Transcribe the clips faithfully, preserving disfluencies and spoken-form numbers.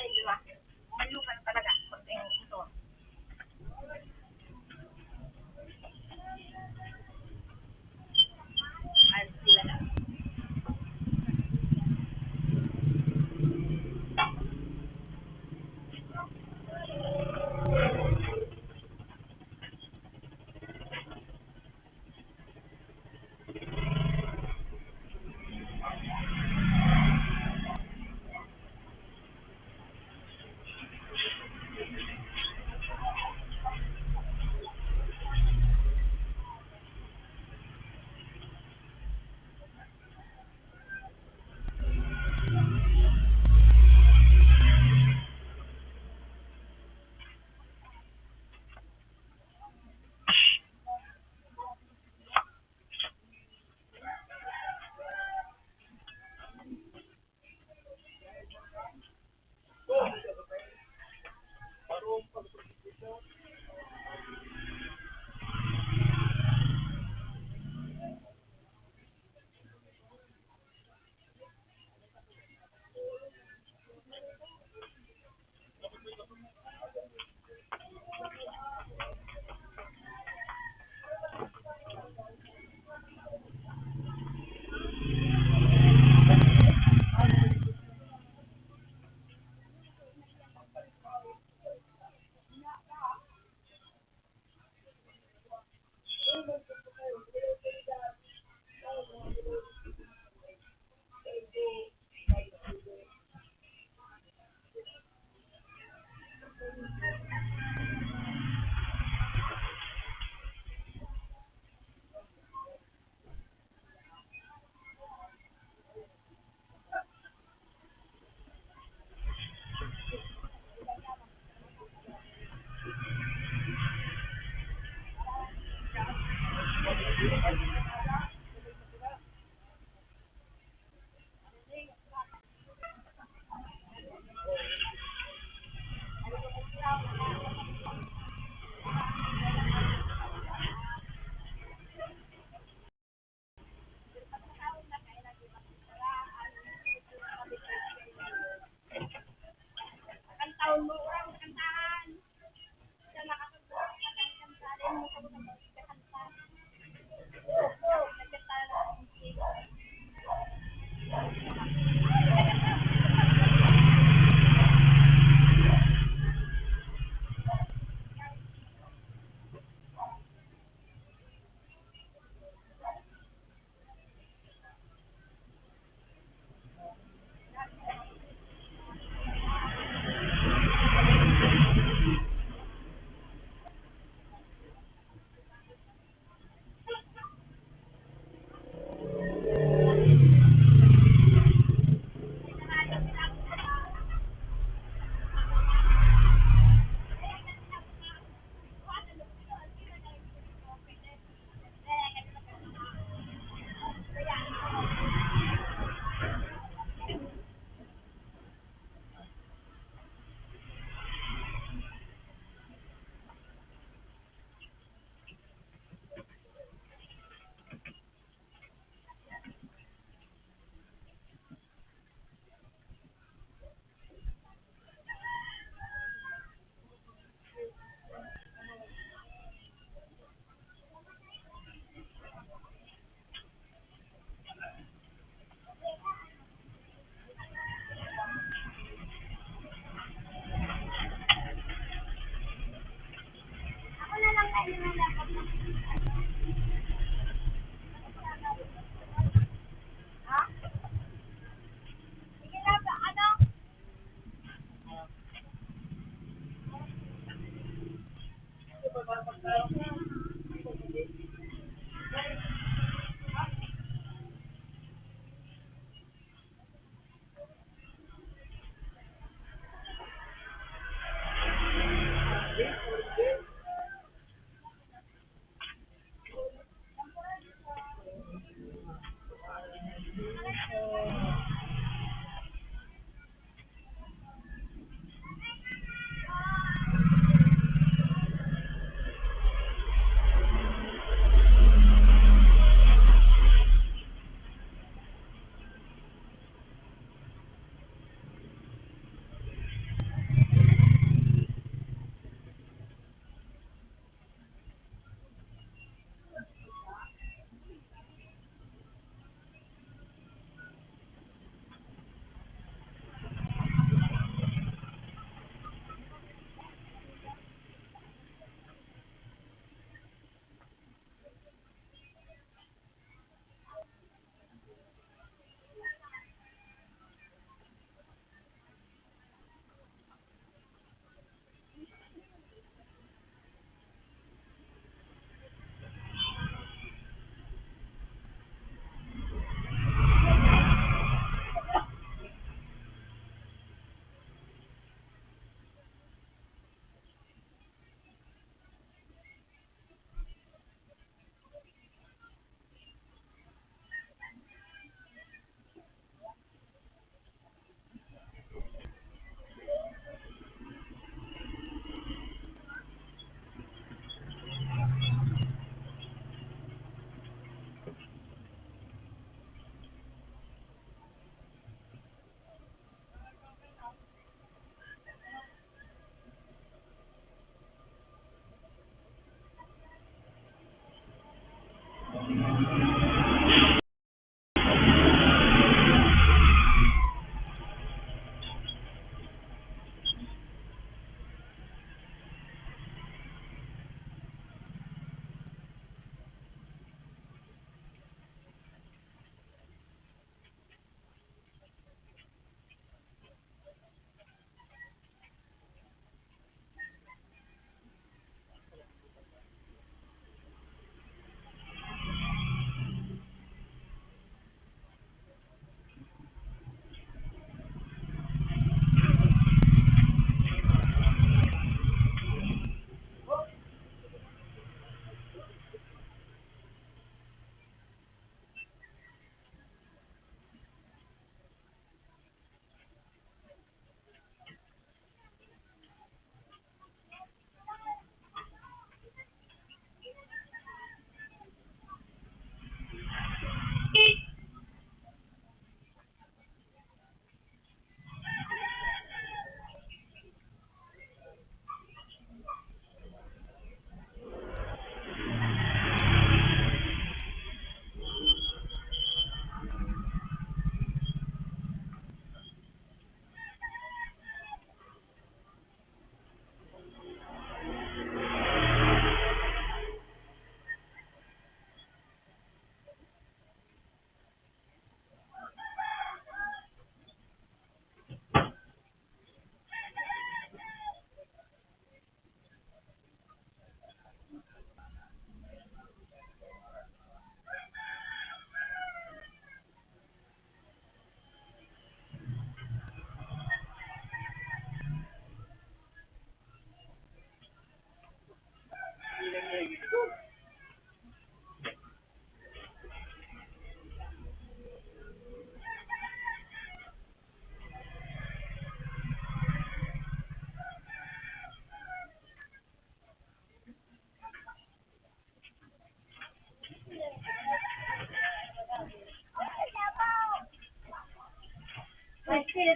Di ba? Malukan talaga. Pag ito.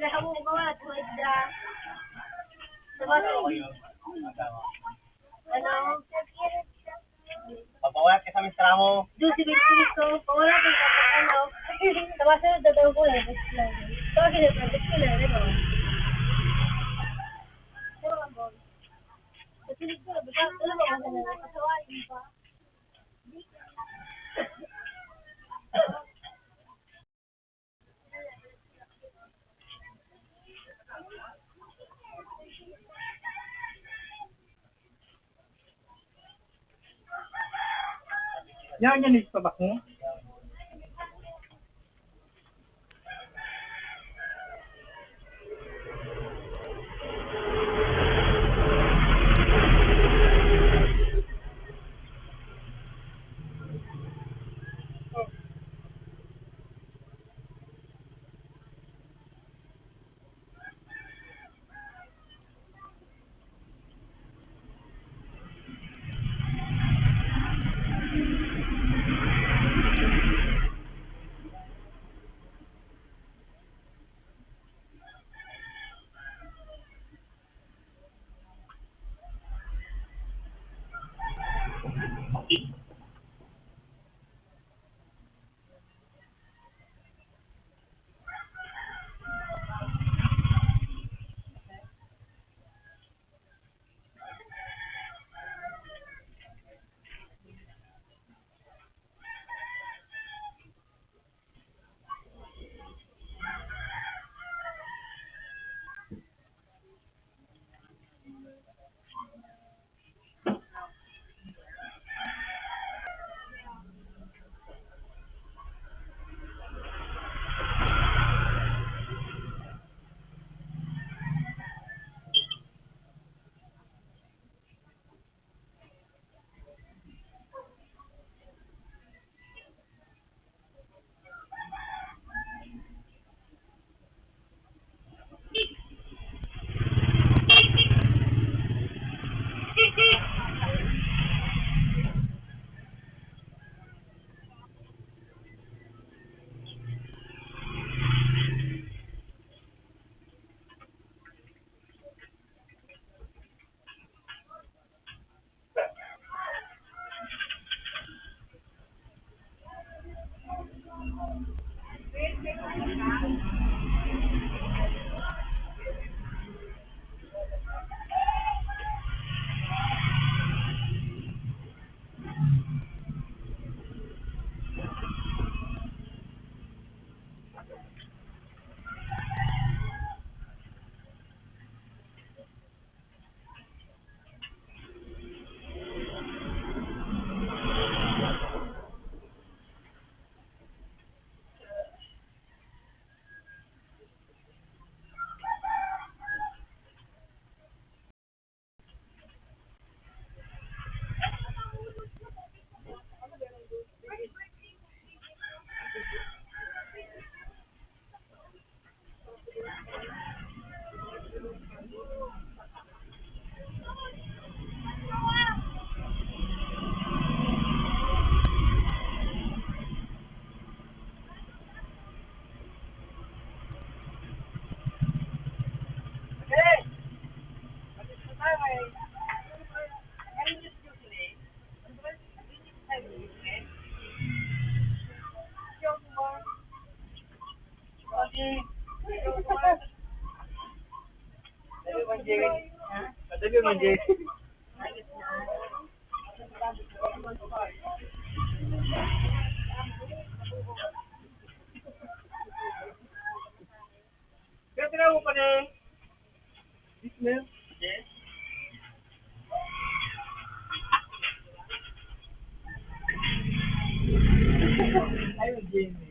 Nahamo ka ba? Tuwid ka. Sa baso. Ano? Pagpawayat ka sa mistra mo. Dose veinticinco, pawala ka sa ano. Sa baso, dadaan ko eh. Ito, ginagawa ko na, ano? Kasi dito, basta, ano ba, ano, ano, ano, Yan, yan, ito ba ko? Madali man, Jay. Kaya tinawo pa ni Ismael? Yes. Ayun, Jimmy.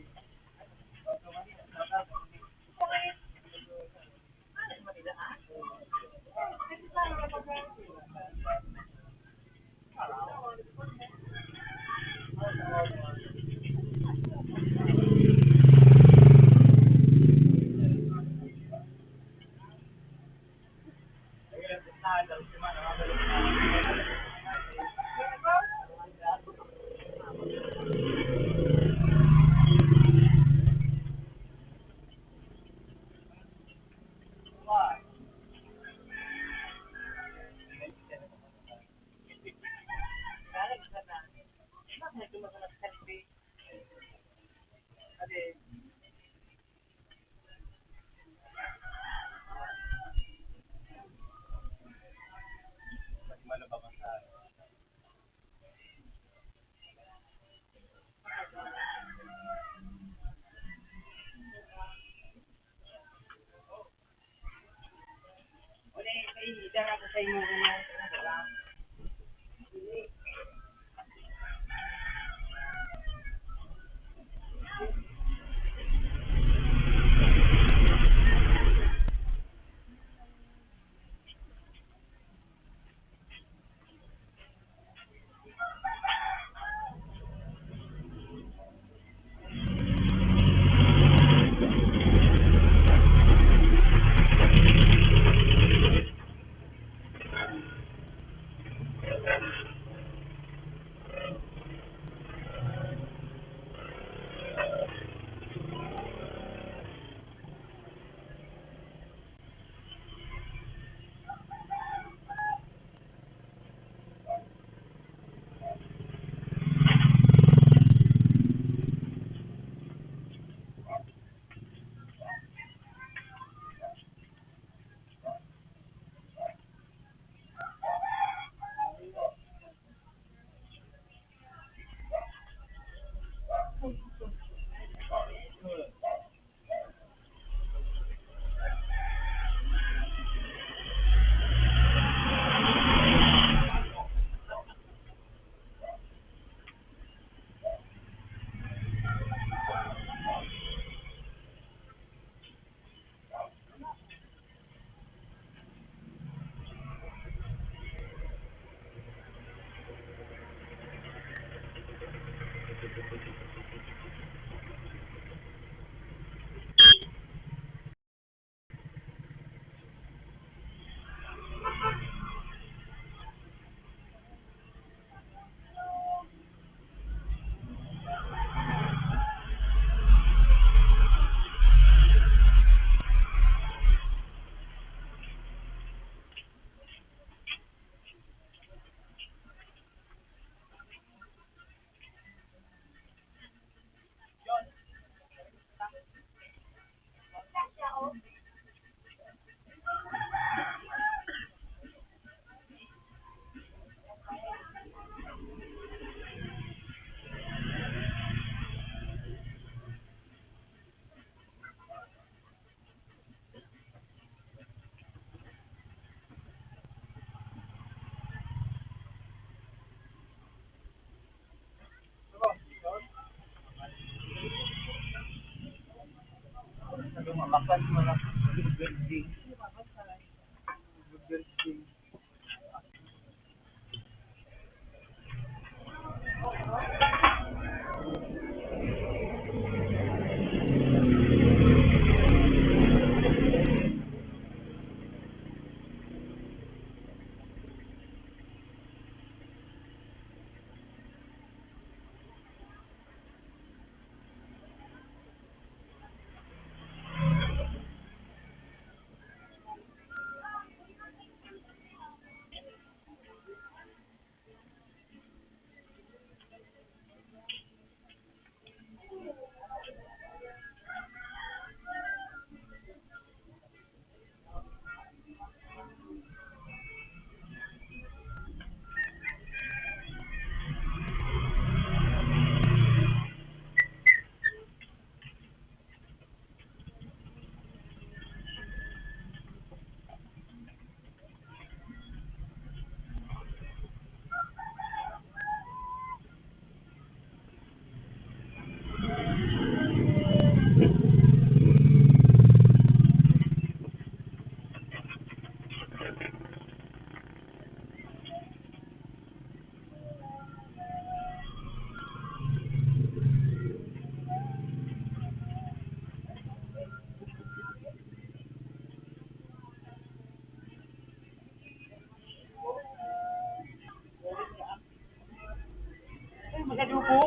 Ay, magadugo.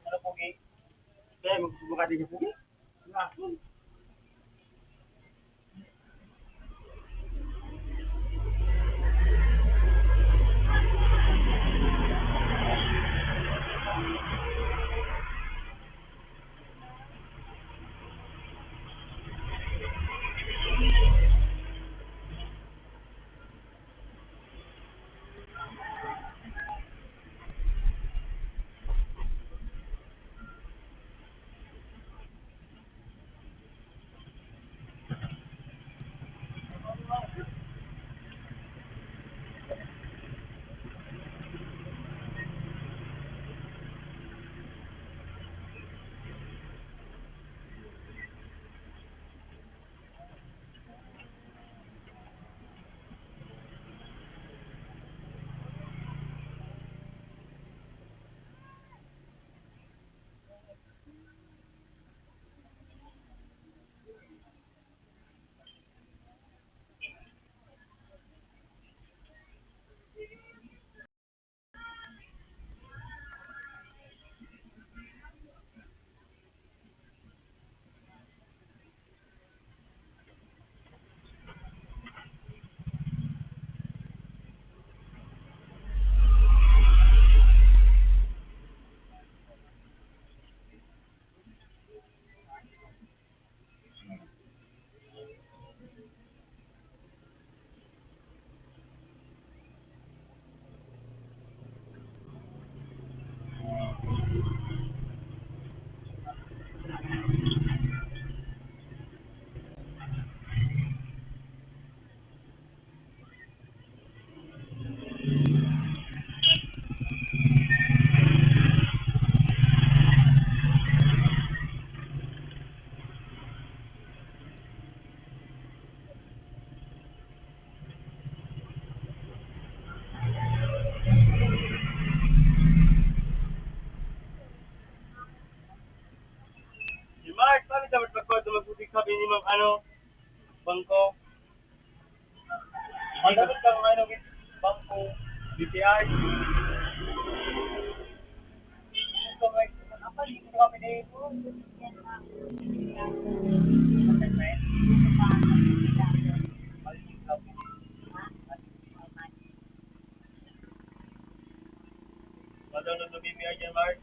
Ano, pogi? Kaya magsusubukan din siya, pogi? Paano dapat magkuha ito, magputik sabi ni Mang ano? Bangko. Madamot kang ano, bangko. B P I. Ito, may, apa, dito kami na yun. Madamot na B P I dyan, Mark.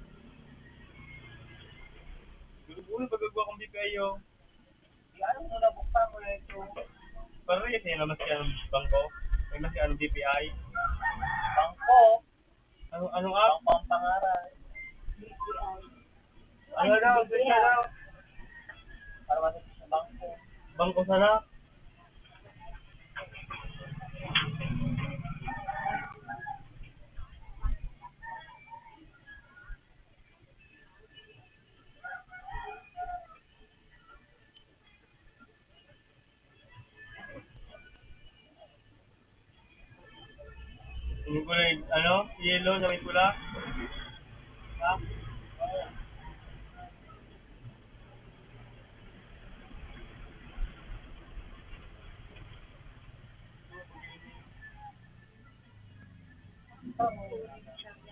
Gulo-gulo, pagkagawa kong B P I, oh. Di, ano mo na, buksan mo na ito. Parehas yan, mas yan ang bangko. May mas yan ang B P I. Bangko? Ano, ano app? Bangko ang pangalan. Ano daw? Ano daw? Para masasabang ko. Bangko sana? Yung kulay, ano? Yellow na may pula? Ha?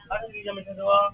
Ano, hindi naman sa duwa?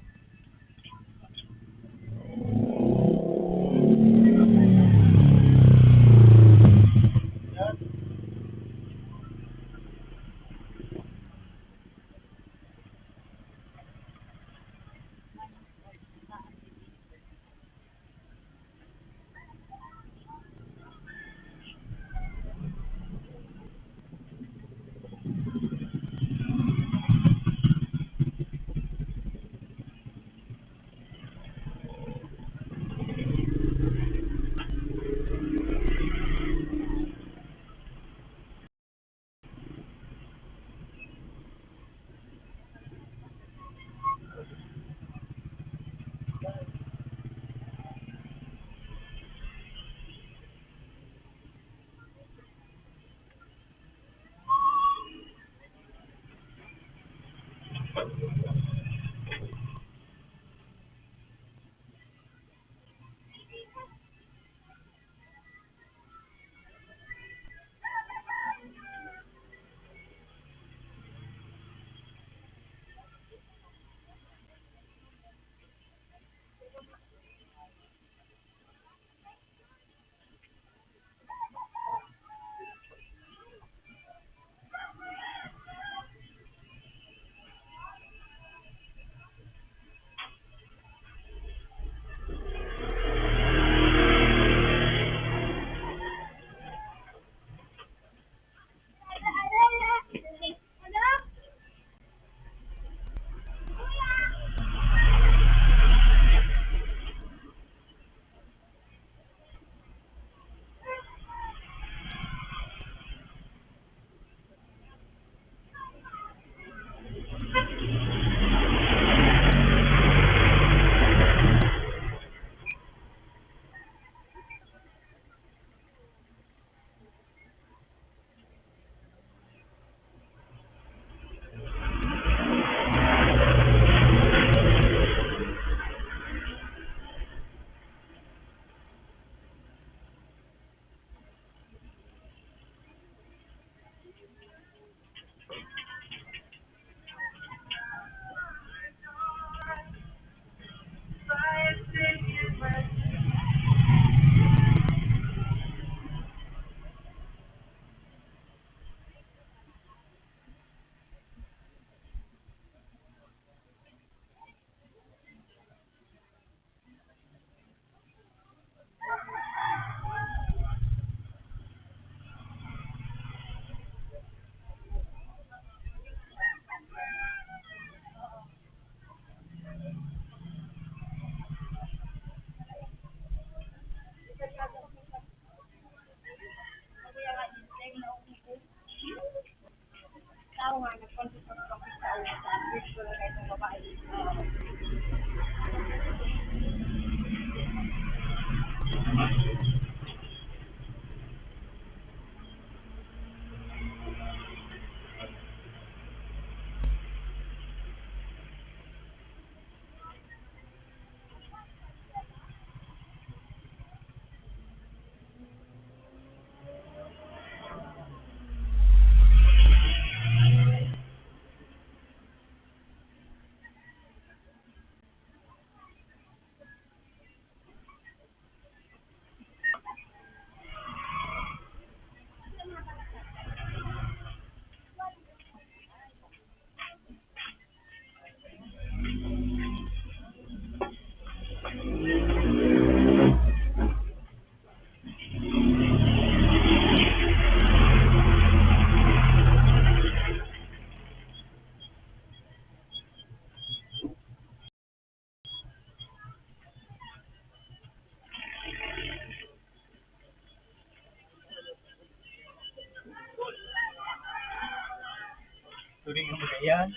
Yan.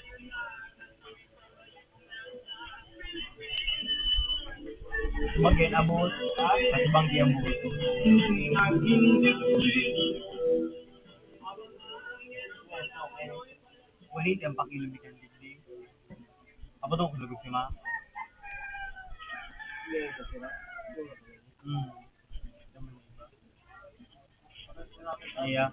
Bagay, abot. At banggi ang buhok. Wala siyang pakialam kan digdi. Abot ako, kulugog si ma. Hmm. Iya.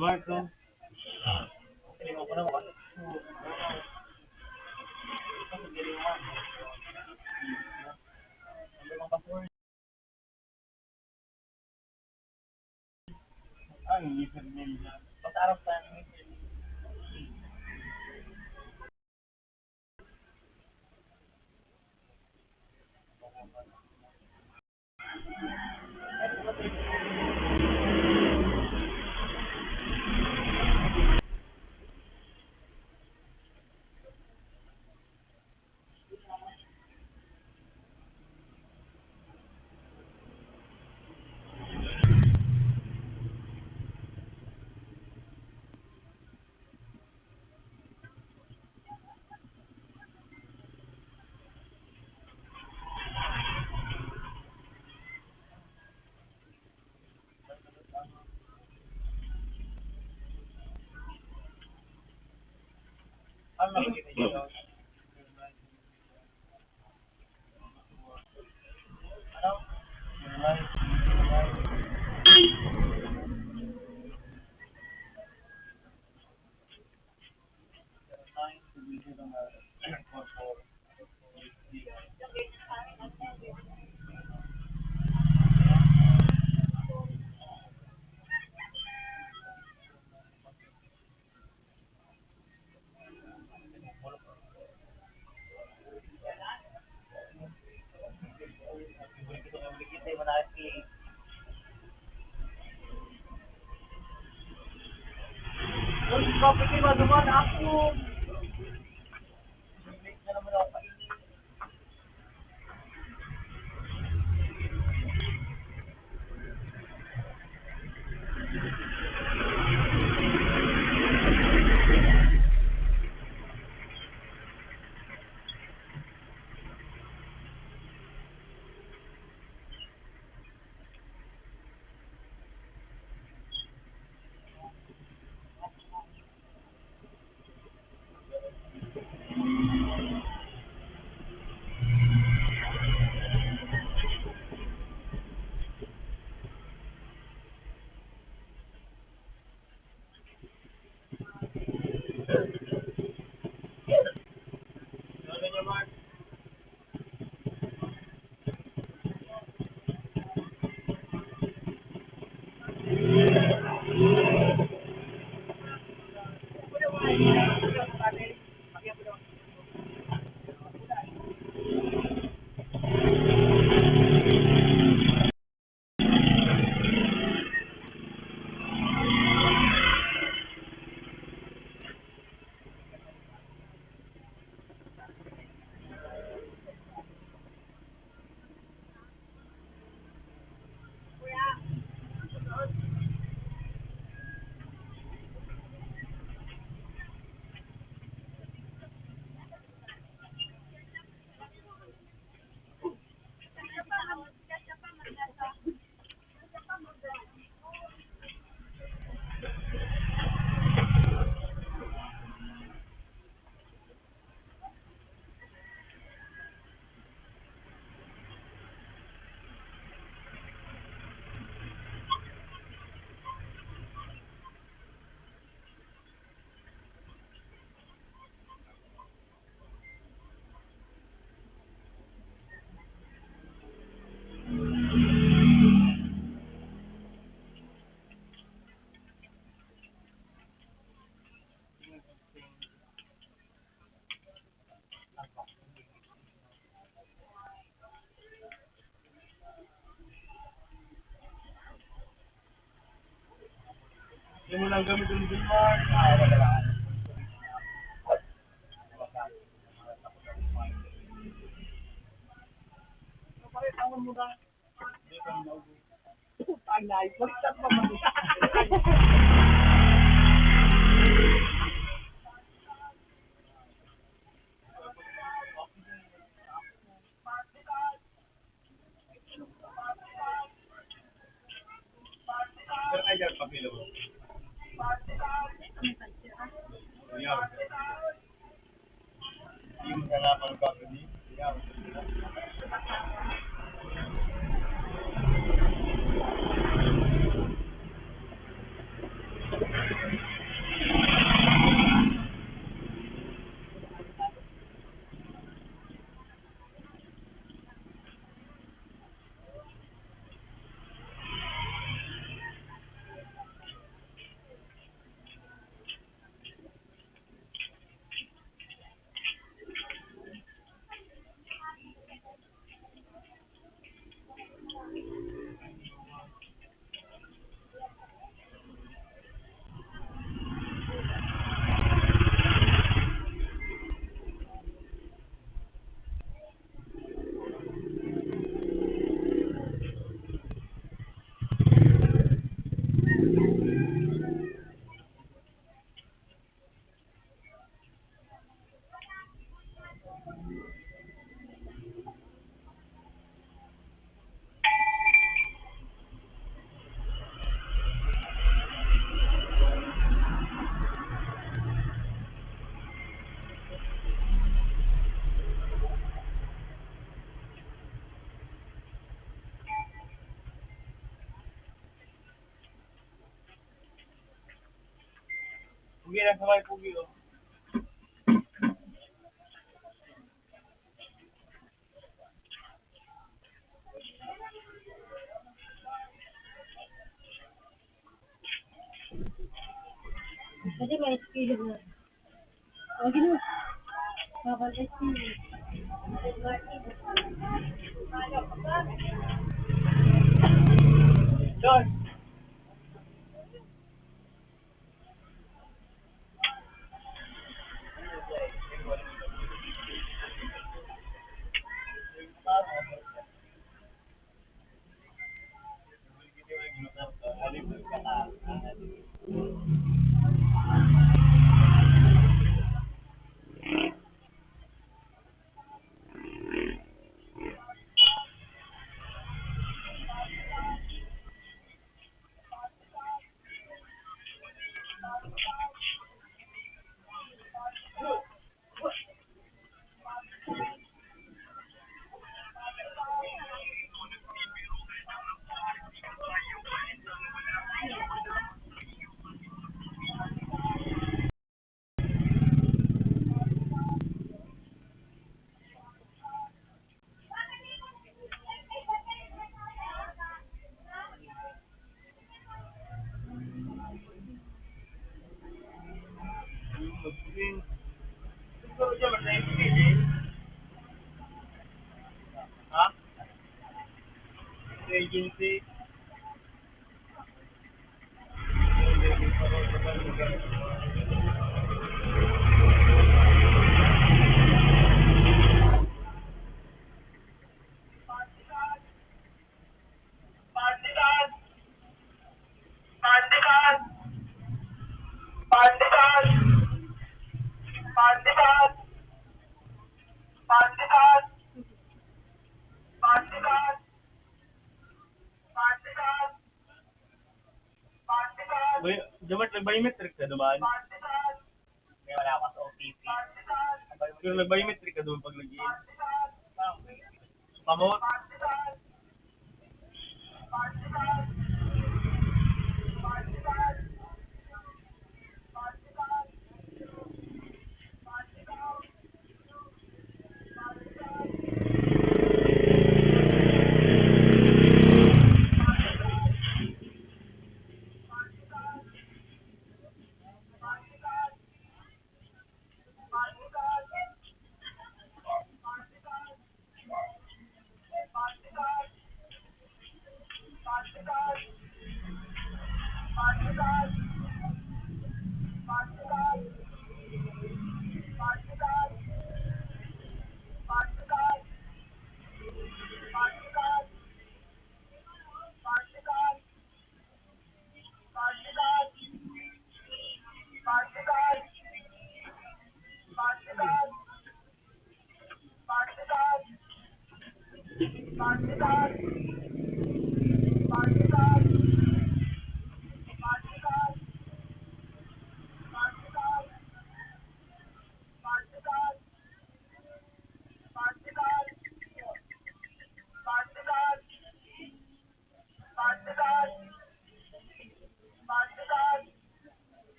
Marco. Ang ngipin ninyo. Pag-arap tayo ng ngipin. Hindi mo lang gamitin yung Mark. Ah, wala lang. Putang na, baliktad pa ba? Pugi lang sa may pugi, oh. Kasi may speed na. Ang ginawa. Mabalik siya. John. Ha? Agency. Bay-, dapat nag-biometric ka duman. Kaya wala ako sa O T P. Pero nag-biometric ka duman pag nag-in. Kamot.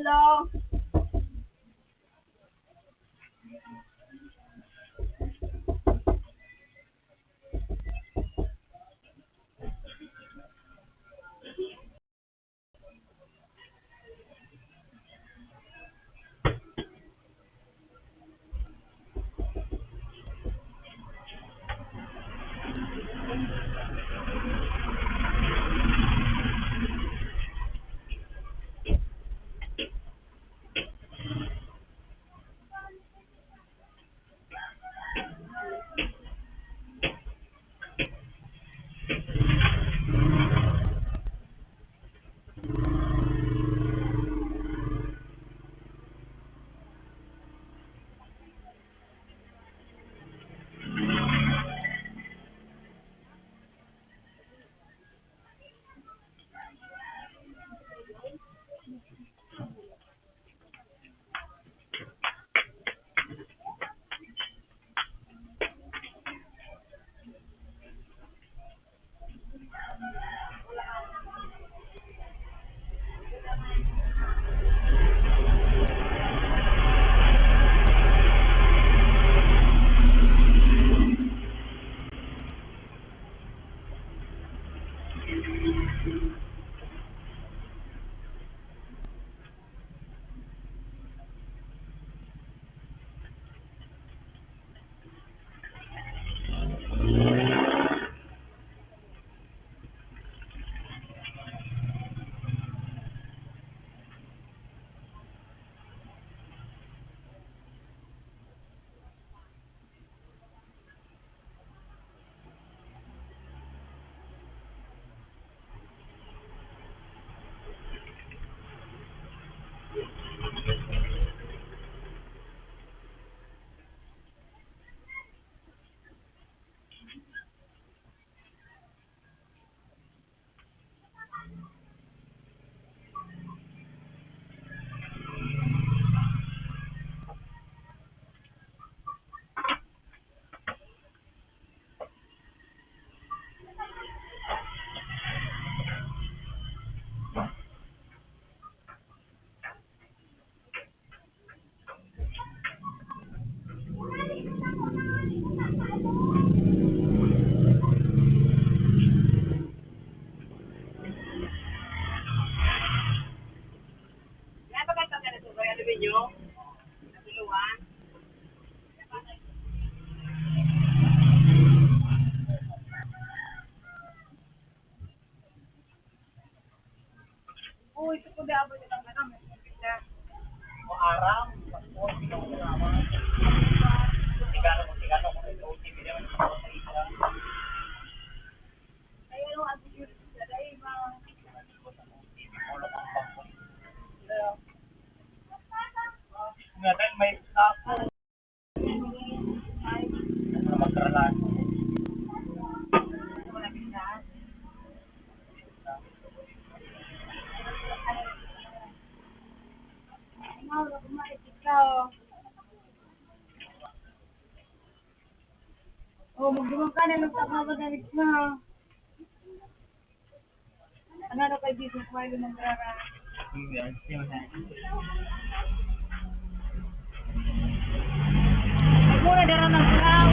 Hello. Uy, ito po, di abot itong ano, may pizza. Maaram, passport, pinakamalama. Tigano mo, tigano mo, may O T P naman, sa isa. Ay, ano, ang security sa dahil, ma-, Ulo ang pangkot. Nga, dahil may kapo. Oh, magdumang ka na, nagtama ba na rin na? Ano na kay Jesus, Marlon Mandrara? Hindi, ang siya na. Ay, muna, dara ng tao.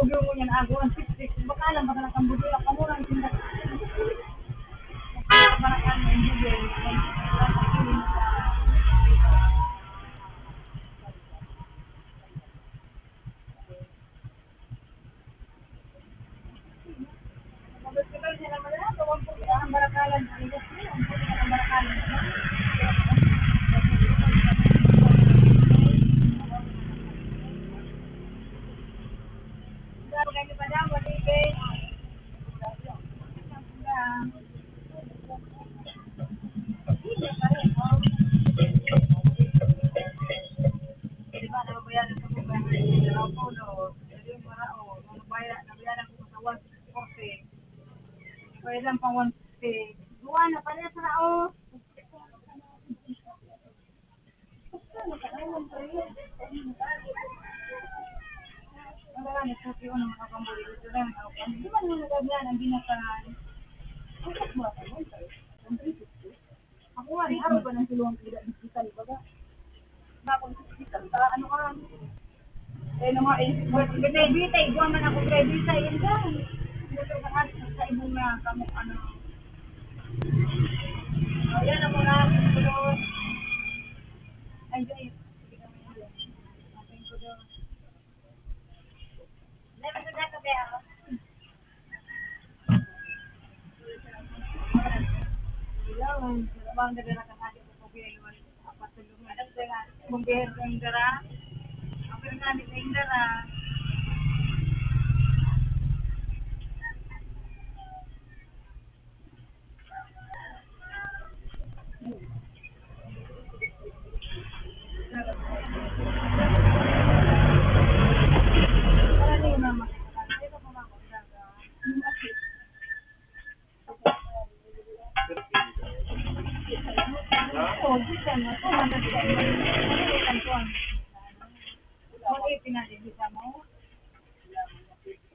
Yung yan, ago ang sipsip. Baka lang, baka lang ang budula, kamurang tinda. Di ba, nababayaran sa mga mga mga mga mga mga mga mga mga mga mga mga mga Pwede lang pang one fifty. Duwa na, parehas na, oh. Ang dala ni Sophie, oh, mga pambuli. Ito lang, oh, di man mo nagabihan ang binakahan. Ang kaswa pa yun, one three fifty. Ako nga, ni araw pa ng tulungan ko, di kita, di baga. Bakit kita, ano ka? Eh, naman, eh, bitay-bitay, igwa man ako kay bitay, yun dyan. Gusto ko nga, sa ibong na, kamo, ano. Oh, yan ang mga, ano. Ay, ay. Akin ko doon. Dahil sa data, kaya ako. Iyaw, ang sarabang na dala kan ating pagkabiyawan. Apat na lugar. Kung biyahe ko yung dara, ang pinanganit na yung dara.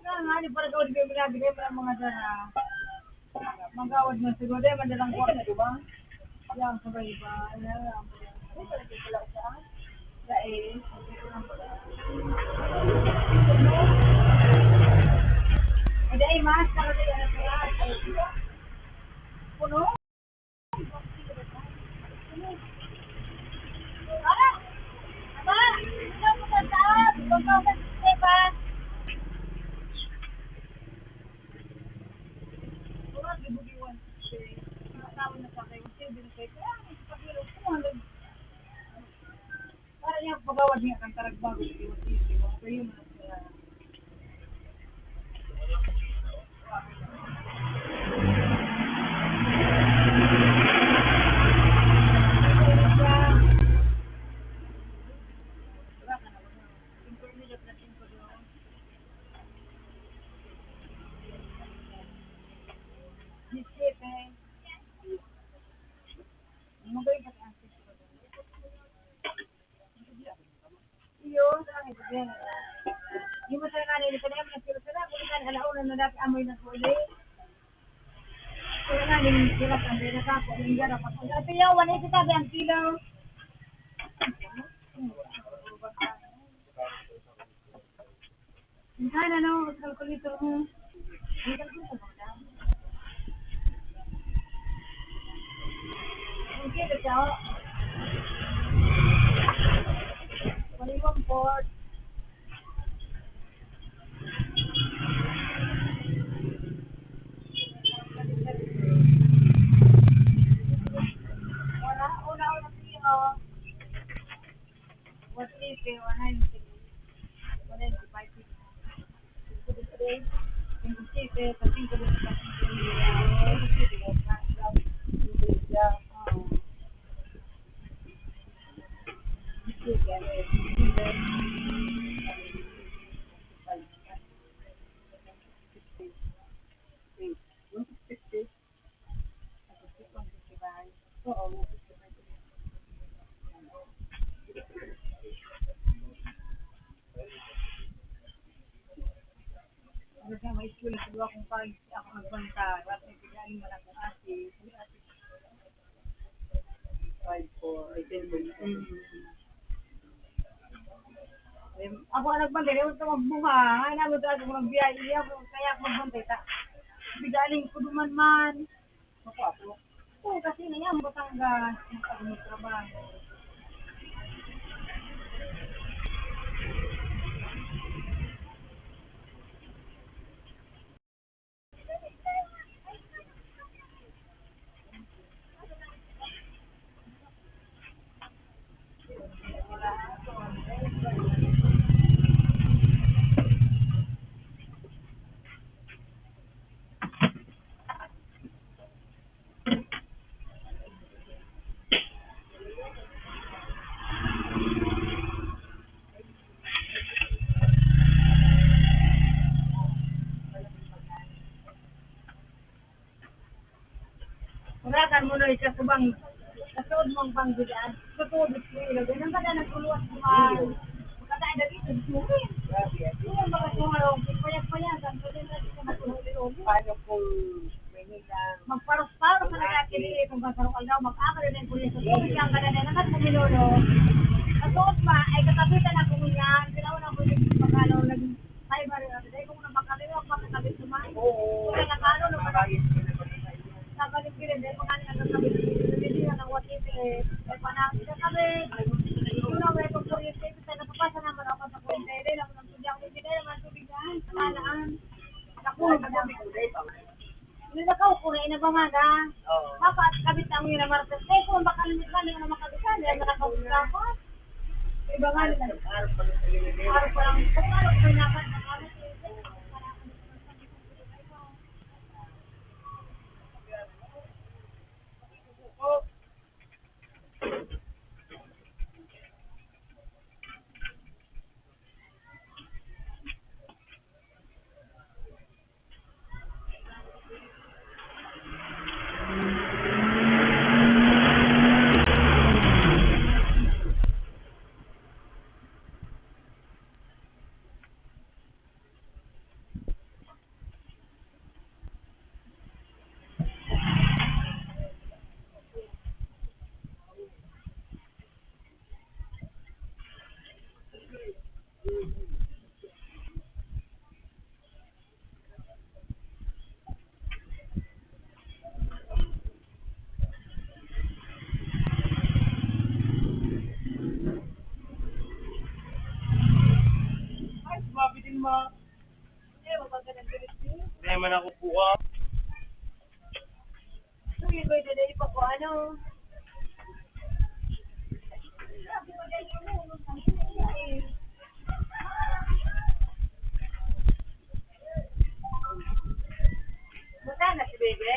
Nga, nga, di pa nagawad kayo, ginabigay mo ng mga dara. Magawad man siguro, dahil madalang ko. Yan, sabay ba? Yan, yan. Dahil, dahil mas, talaga yan, puno? Para niya pagawad niya kan karagbago sa iwas isip, ang kayo na sa Iyo, sa akin, problema na. Di mo talaga nila, kaya mo nagtiro sila, kung saan, alauna na dati, amoy na huli. Kaya nga, yung sila, sabi na sa ako, yung gara pa. Ang dati yaw, one eighty sabi ang kilo. Minsan, ano, calculator mo. May calculator ba ka? Okay, let's go. Twenty-one port. Wala, una, una, zero. One fifty, one ninety, one ninety-five. Talaga, may school na sa duwa kong pag-, ako nagbanta, dapat may pigaling man akong ate. Five four, ay, ten point. Mm. Em, ah, Wa nagbantay, di man ka magbunga. Ay, naman sa ako, nagbiyahe, iya ako, kaya ako magbantay, ta. Bigaling ko duman man. Ako, ako. Oo, kasi na yan, Batangas, yung pag-, trabaho. Urakan mo na isa ko bang, sa tuod mong panggilaan, sa tuod ko ilog. Nang kada nagkuluwas ko man, makatae na dito, sulit. Yung mga sumarong, payag-payagan, pwede na dito matulog-tulog. Paano kung may hilang? Magparos-paros na nagkakili, kung masarong aldaw, mag-akal na yung kuya sa tubig, ang kada na naman, kumilolo. Sa tuod pa, ay katapitan ako niyan, ginawa na ko yung pagkalaw, naging Ay, bari na, dai ko na makaliwag, makakabit naman. Oo. Wala na paano, no? Mabait ka na pala sa inyo. Sa balik ko rin, dai ko nga nakakabit. Hindi na nang wakit, eh. May panahon ka kami. Yun na, may pagkuryente. Kasi napapasa naman ako sa kuryente. Dai lang nang tubig ako. Hindi na naman tubig yan. Sa kalaan. Ako, wala na tubig, dai pa. Nilakaw ko na inabamaga. Oo. Papa, kabit ang yun na Martes. Eh, kung baka naman, hindi na makabit, hindi na nakausap ako. Iba nga naman. Araw pa lang. Kung ano, kung naman, Ay, sumabit din, ma. Hindi man ako buka. Uy, may dali pa ko, ano? Bata na si Bebe?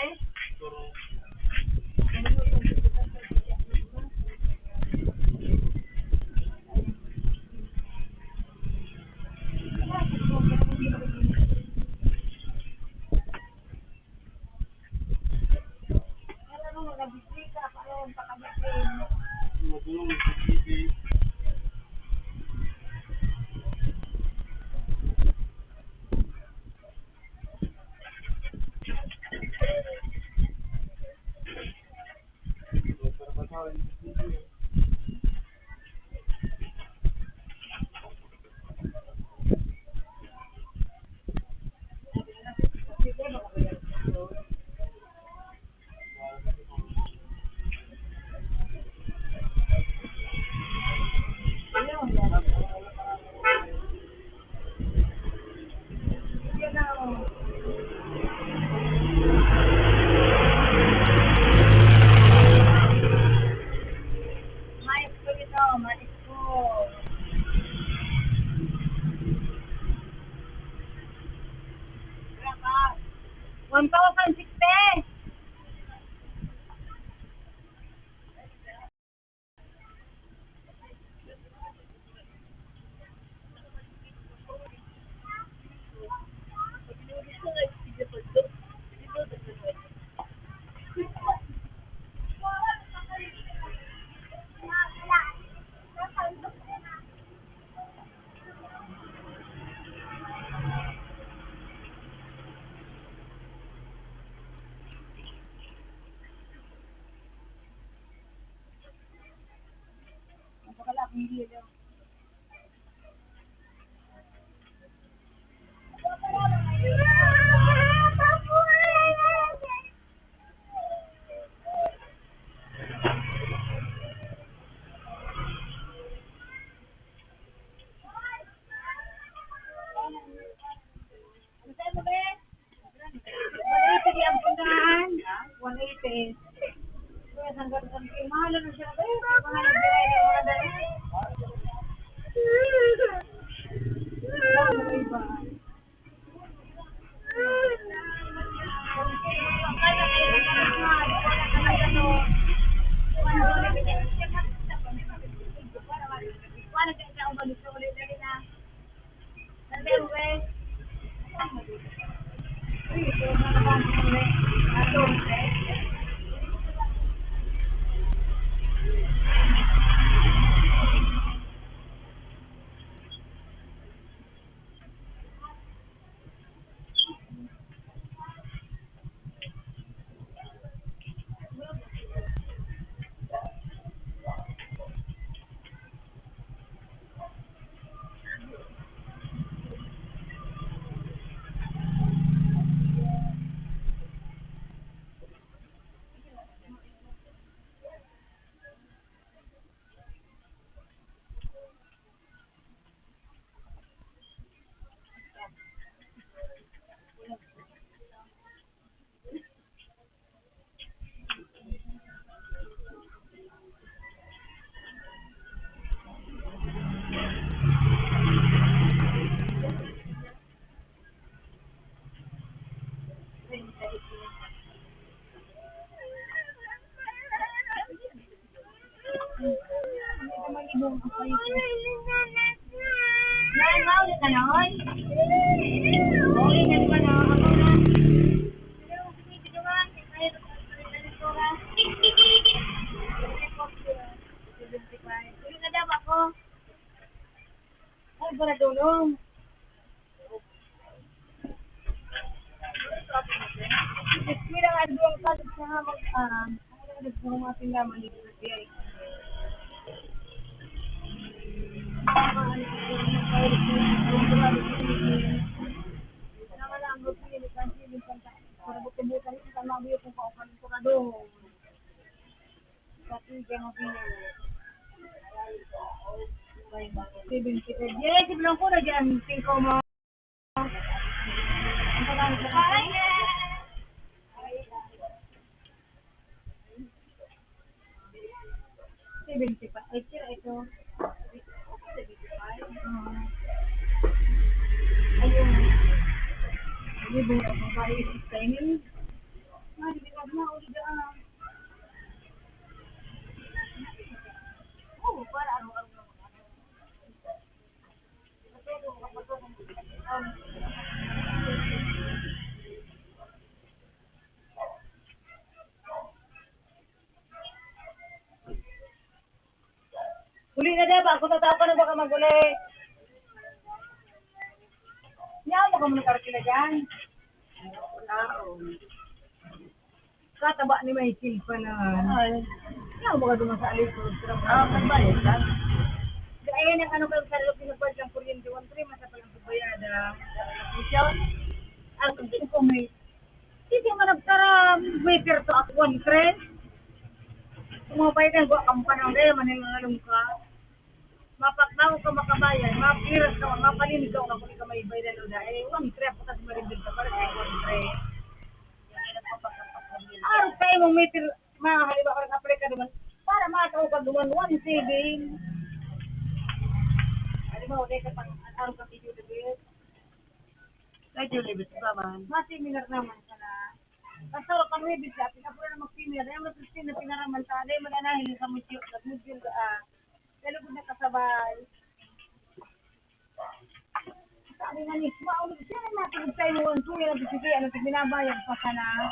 One thousand sixty. Ito eh. Kaya hanggang sa mahal na siya. Kaya mahal na siya. Mahal na siya. Nay, maulit ka na, oy. Maulit ka na, ako na. Ulit na daw ako. Ay, para dulong. Eskwela nga duwang kalit sa mag-, ah, ang mga nagpuro mga tindahan, hindi ko biyay. Para buti-buti, sa mga biyo kung paukan ko na doon. Seventy-five. Yes, si Blanco na dyan. Singko mo. Seventy-five. Ay, sira ito. Seventy-five. Oo. Ayun. Hindi ba yung babae sa timing? Ah, hindi ka na, ulit ah. Oo, para araw-araw na mag-ano. Uli na daw, bago na tao ka na baka mag-uli. Yaw mo ka muna karkila dyan. Wala, oh. Kataba ni Michael pa na. Ay. Yaw mo ka doon sa alikod. Ah, magbayad ka? Ayan ang ano kayo sa loob, pinagbayad ng kuryente, one three, masa pa lang pagbayad, ah. Mission? Ang ko may Hindi man nagtara, waiter to ako, one three. Kung mga bayadan, wa kang panahon, dahil man yung ngalong ka. Mapagbago ka makabayad, mapiras ka, mapalinig ka, kung ako di ka may bayadan o dahil, one three, ako tas marimbit ka, para sa one three. Araw kayo mong meter, mga halimbawa, ka nag-apply ka naman, para matao ka naman, one seven. Halimbawa, dahil ka pang, araw ka, video na yun. Medyo libit pa man. Mas similar naman siya na. Basta wala pang libit siya, pinapura na mag-similar. Dahil mas similar, pinaraman sa, dahil mag-anahin sa module, sa module, ah, sa lugod na kasabay. Sabi nga ni, "Maulog siya, matulog tayo mo, ang tuya na bisigi, ano, pag binabayad pa sana."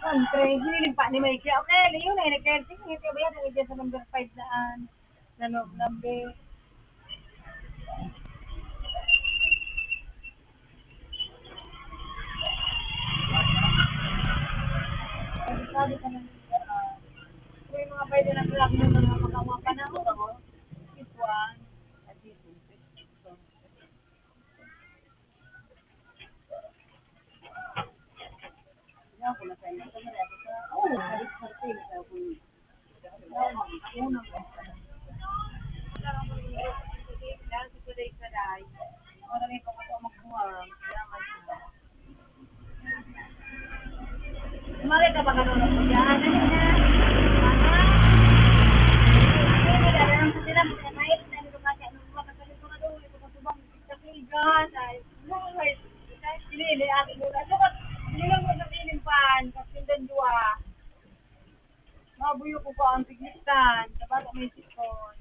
Ang tray, hiniling pa ni Mike, "Okay, yun na, yun na, kaya sige, hindi bayad, ang idea sa number five daan." Nano, lambe. Sabi ko na, ah, may mga pwede na vlog mo, mga, mga, mga panahon ako. Ito, ah, at dito. Mare ka ba ganun ako siya? Mabuyo ko pa ang tignitan, dapat may sipon.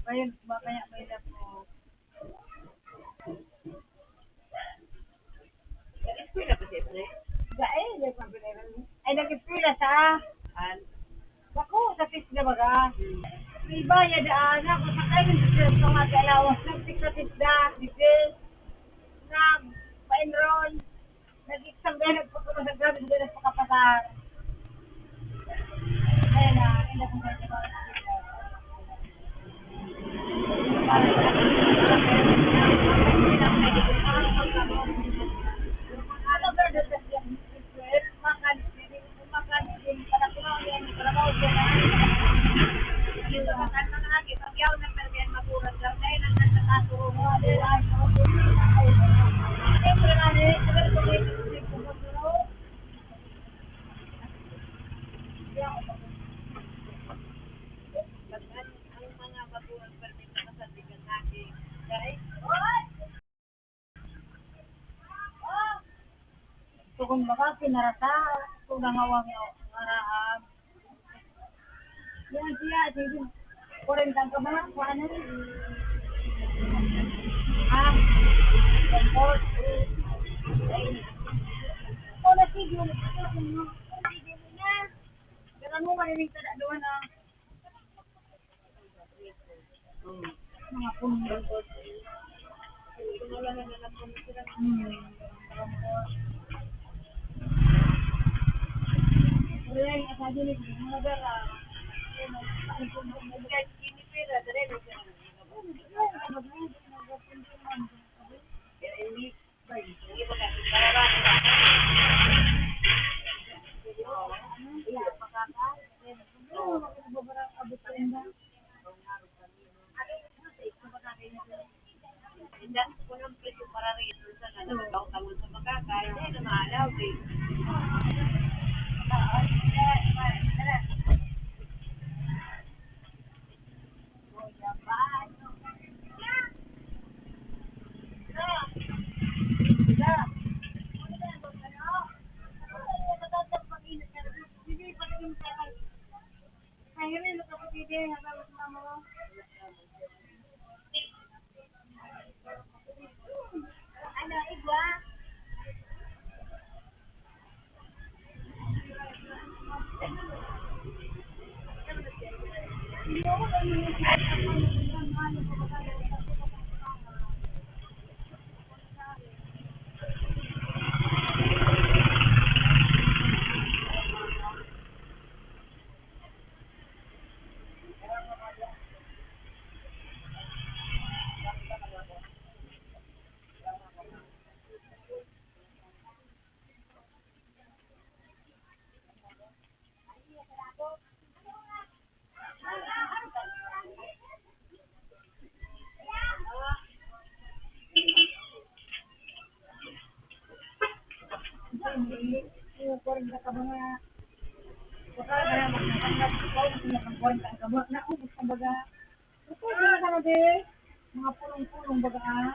Ayun, mamaya may labo. Nag-eskwela pa si Efren? Dai, di pa pinairan. Ay, nag-eskwela sa? An? Bako, sa TESDA baga. Hmm. May bayad, ah, na, kung sakay ng TESDA, sa mga alawas, nag-TESDA, TESDA, nag-pa-enroll. Nag-exam kaya nagpapasar, grabe, hindi nagpakapasar. Ayan na, hindi ko na. Tukon baga, pinarasa, kung nangawang ngaraab. Yan siya, sige. Kwarenta ka ba? Kung ano? Ha? Kompos? Ikaw na, sige. Sige mo na. Ganun mo, marinig ka na doon, ah. Mga puno. Hmm. Wala yung asabi ni mga gara. Kwarenta ka ba nga? Baka na magkakangkat ko, kwarenta ka ba? Naubos ka baga? Ito, ano ka na, be? Mga pulong-pulong baga, ah.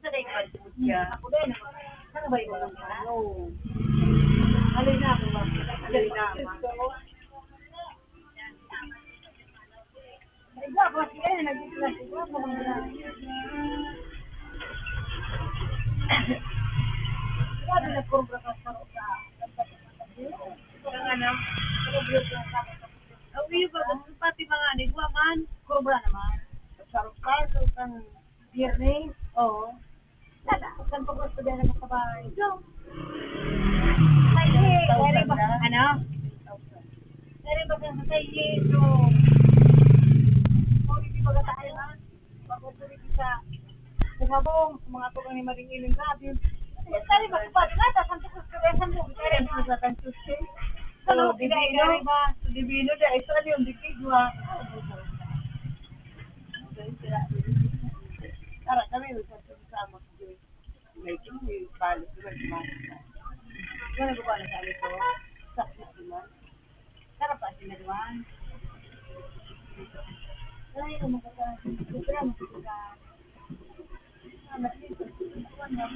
Sa day ka siya. Ako din. Ano ba yung ano? Alin na ako ba? Alin na ako. Ay, gwapo, sige, nagtitira, gwapo, mga. Grabe, nagkurba ka sa, sa, Ang ano? Ang iyo ba, pati mga anigwa man? Kurba naman. Sa rupa, sa utang Biyernes? Oo. Sana, saan pa gusto din naman sa bahay? Ikaw? Ay, eh, Thousand pwede ba? Na? Ano? Pwede ba sa, sa iyo? Pwede ba ka tayo, ha? Pag-upuli sa, sa sabong, sa mga tulong ni Maring Iling Rabi. Pwede ba ka pa? Di ba? Tapos ang tukos ko, sa sabong. Pwede ba ka sa Tuesday? Sa loob, So, di ba, Divino? Ikaw, di ba? Sa Divino, di, ay, sa ano yung Divino, ha? Tara, kami, magsasama. May balik, may balik. Ano ba na sa ano ko? Sakit naman. Sarap pa si Maduan. Ay, ano ka ba? Sobra mo ka. Ah, mas ito. Ano ba?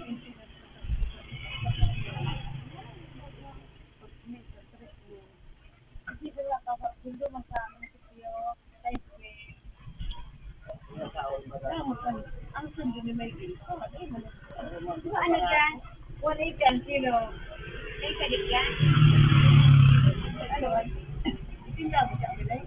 Kasi wala ka ba? Gusto mo sa munisipyo? Ang sundo ni Michael. Ano yan? One eighty ang kilo. Ay, kalit yan. Ano, ay? Tinda mo siya, Michael?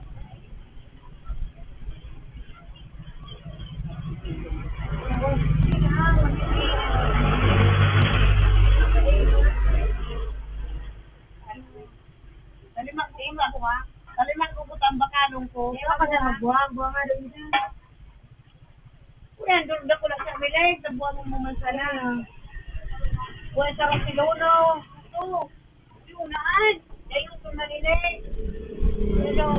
Talima ko, talima ko, ha? Talima ko, ko tambakalong ko. Di ba ka na magbuwang? Buwang nga daw yun. Uy, ang durog na ko lang sa milay, tabuan mo man sana. Uy, sarap si Lolo. Oo. Yung unaan, dayon ko na nilay. Hello.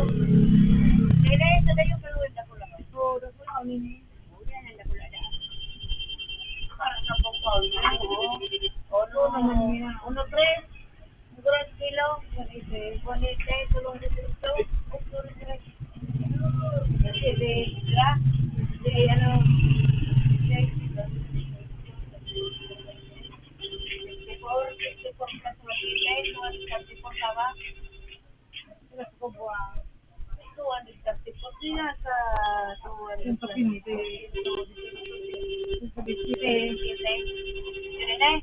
Nilay, sa dayon ko, uy, dako lang. Oo, dako lang, nini. Uy, yan, ang dako lang. Parang sa bukol. Oo. Uno, uno, tres. Siguro ang kilo, one eighty, one eighty, tulong dito, tulong dito. Kasi, di, di, ano, sixty-four, sixty-four plus one eighty, mga thirty-four tawa. Tapos ko buwang. Two hundred thirty-four. Di nga sa two hundred. Yung sa pinite. Yung sa bisita. Yun na eh.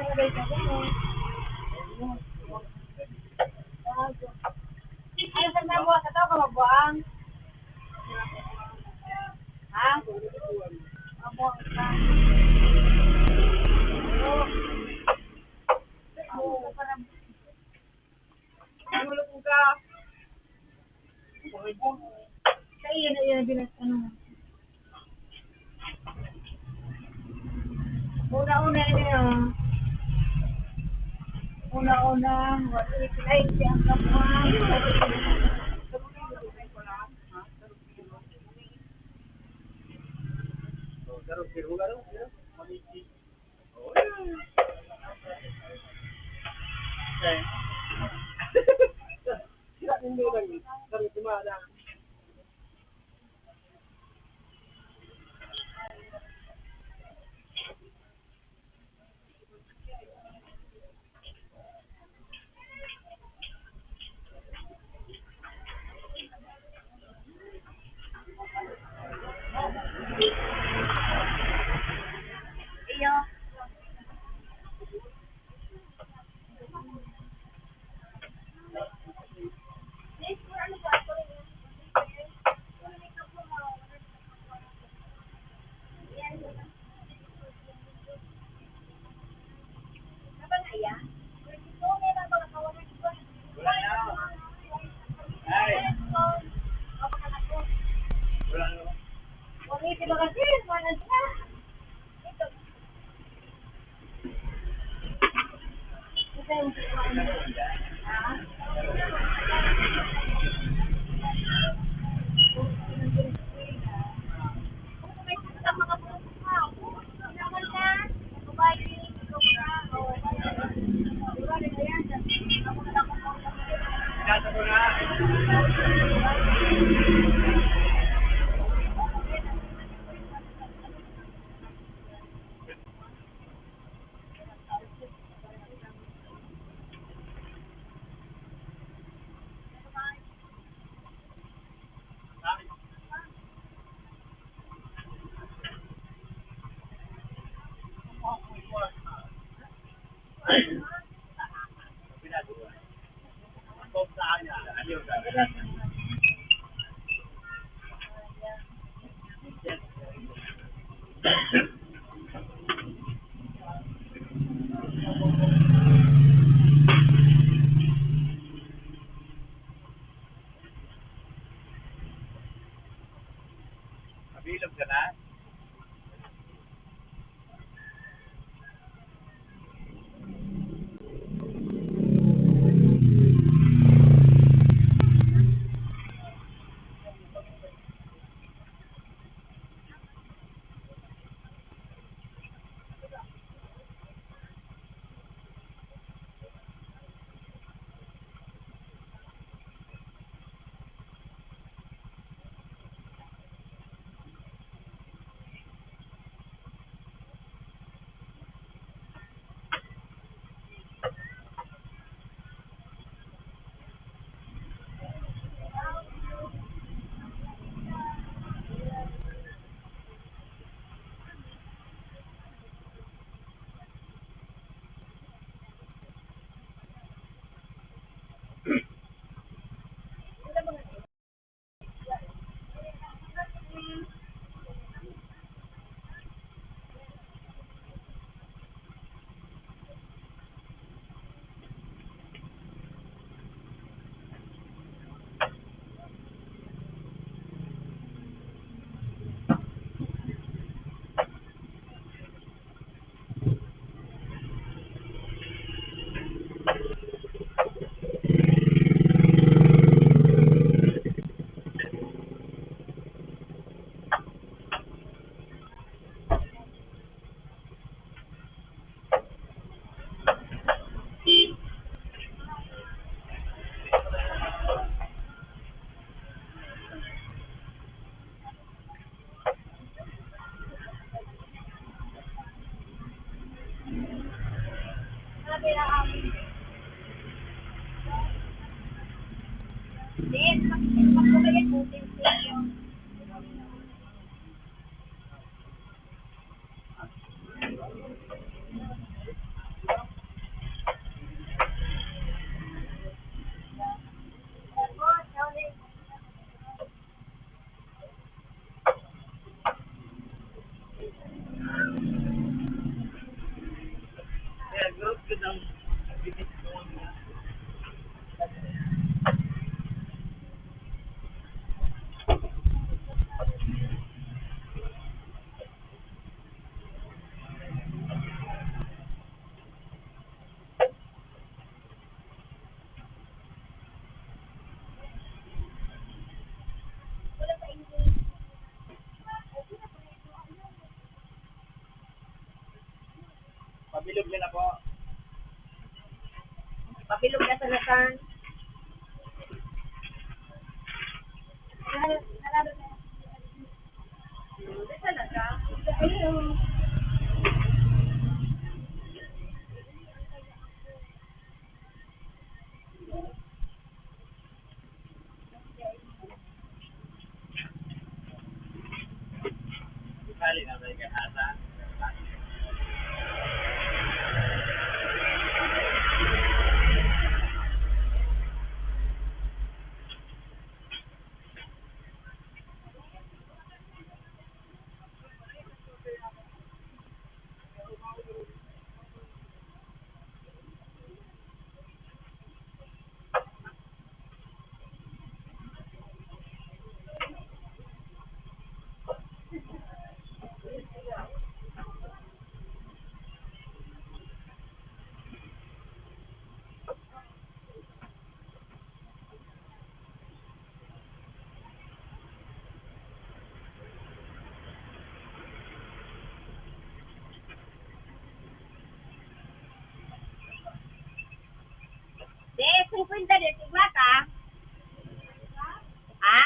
Ano sa mga buwang sa tao ka magbuang? Ha? Magbuang ka. Ano? Ano? Ano ka? Sa iyo na yan, bilas, ano. Una-una ini, oh. Una-una, what is life, ang kabuhay. Mabilog ka na? Pabilog na na po. Pabilog na sa natan. De, singkwenta de, tigwa ka? Ha?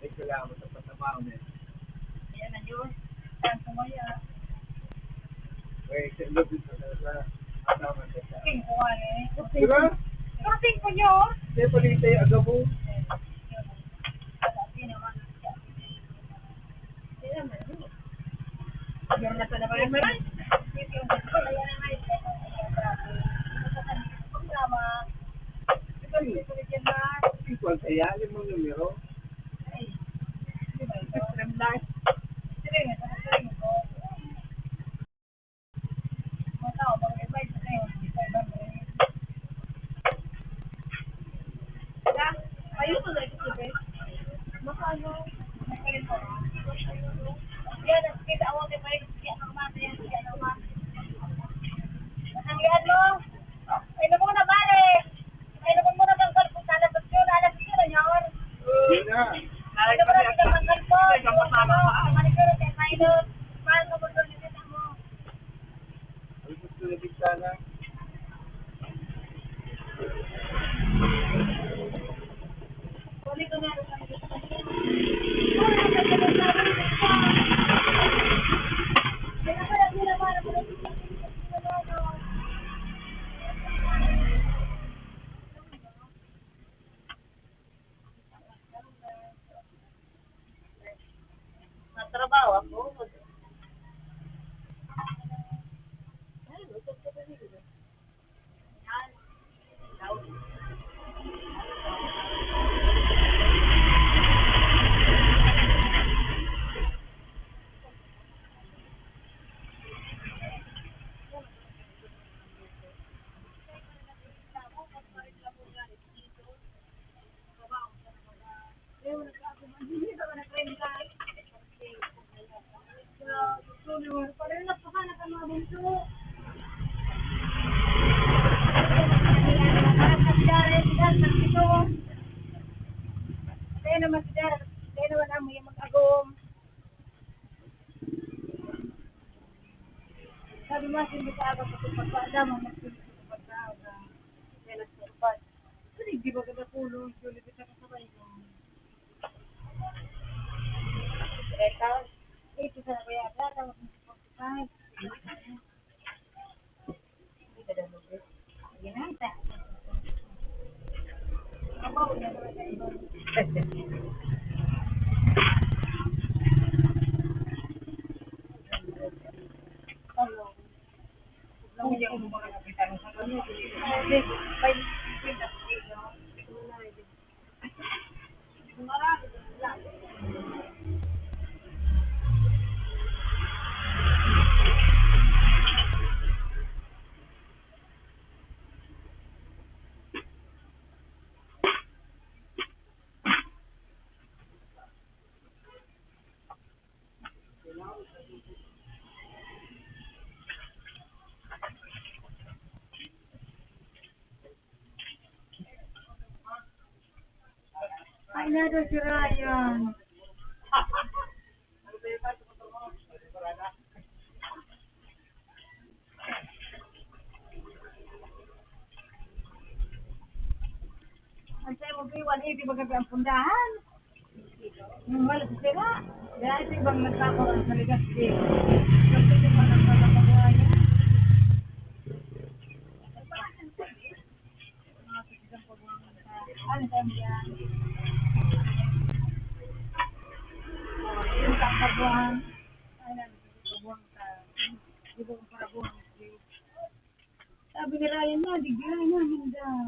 Ay, kailangan mo sa pagtrabaho, men. Ayan na yun. Saan ko maya? Uy, sa ilog dito sa, sa, sa, sa, Singko nga eh. Di ba? Singko nyo? Kaya palitay, agabo. Wala, di naman. Di naman yun. Yung nasa naman, man. Ito yun. Ito ang kaya, yung mga numero. Yun na. Ay, naman na, pinatanggal ko. Hindi ka masama sa Pareho na pa sana ka mga bunso. Kaya naman si Dara, kaya naman amo yung mag-agom. Sabi mo, "Sige, sa aga ko pagpapaadam, ang magpili ko pagkaaga." Kaya nagsurpad. Sige, di ba ka natulog? Yun, ito sa kasabay ko. Ito, ito sa kaya, tapos, Ay, nado si Ryan. Ang sa'yo mo, B one eighty, magabi ang pundahan. Yung wala sa sira. Kaya ito ibang nagkakaroon sa ligas, eh. Kasi ito pa nagkakakuha niya. Ano tayo yan? Oh, yung kakabuhan. Ay, nandito sa buwan ka. Di ba kung para buwan, eh? Sabi ni Ryan na, di gaya namin daw.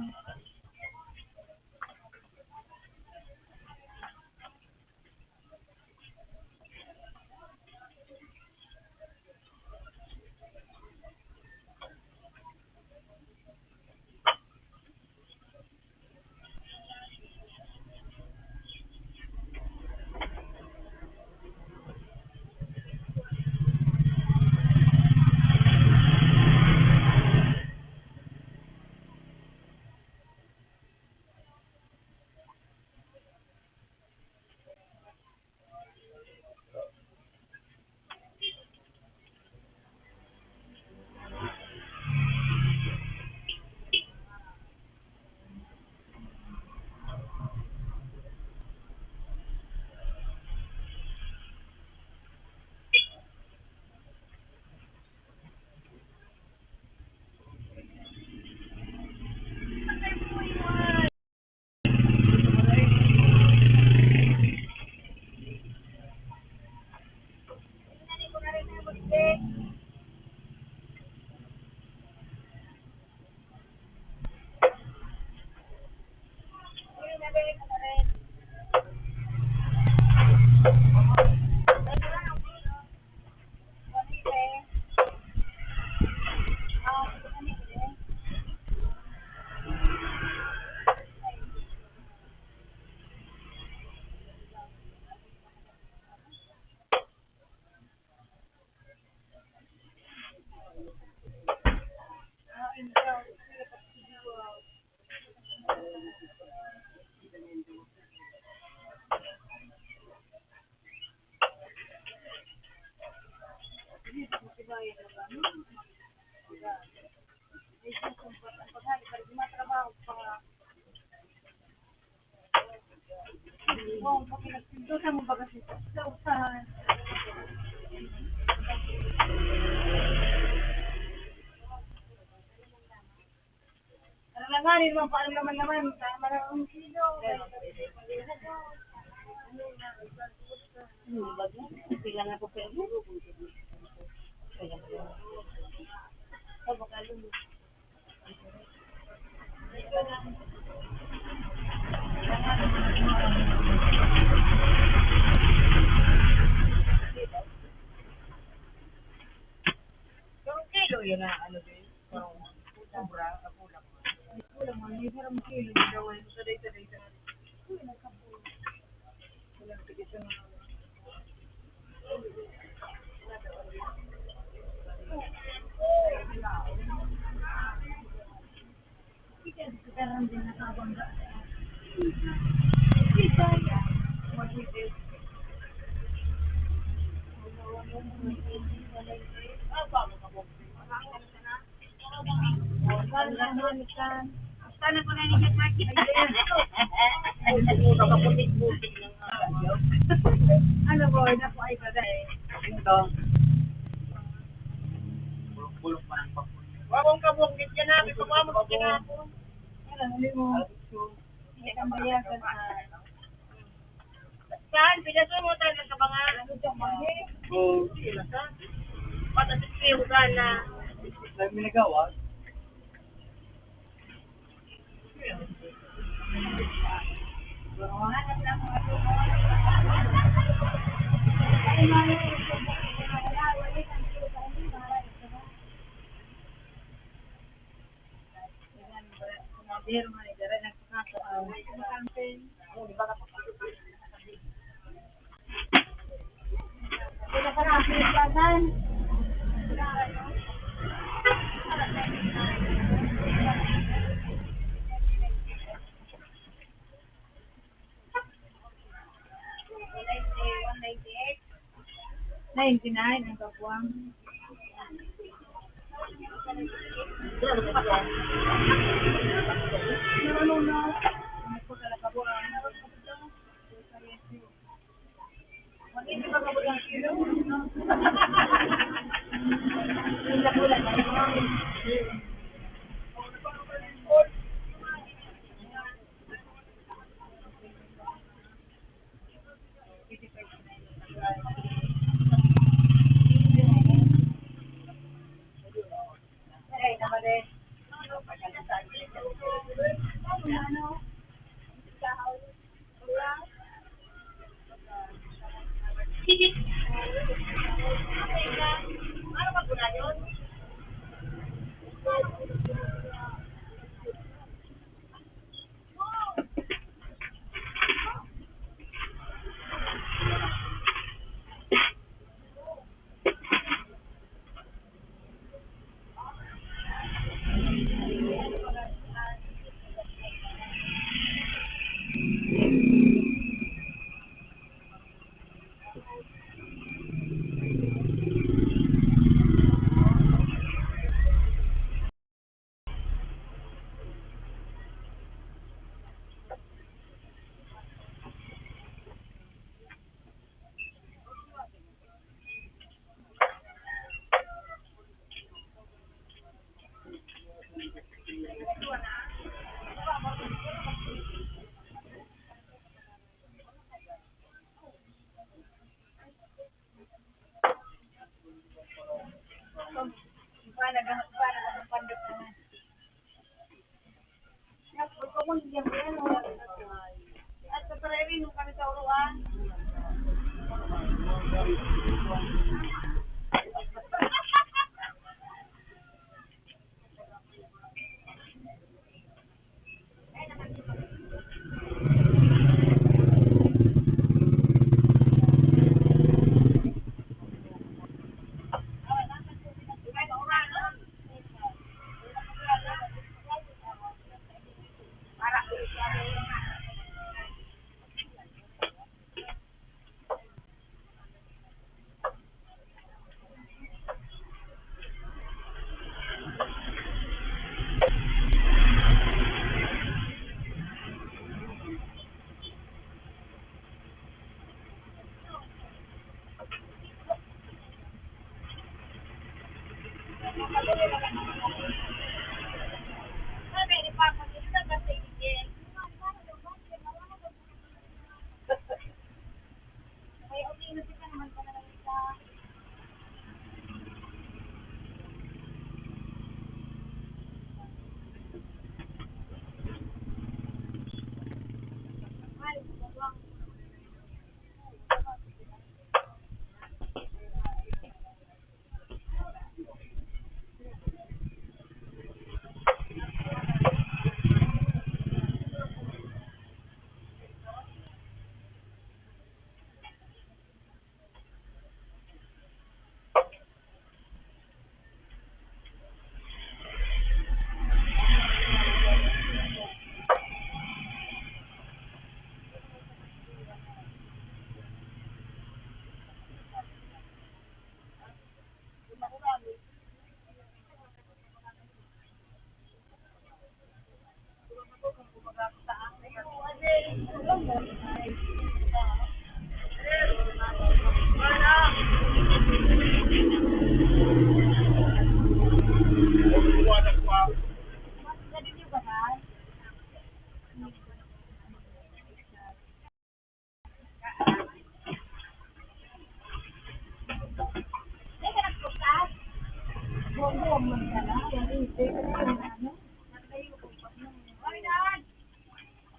Ano na nga, rin mo, paano naman naman? Tama na ang kilo. Hmm, bagay. Pila na po kayo? Sa baka lumo. Yung kilo, yun na, ano din. Sobra, kakulang. Kulang man, may sarang kilo, may gawin. Saday-saday sa uy, nagkapo. Walang tigas ang mga. Sana ko na ninyo sakit. Ano po, na po ay bagay. Ito. Bulong-bulong pa ng pagpunta. Wawang kabukit yan na, may pagwamang kinapon. Ano, huli mo? Hindi ka mayagan na. Saan? Pinasunod tayo ng kabangan. Oo. Patatisiyo ka na. May minagawa. Ninety-nine ang kabuang.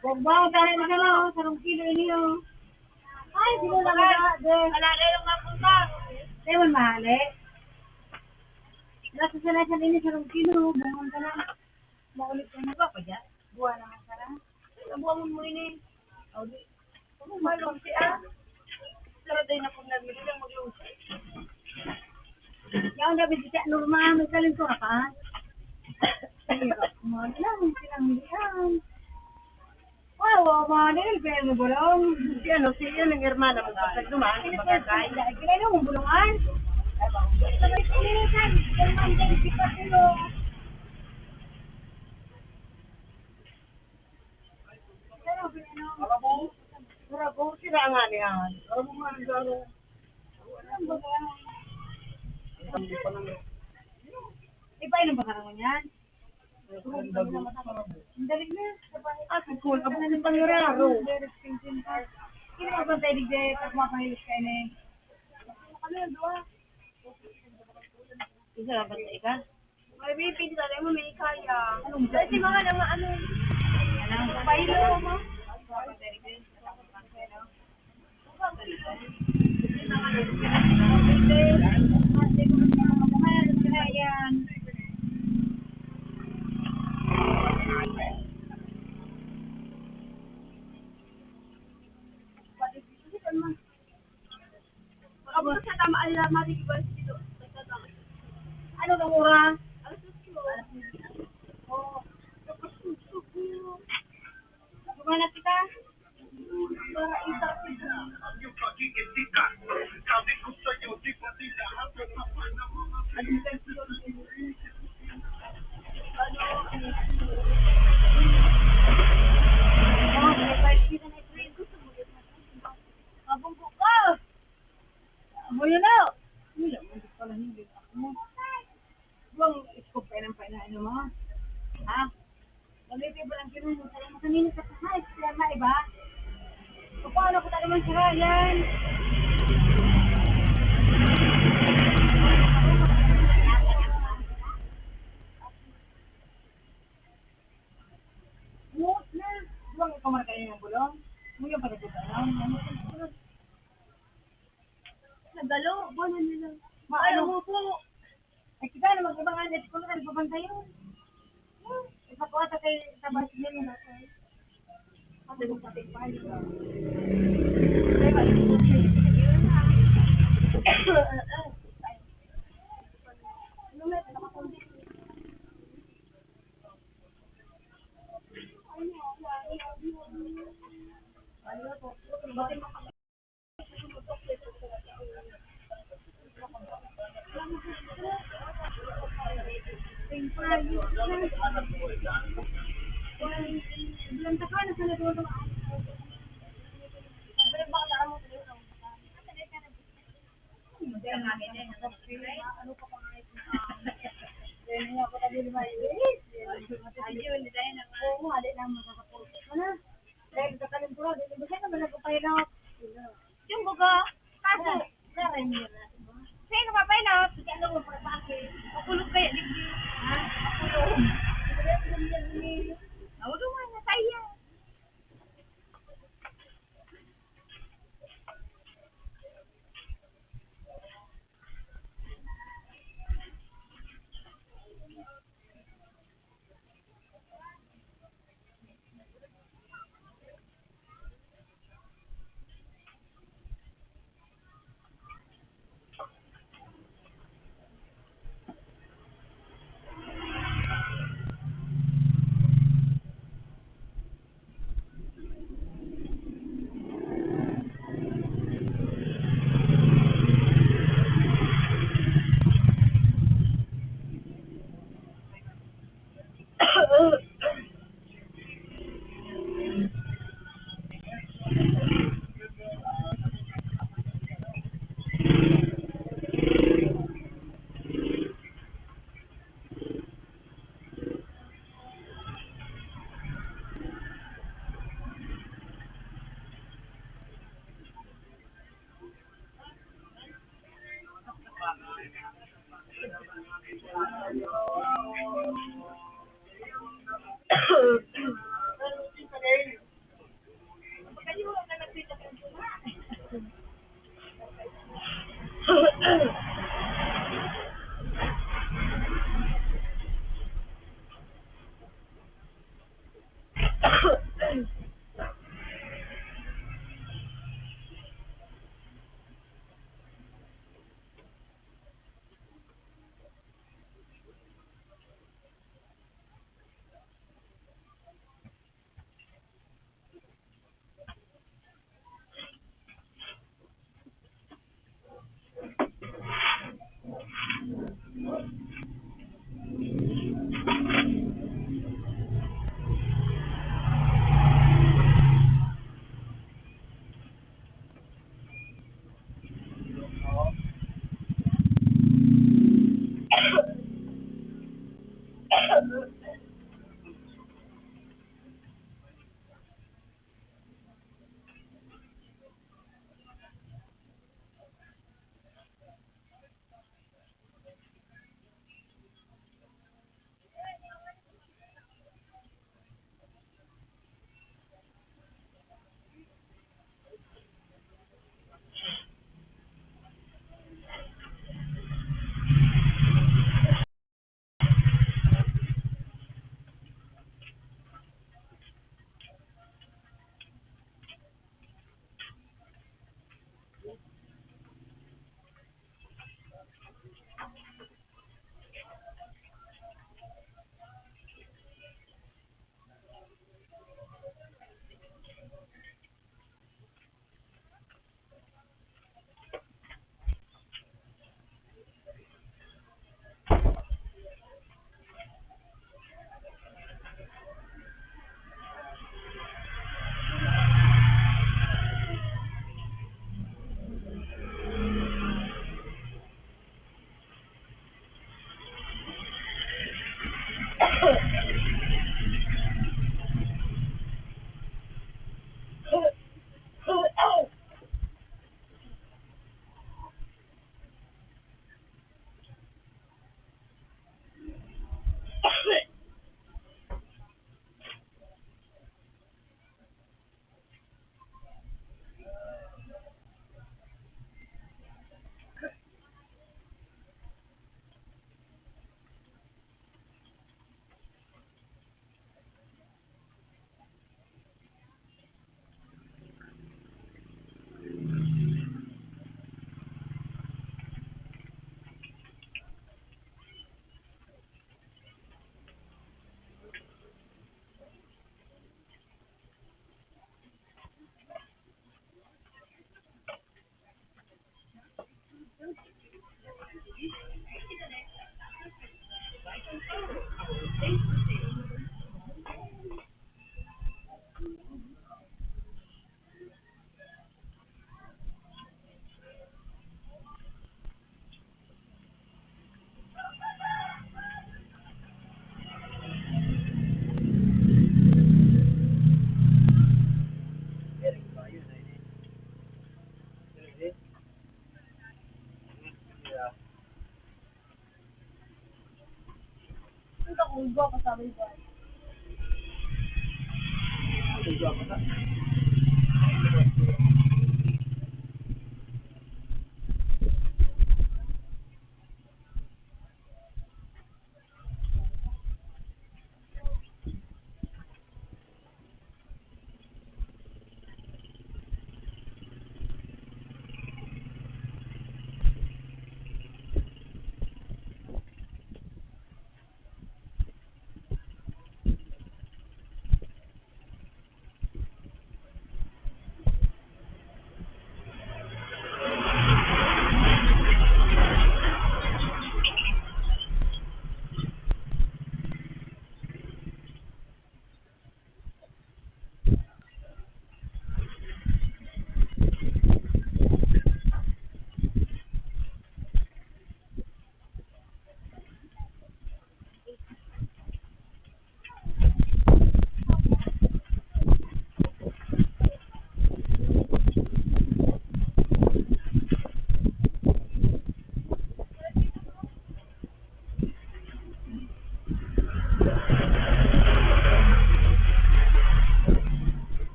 Bogba, tayo na gano'n, sarong kilo ini, oh. Ay, sino lang ba? De. Wala na yung mapunta. Di man mahali. Nasa sanay sa ini, sarong kilo, bangon ka na. Maulit ka na ba pa dyan? Buwan naman ka na. Nabuwangon mo ini. Aw, di. Ano, malong siya? Pero di na kung nagmili lang maglong siya. Yaon na, bigyan siya, normal, may kalintura ka. Ay, mga lang, silang diyan. Wow, wow, mga nil, pero mo bulong. Si ano, si yun, ang hermana mo, pag dumaan, sa barangay. Kilala mo, bulungan? Sabay sa initan, yung mandang di pa sila. Pero, ano, Arabo? Arabo, sila nga niyan. Arabo nga rin sa ano. Ano ba yan? Ang di pa nang Iba, inom ba ka naman yan? Ang dali na. Ako, abot ng pangararo. Very expensive pa. Hindi mo bantay, di ba? Pag mapahilis ka, ini. Ano yung duwa? Isa lang ba sa ika? May bibig sa mo, may kaya. Kasi mga naman, ano, Ano? Pailo mo. Abot sa tama, ay, mati, di ba, dito? Ano nang oras? Alas dos. Oo. Tapos, gusto ko. Gumana kita. Para isang Mabungko ka! Amo yun na! Wala, hindi pala, hindi ako. Buwang iskog pa ng painahin mo. Ha? Mag-ibig mo lang, Ginoo, sa mga kanina sa kahay, kaya maiba. Paano ko talaga man si Ryan? Buwang ikaw marka yung bulong. Mo yung pagkakita lang. Nagalo, buwan na nila. Maano mo po? Ay, kita na mag-ibang anak ko na nagbabantayon. Isa ko ata kay Tabas yun, yun ako. Pati mo pati pa, di ba? Ano nga, nakakundi. Ano nga po? Ayun, dahil na. Oo, hali lang makakapulot. Ano? Dahil sa kalimpuran, hindi ba siya naman nagpapahilak? Yung baga, kaso, Kaya nila. Sa'yo na papahilak, kasi alam mo, para sa akin, makulog kaya, di ba? Ha? Makulog. Naulo nga na, saya.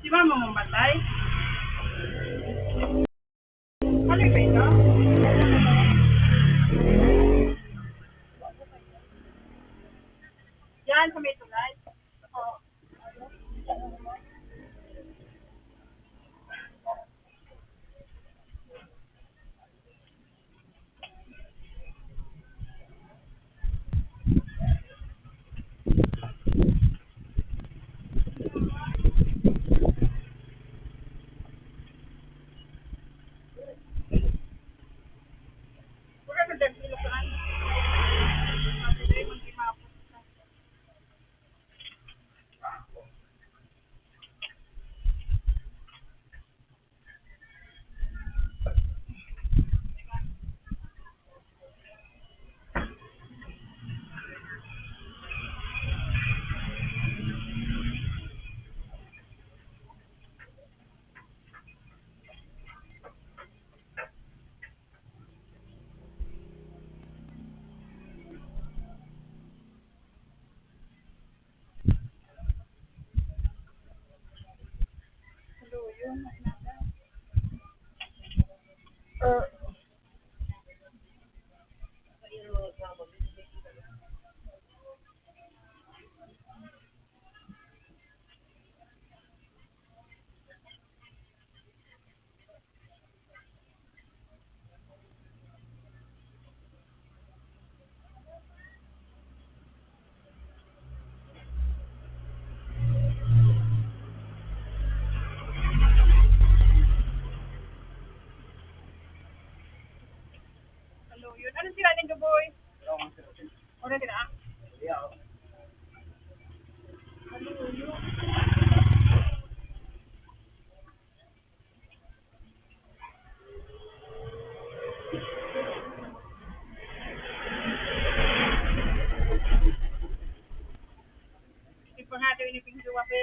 Si mama mo matay? Ano ba ito? Yan, sa may tulay. Oo. Hello, yun. Anong sira nindo, boy? Wala sira. Ipangataw ni Pingsuwa, pe.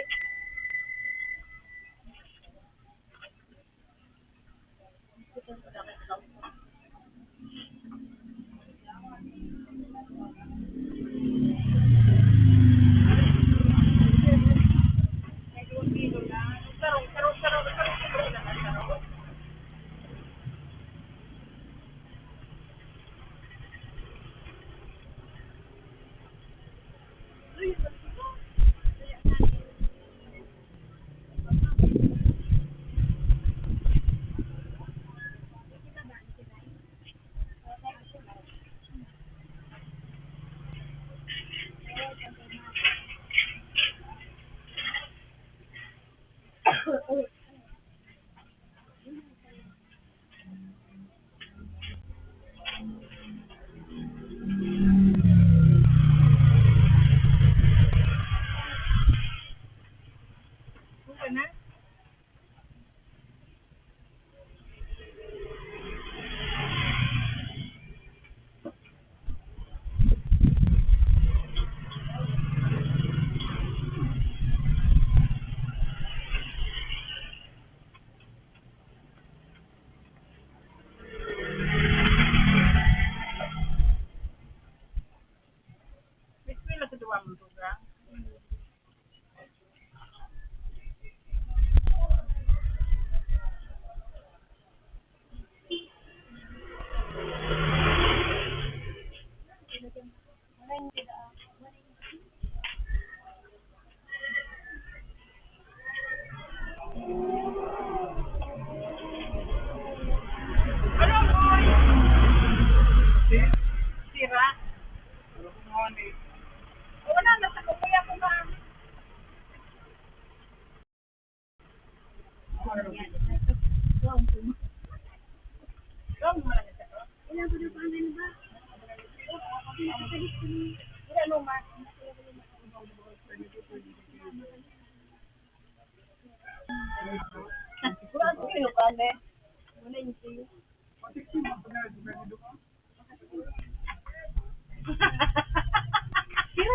Pira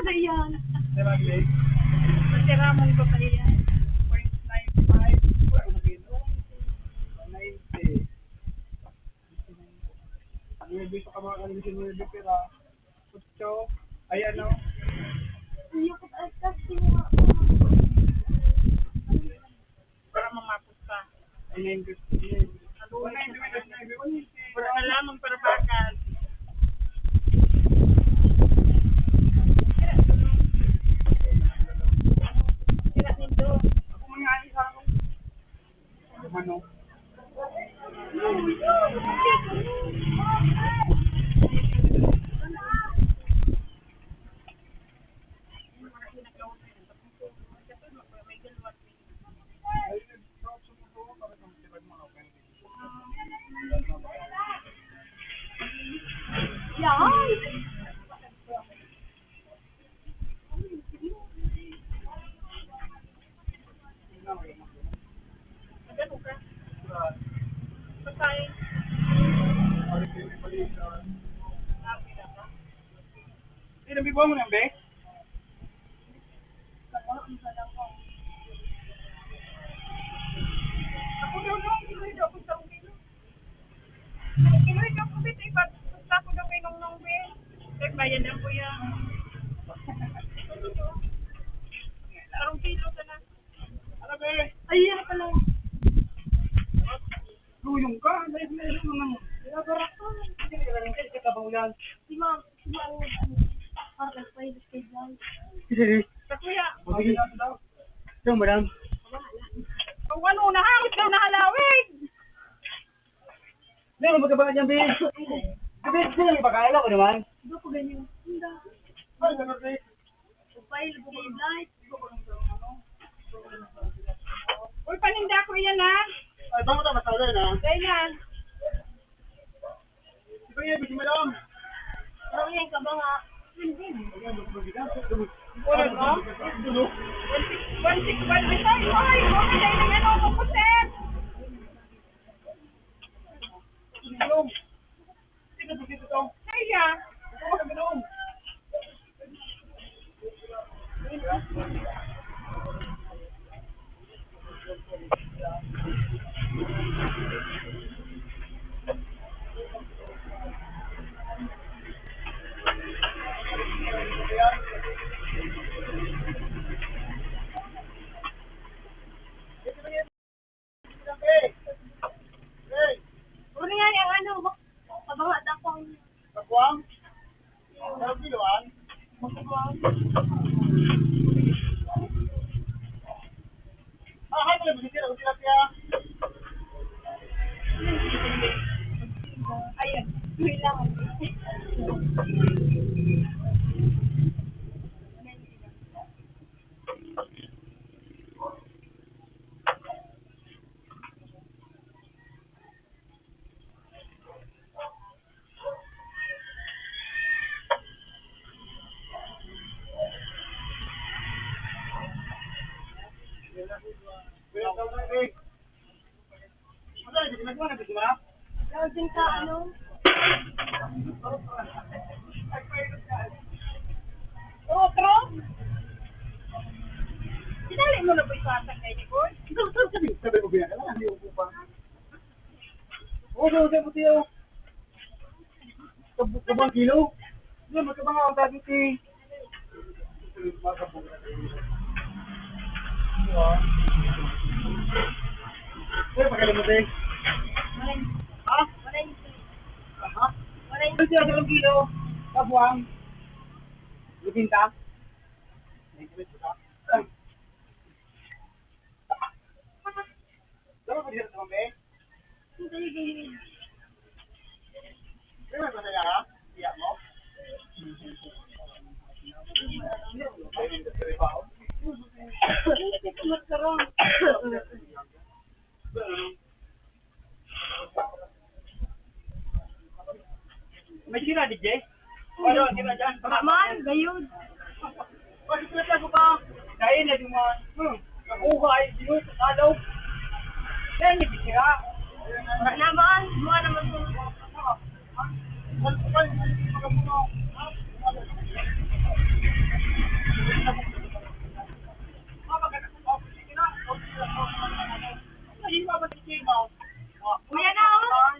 na yan? Masira man ko pa yan. Point nine five. Wala ko nag-inom. Ninety. Ang ibig sa kamahal, ang ibig sa mga pera. Kutso. Ay, ano? Yung kutas kasi nga. Para mamapos ka. Ay, nine fifty. Wala na lamang para bakal. Sira nito. Ako man nga isa ako. Ano? Sinabi mo mo nang, be? Ako daw, no, kinuha daw ako sa kilo. Kinuha daw ako, be, ipat-, ipat ako daw kay Nongnong, be. Kay bayan daw ko yan. Parang kilo ka na. Ano, be? Ay, yan pala. Luyong ka, layo-layo mo nang. Kaya barak ka. Hindi ka lang, hindi ka ba ulan? Si ma'am, si ma'am, ano, parang pwede kay John. Sige. Sa kuya. O, sige. Ito, madam. Ang ano, nahangos daw na halawig. Hindi, magkabaka dyan, be. Be, sino may pakain ako naman? Hindi ko ganyan. Hindi. Ay, ganun, be. Upay, lubog, light. Uy, paninda ko yan, ha? Ay, baka na masala na. Kaya na. Di ba yan, bisi madam? Parang yan, kabanga. Hindi. Ayan, mas mabigat. Wala, no? One six, one six, one six. Ay, ay, okay, ay, ano, kukuset. Inom. Sige, sige, sige. Kaya. Ito, mag-inom. Puro na yan ang ano, kabanga, takwang. Takwang? Ang kiloan? Takwang. Ah, ano yung bisita? Ang tilapia? Ayun, yun lang. Meron din ka, ano? Otro? Sinali mo na po yung pasang kayo, boy? Ikaw, saan ka din? Sabi ko, "Biya ka lang, hindi ko pa." Oo, saan, saan mo, tiyo? Kab-, kabang kilo? Hindi, magkabang ako dati, ti. Uy, pagaling mo, te. Ha? Aha. Ano siya sa kilo? Kabuang? Lubinta? Dalawa pa diyan sa kamay? Hindi, hindi. Dalawa pa diyan, ha? Iya mo? Hindi ko magkaroon. May sira, D J? Ano, sira dyan? Tama man, gayud. Pagkikita ko pa, dahil na duman. Hmm. Nakuha ay sinunod sa salaw. Dahil na sira. Wala naman, buwan naman po. Kuya na, oh.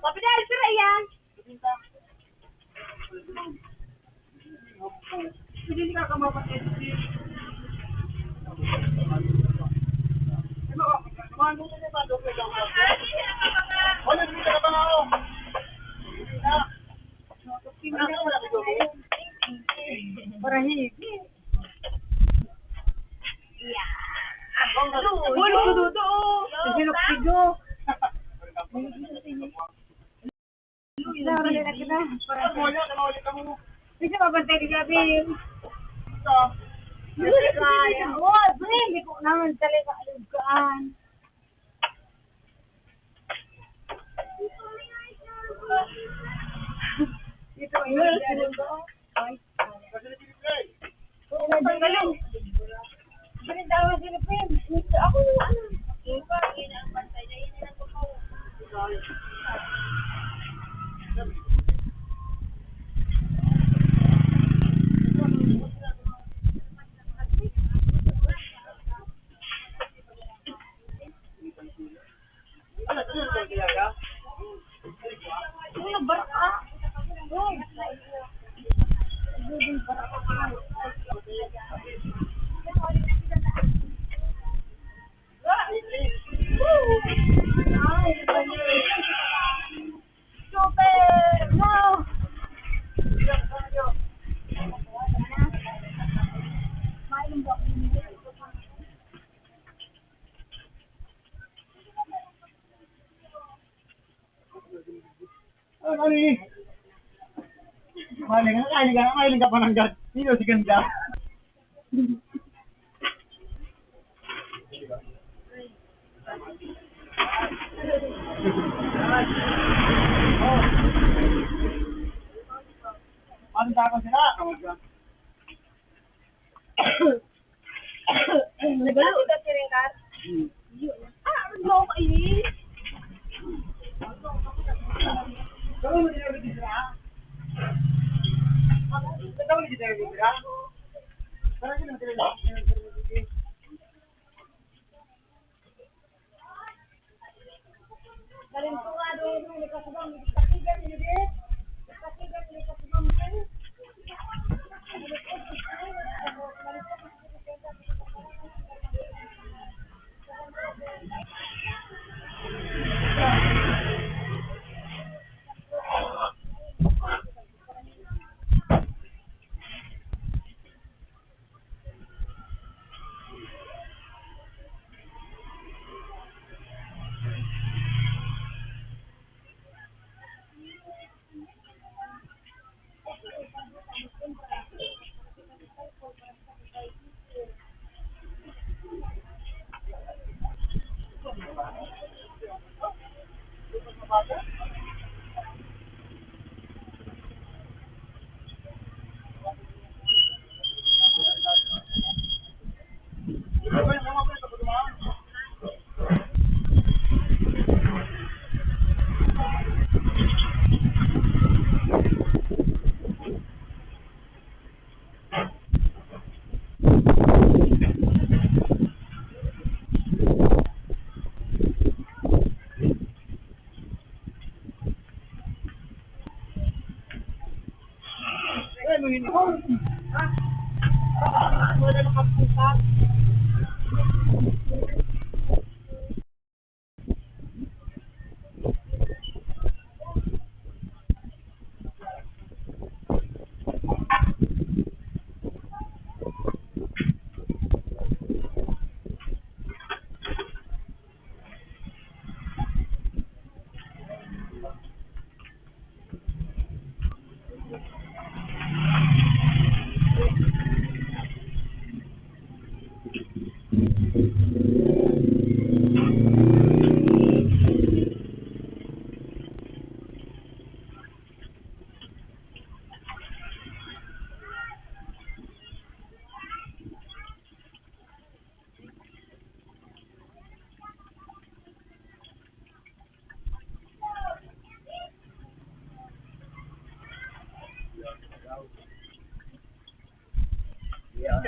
Kapital, sira yan. Para higit. Ulo ko dito, oh. Sige, luktigo. Sige, mabantay ka, Gabi. Oh, Bren, di ko naman talaga alugaan. Ito, yun. Ay. Ang galing. Ganun daw ang Philippines. Ako yung ano. Yung pa, yun ang bantay na yun ang pagkaw. Super! No! Ano, ano ni? Maling, maling ka, maling ka pa ng gad. Sino si ganda? Ano sa akin sila? Nagalo ka si Rengar? Hmm. Yun. Ah, ano kayo? Ikaw mo din ang registra? Ikaw mo din ang registra? Parang yun ang registra.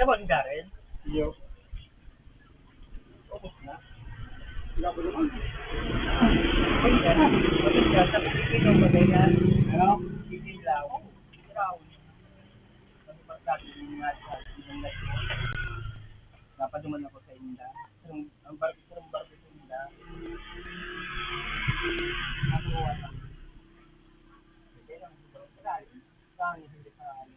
Diba, Darren? Yo. Ubus na. Wala pa naman. Ay, yan. Ubus na. Sabi ko, sino ba na yan? Ano? Hindi lang. Brown. Sabi ko, sabi ko nga, sabi ko nga, napaduman ako sa inda. Ang, ang bar-, ang bar-, sa inda. Nakuha na. Kaya lang, sobrang sarali. Saan yung hindi sarali?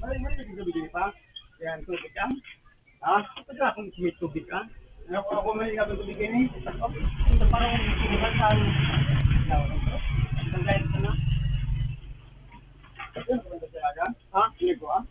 May, may ibig sabihin pa? Yan, tubig ka? Ha? Pagka akong may tubig ka? Ako, ako may ibig sabihin eh. Ito parang hindi ka sa ano. Ang gaya ka na. Ito, ang ganda talaga. Ha? Sige po, ah.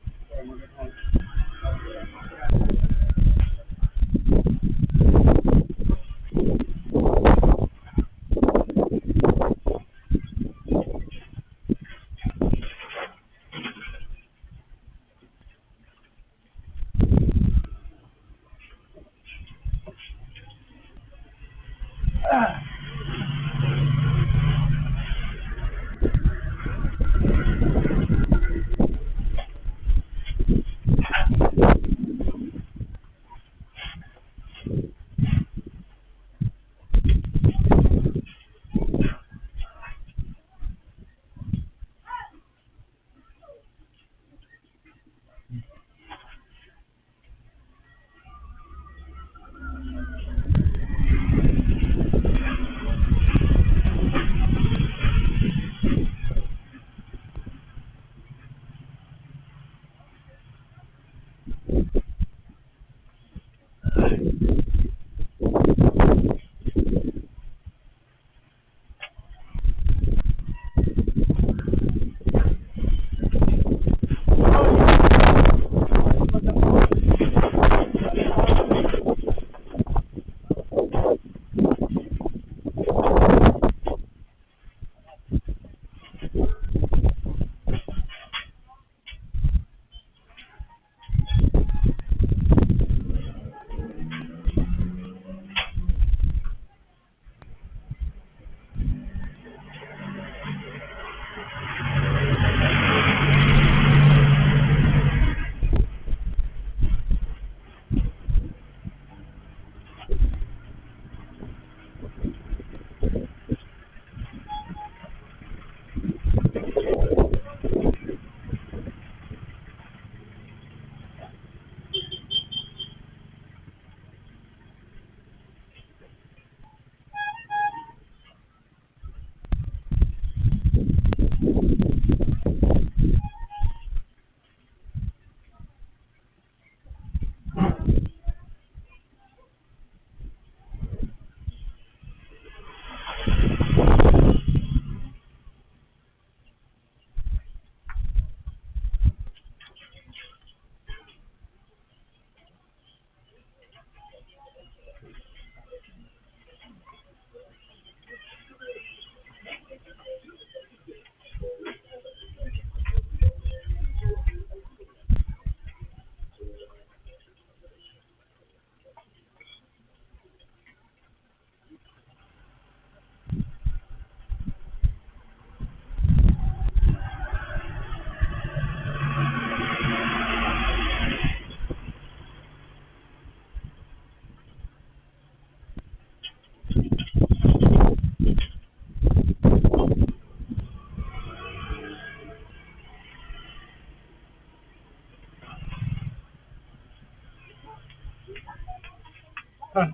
May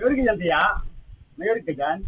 urig ka dyan, tiya? May urig ka dyan?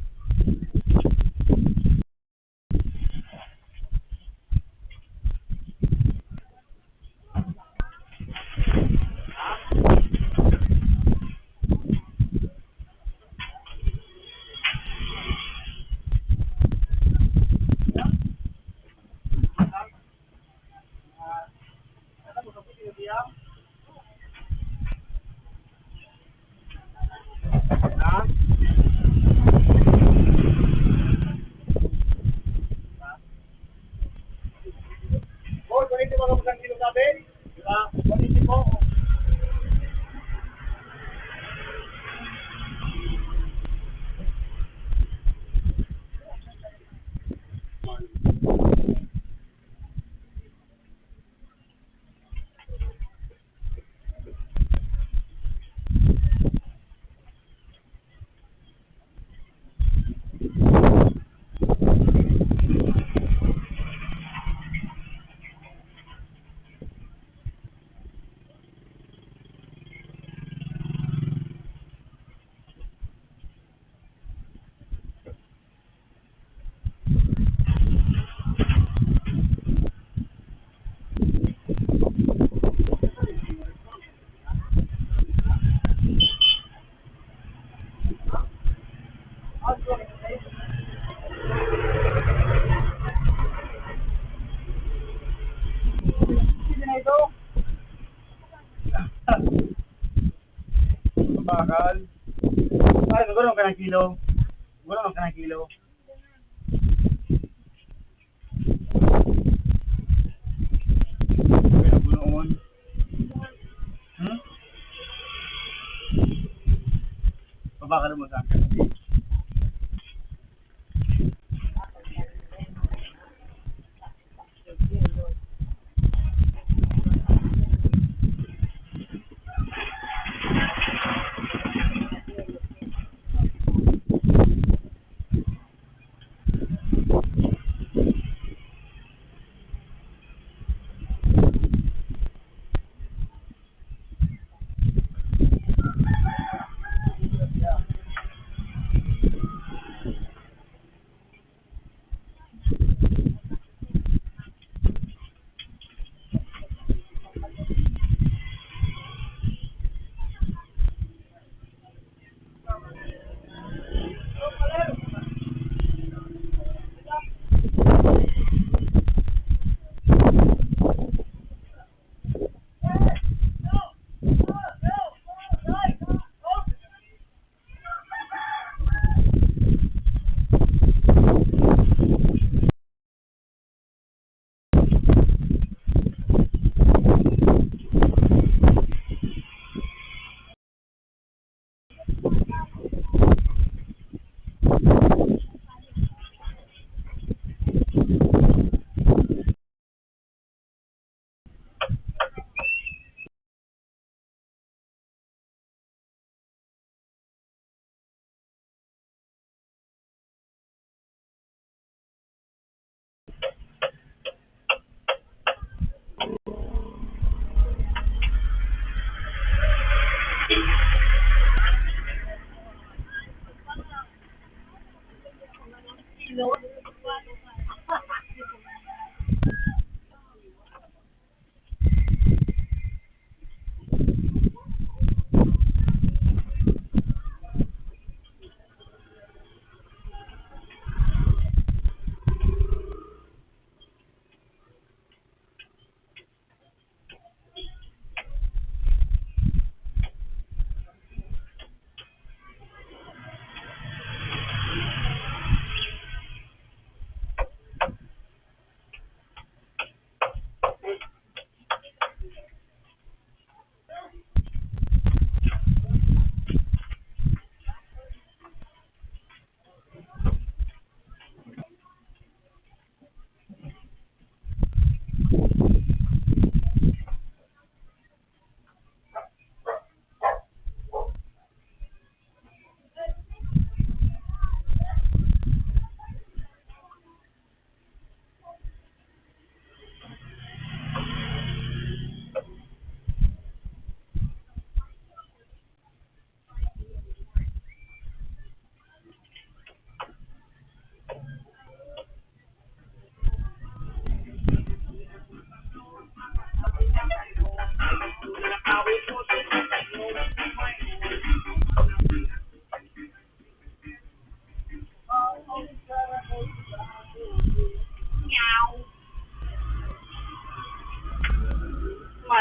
Bakal. Ay, gagawin ka ng kilo. Gagawin ka ng kilo. Pero bunoon. Hmm? Pabakal mo sa akin.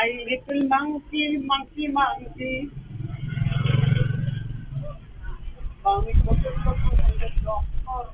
My little monkey, monkey, monkey. Monkey, monkey, monkey, monkey, monkey.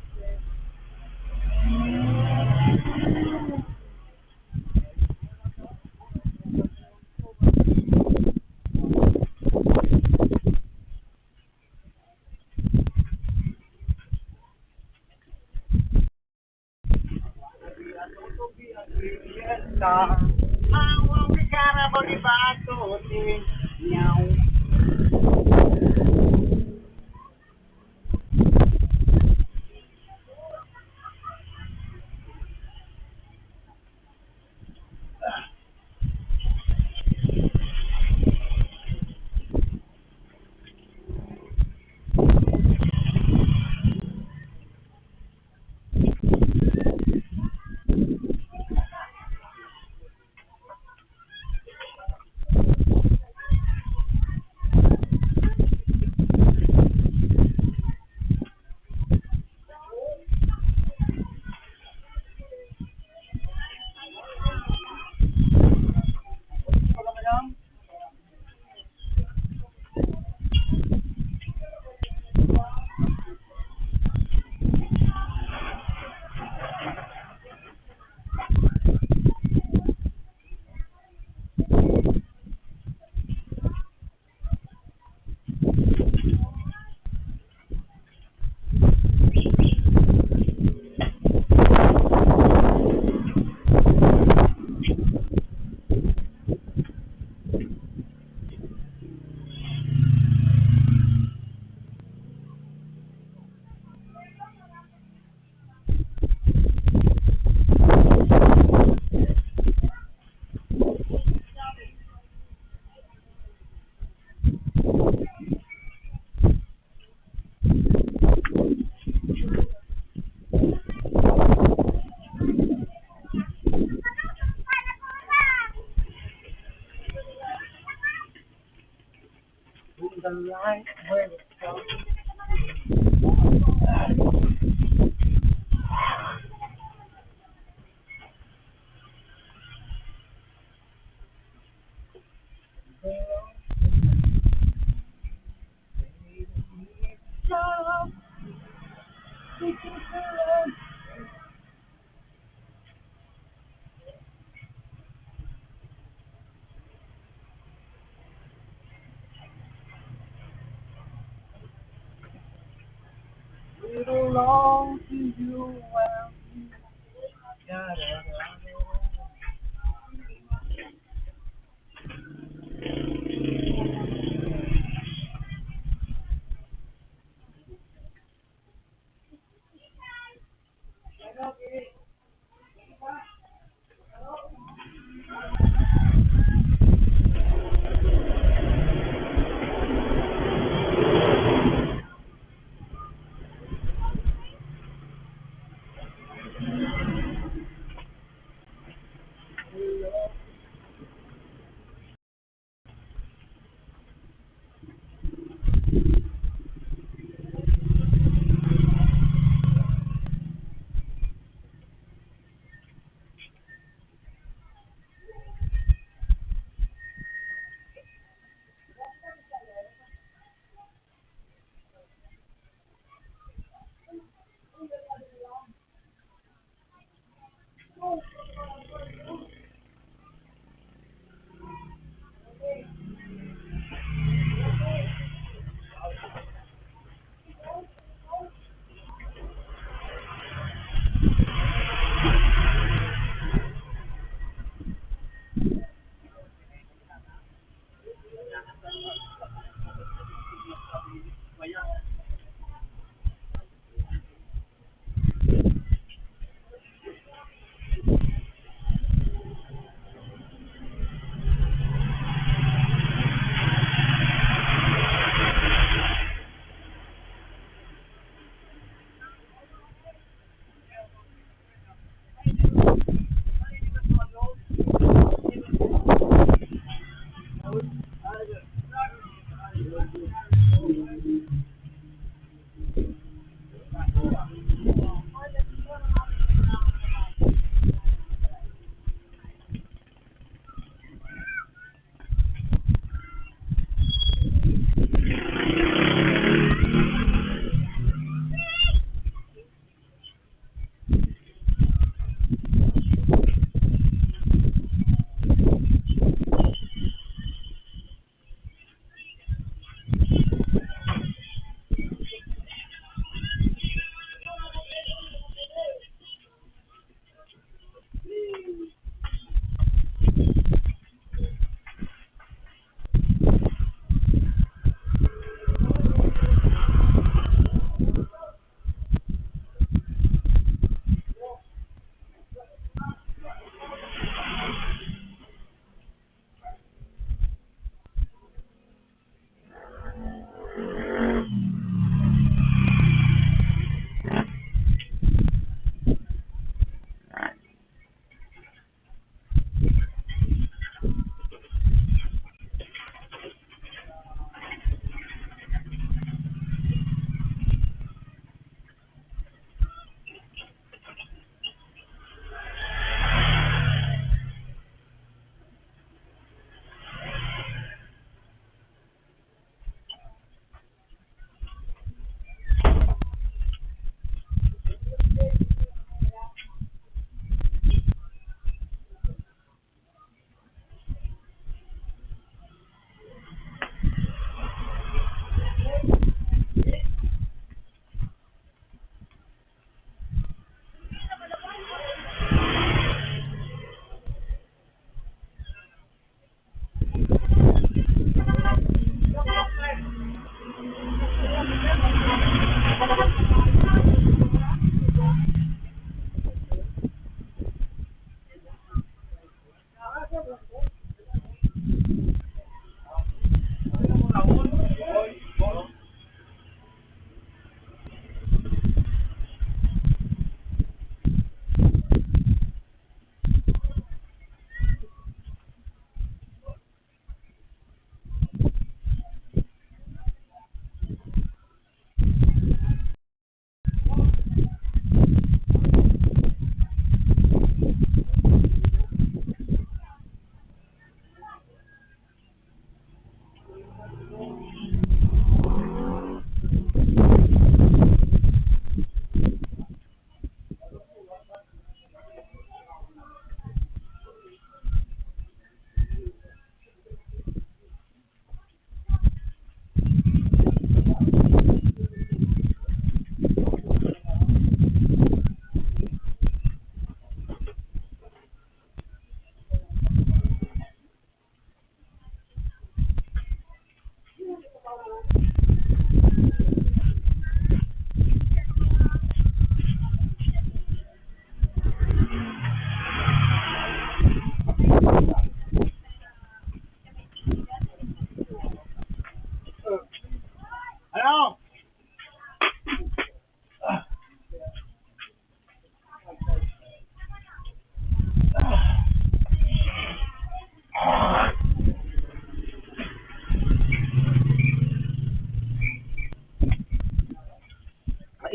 Ano?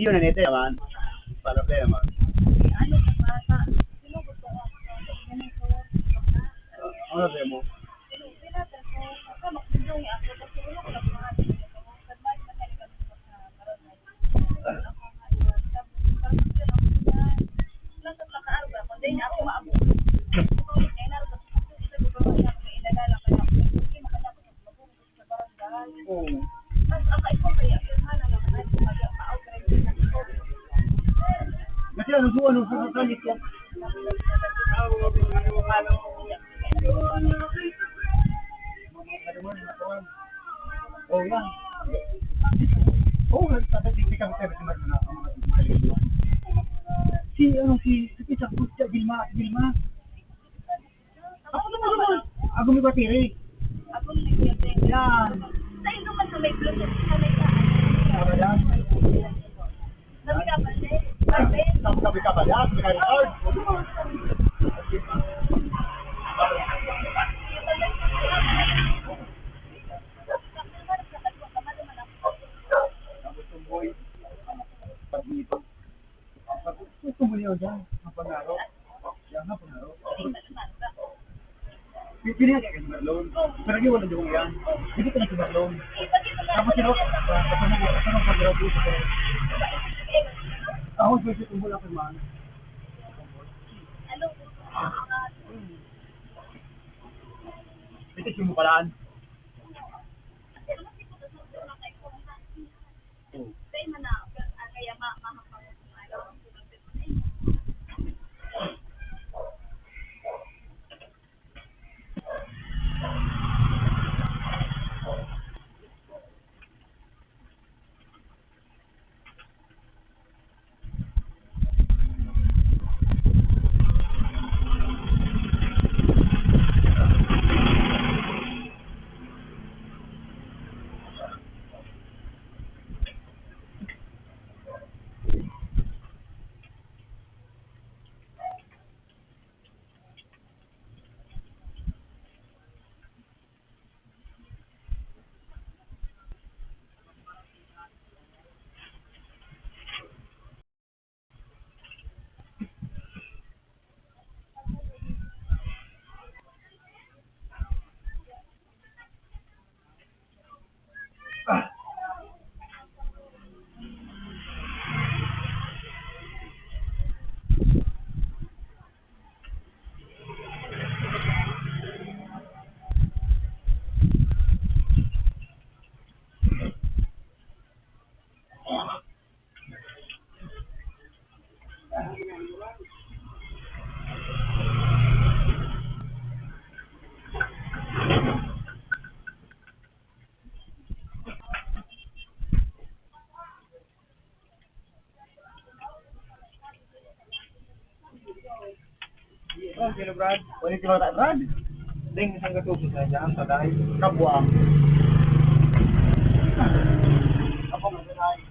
Iyo na nito naman. Problema. Ano sa bata? Sino gusto ko? Ano sabi mo? Oo. Kasi ano, ano, ano, ano, ano, Oh, yan. Oh, nagtatatiktik ang pera si Marlon na ang mga, mga, si, ano, si, si Pizza Food, si Vilma, si Vilma. Ako naman, ako may battery. Ako may battery. Yan. Sa inyo man sa may Bluetooth, sa may sa. Tama yan. Sabi ka ba, Jay? Sabi. Sabi ka ba yan? Sabi ka, Richard? Tapos yung boy, pag-ipag. Gusto mo yun, yan. Ang pangarap. Yan ang pangarap. Pi-, pili na kayo si Marlon. Pero di wala doon yan. Hindi ko na si Marlon. Tapos sino? Tapos sino? Tapos sino? Tapos sino? Ako, gusto ko mula kay Mano. Ito yung mukalaan. Oh, sino, Brad? Pwede si Bata, Brad? Ding, isang gatuso sa dyan, sa dahil. Kabwa. Ako, sa dahil.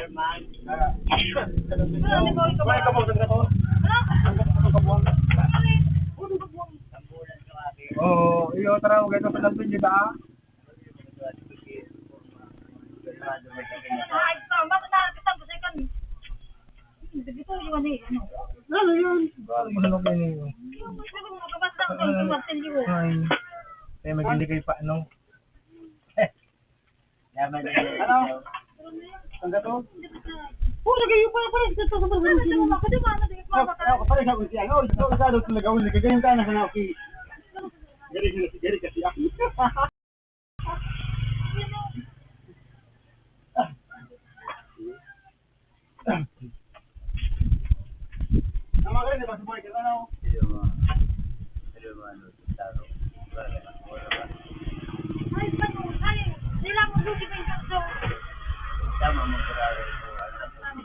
Wala ka ba sa gato? Ang gato sa kabuang. Oo, iyo, tara, huwag ito sa lansun, di ba? Ay, ito, bakit nakakita ko sa ikan? Hindi ko yun eh, ano? Ano yun? Ano yun? Yung, yung, yung, yung, yung, yung, yung, Ay. Kaya maganda kayo pa, ano? Yaman na yun. Ano? Ang gato? Puro kayo pa, parang sa ito, sa mga sino. Ako, di ba, ano, di ba, Ako, ako, parang ako siya. Ako, ito, ito, ito, talaga, uli, kagayon ka na, sana, okay. Galing, galing, galing kasi ako. Ang mga ganun, di ba, sa buhay ka, ano? Hello, mga, hello, mga, ano, taro. Wala ka, wala ka. Ay, ano, ay, sila mo, Lucy, may sakto. Tama mo, brother. Ang,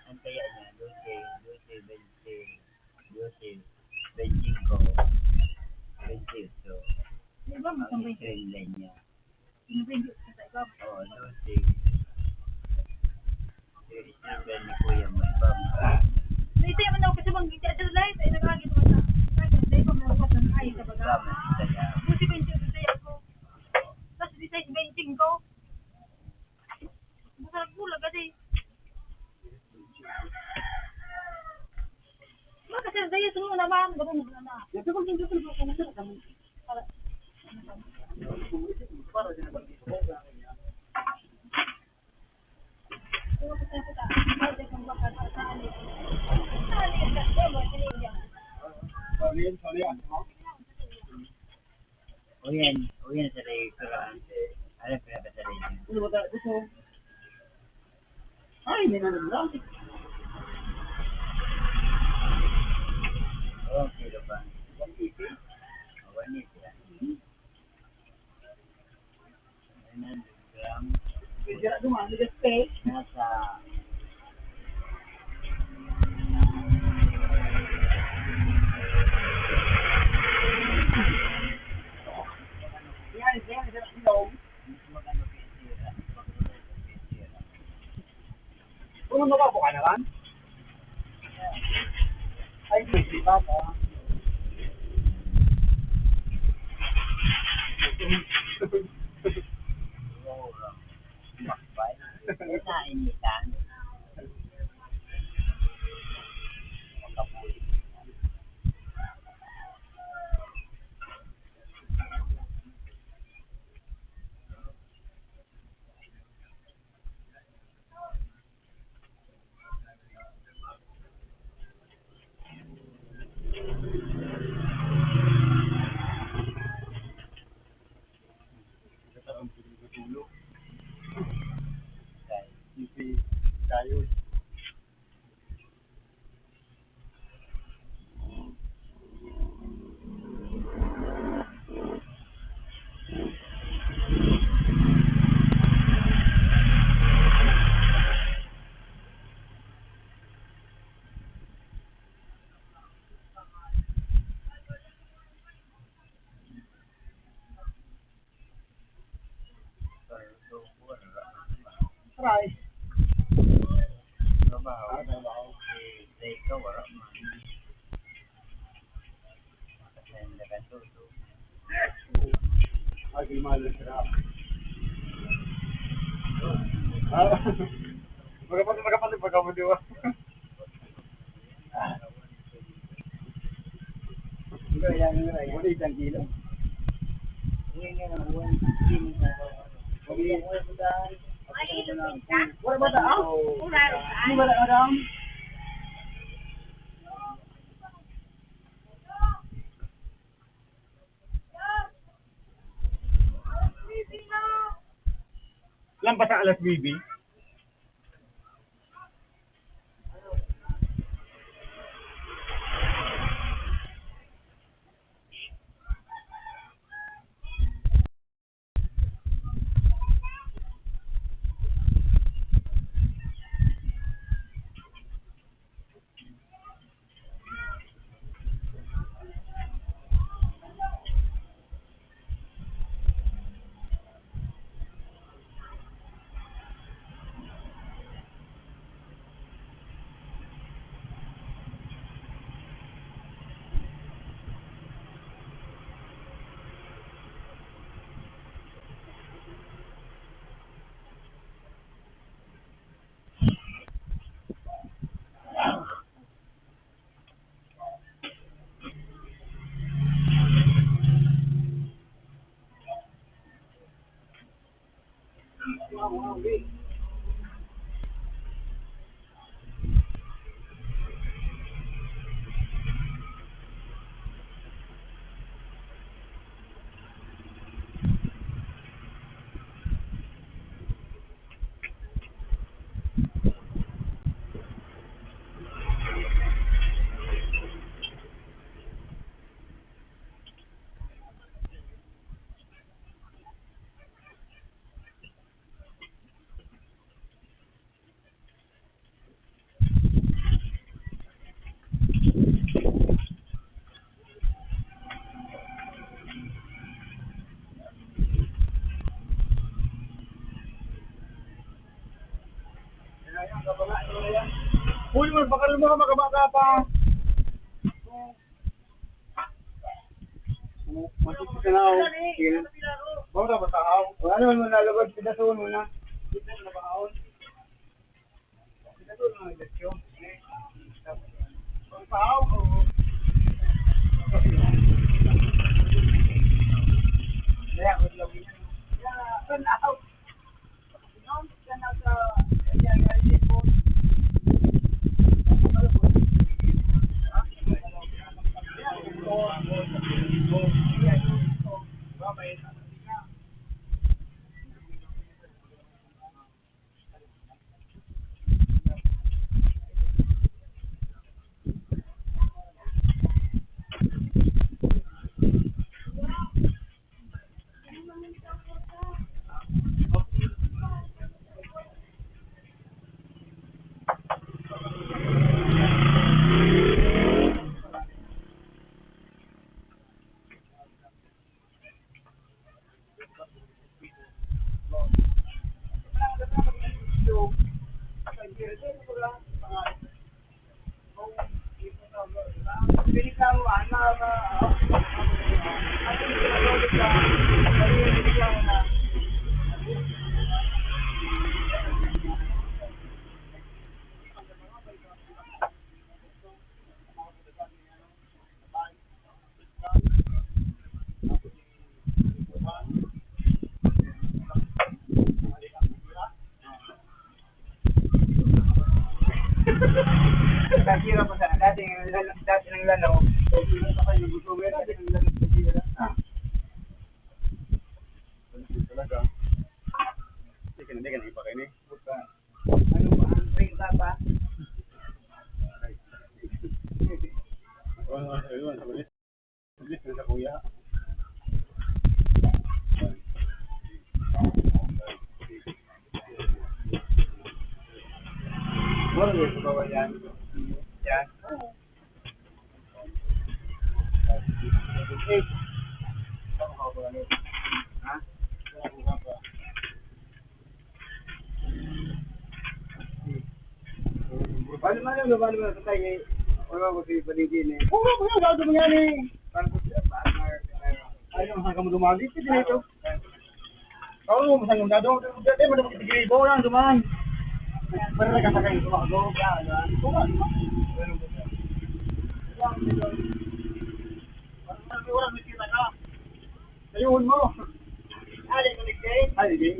ang kaya niya, Lucy, Lucy, Lucy, Lucy, Benjingko, Benjingko. Di ba, ang masambay? Screen line niya. Yung video ko sa iba. Oo, Lucy. Yung screen line ni Kuya mo, iba mo. May ito naman ako kasi mang-, ito, ito, live, ay, nag-aagi naman na. Ay, kasi iba mo, ay, sa baga. Iba mo, sa baga. Lucy, Benjingko, sa ako. Tapos, di sa Benjingko. Masarap po, lagad eh. Bakit sir, dahil sunod naman, ganun na na. Ito kung hindi ko kung sir, kami. Para, para din naman dito. Sorry, sorry, ano? O yan, o yan sa restaurant. Ano pinapasarili? Ano ba ta-, gusto? Ay, may naman lang. O, ang kilo ba? One eighty. O, one eighty lang. One hundred gram. Pwede na dumaan, just pay. Nasa Yan, yan, yan, yan. Kung ano ba, buka naman? Ay, hindi pa ba? Makbay. Nainitan. Makabuhi. Aray. Trabaho. Ah, trabaho. Eh, break ka, wala man. Makasend na ka, so, so. Ay, di mahal na sila. Ah, magkapatid, magkapatid, magkapatid, di ba? Wala, yan, yan, yan. Wala, isang kilo. Wala, wala, wala. Wala ba ta, ah? Wala, wala, madam. Lampas ang alas nuebe. Uy, man, bakal mo ka, magkabaka pa. Masuk ka na, oh. Sige na. Bawal na, matahaw. O, ano, ano, nalagod, pidasuon mo na. Pidasuon mo na, pidasuon. Pagpahaw, oo. Kaya, kaya, kaya, kaya, Nakatira pa sa dati ng lalo-, dati ng lalo. Ah. Talaga. Hindi ka na, hindi ka na iba kayo, eh. Ano ba? Ang drink ba ba? Ayun, ayun, ayun. Hindi, sa kuya. Mura, may sabawan yan. Yan. Ha? Bali man, ano, bali man, sa tayo, eh, wala ko sa paligid, eh. Oo, mga gado mo yan, eh. Parang gusto niya, partner, ano. Ayun, hanggang mo dumagit, pwede na ito. Oo, masang yung gado. Dati, madami kita gribo, yan, dumaan. Pero nagkasakay, dumaan, go, yan, yan. Dumaan, dumaan. Pero, pero, parang may oras, may kita ka. Ayun mo. Ali, maligay. Ali, maligay.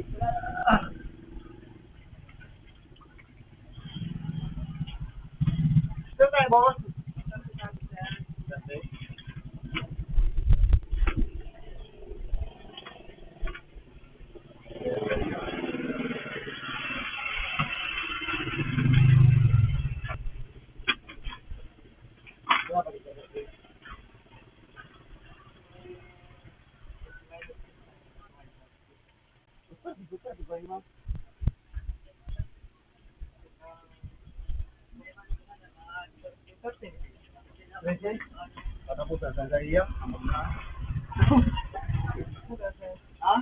Doon tayo, boss. Katapusan sa, sa iya, ang mga... Ha?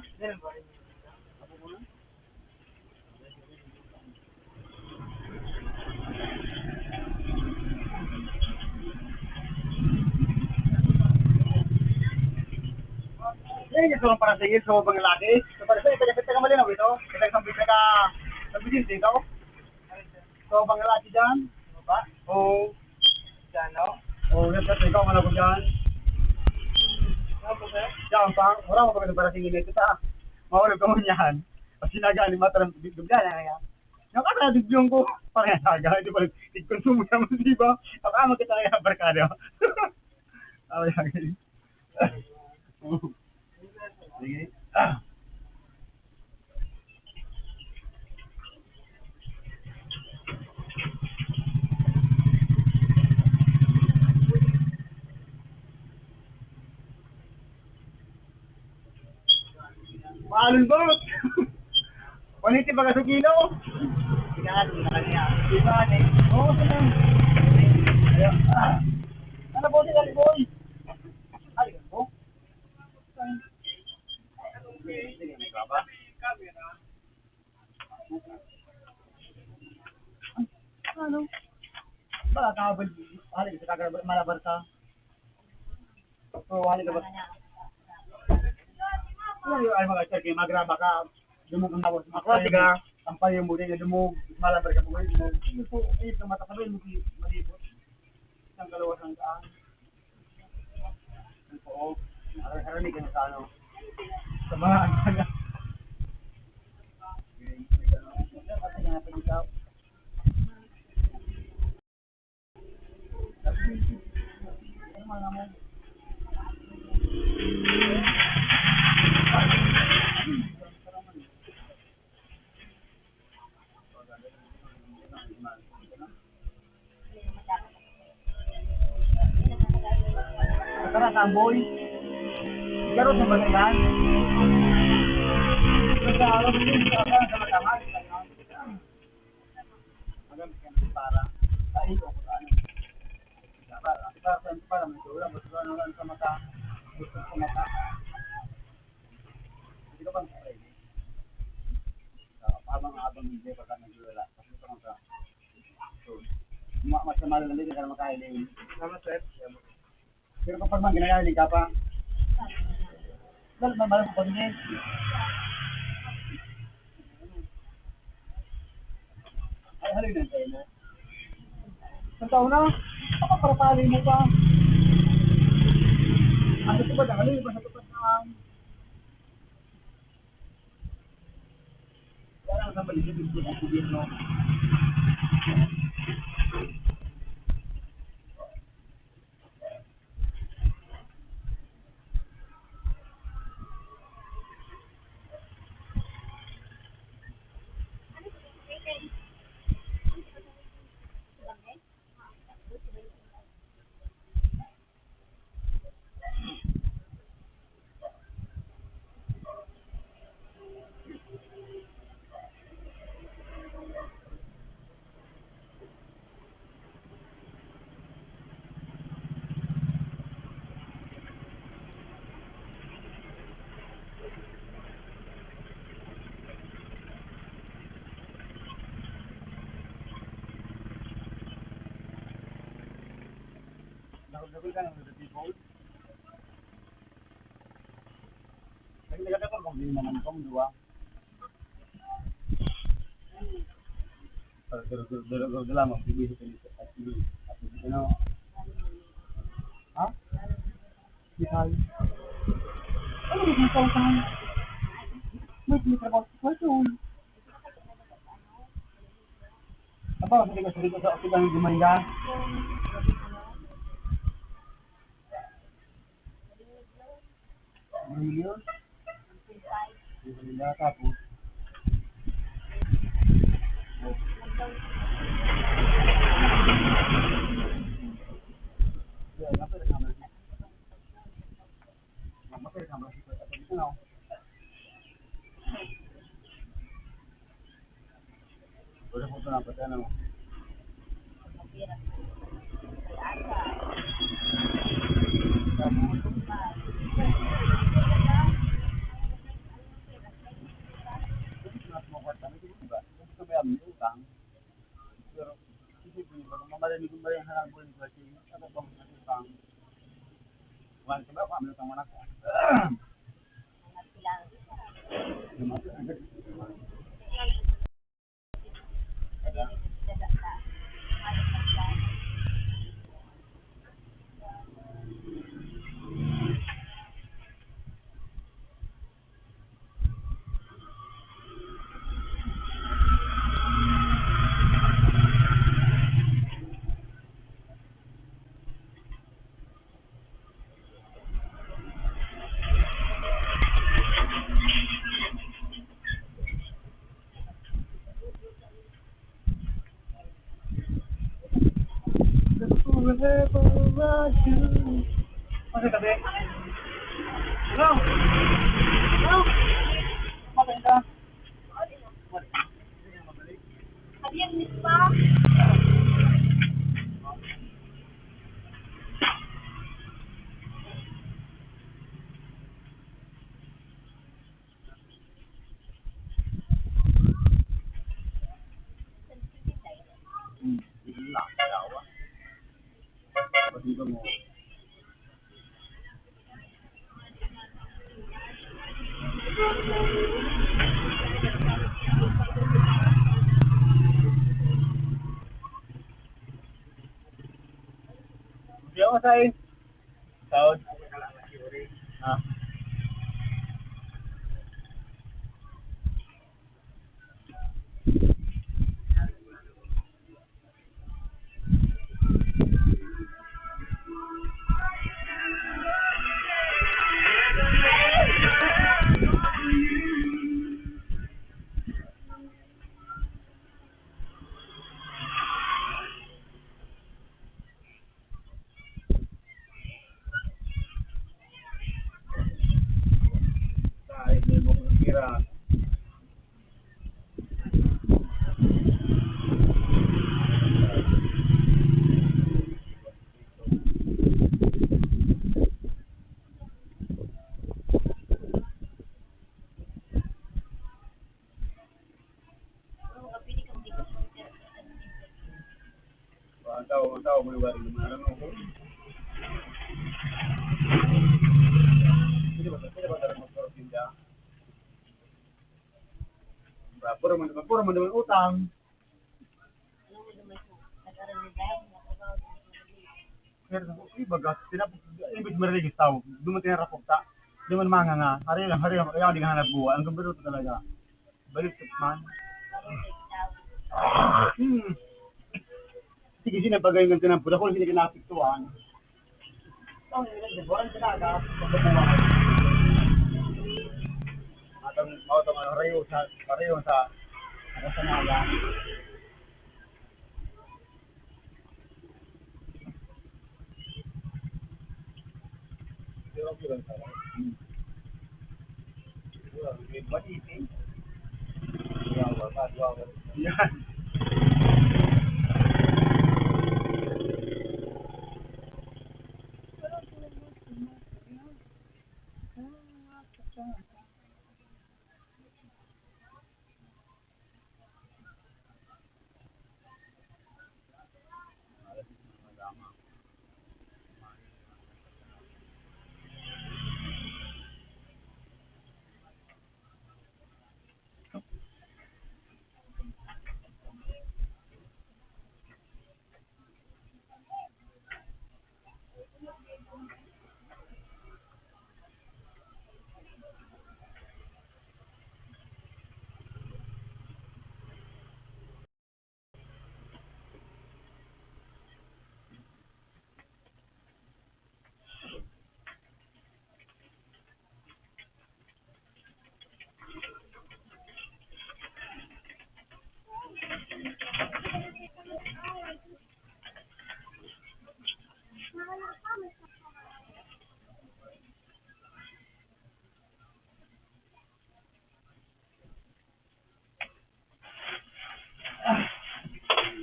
Yan yung tulong para sa iyo, sa mga laki. Sa para sa iyo, taga, taga Malinaw ito. Taga San Vicente ka, San Vicente ikaw. Sa mga laki dyan. Ba? Oo. Dyan, no? Oo, yan, ikaw, ano ko dyan? Ano po, sir? Diyan pa. Wala mo kami para sa inyo ito, ta. Mahulog ka mo niyan. Pag sinaga ni Mata ng dubla na nga. Nakakadublyong ko. Parang naga, di ba? Nagkonsumo naman, di ba? Ako, ah, magkita kaya barkada. Ako, yan. Sige. Paalon ba? Paniti baga sa kilo. Pinahalo na kanya. Di ba, ne? Oo, sila. Ayan. Ah. Ano po sila, boy? Ay, po. Sige, may baba. Ano? Baka kabal, hali sa kagal, malabar ka. So, hali ka ba? Ano yun, ay, mga sir, kaya magraba ka, dumog ang lawas, mga Ako, tiga. Ang payo mo din, dumog, malabar ka po, dumog. Sige po, eh, sa mata ka ba, hindi malibot. Isang kalawasan ka. Oo. Harani ka na sa ano. Sa mga ano na. Tara, tamboy. Garot ng balikan. Sa araw, sa araw, sa mata. Magamit ka ng para sa iyo, kung ano. Para, para, para, may dula, basta ano lang sa mata. Gusto sa mata. Hindi ka bang spray? Habang, habang hindi, baka nagdulala. Kasi ito ka. So, ma-, mas na malalim ka na makahiling. Salamat, sir. Pero kapag man, ginagaling ka pa. Dahil man, malam ko pag-init. Ay, halin na tayo mo. Sa taon na, baka parapali mo pa. Ano ito ba? Halin ba sa tupad na ang Wala sa paligid ng gobyerno. Dagol-dagol ka ng mga people. Lagi na ka pa kung di naman kung duwa. Pero, pero, pero, pero, pero, dala mo, sige, sige, sige, sige, ano? Ha? Mikal. Ano yung mikal ka? May, may trabaho sa kwarto. Apa, sige, sige, sige, sige, sige, sige, Ano yun? Hindi na tapos. Yan, napira naman. Napira naman. Ito na. Wala po ito napatay, ano? Pero, kasi po, pag mamarinig ko ba yung harang ko yung question, ano bang utang? Wala ka ba? Kami utang man ako. Wherever I do. Ano sabi? Hello? Hello? Maganda. Abiernes pa. Hmm, yun lang, yawa. Pati ba mo? Di ako sa Saud. Ah. Sa akin, may mga pira. Ang tao, ang tao, may wari ng mga ano, oh. Pwede ba, pwede ba talaga magpuro tinda? Puro man, puro man naman utang. Pero sa iba, gas, tinap-, imbis mariligis tao, dumating ang rapog ta. Di man manga nga, hari lang, hari lang, kaya di nga hanap buhay. Ang ganda talaga. Baliktad man. Hmm. Sige, sila bagay ng tinampo. Ako, hindi ka naapektuhan. Ang ilang dibuhan, sinaga, pagkabuhay. Atong, atong, ano, rayo sa, rayo sa, ano, sa nala. Yan.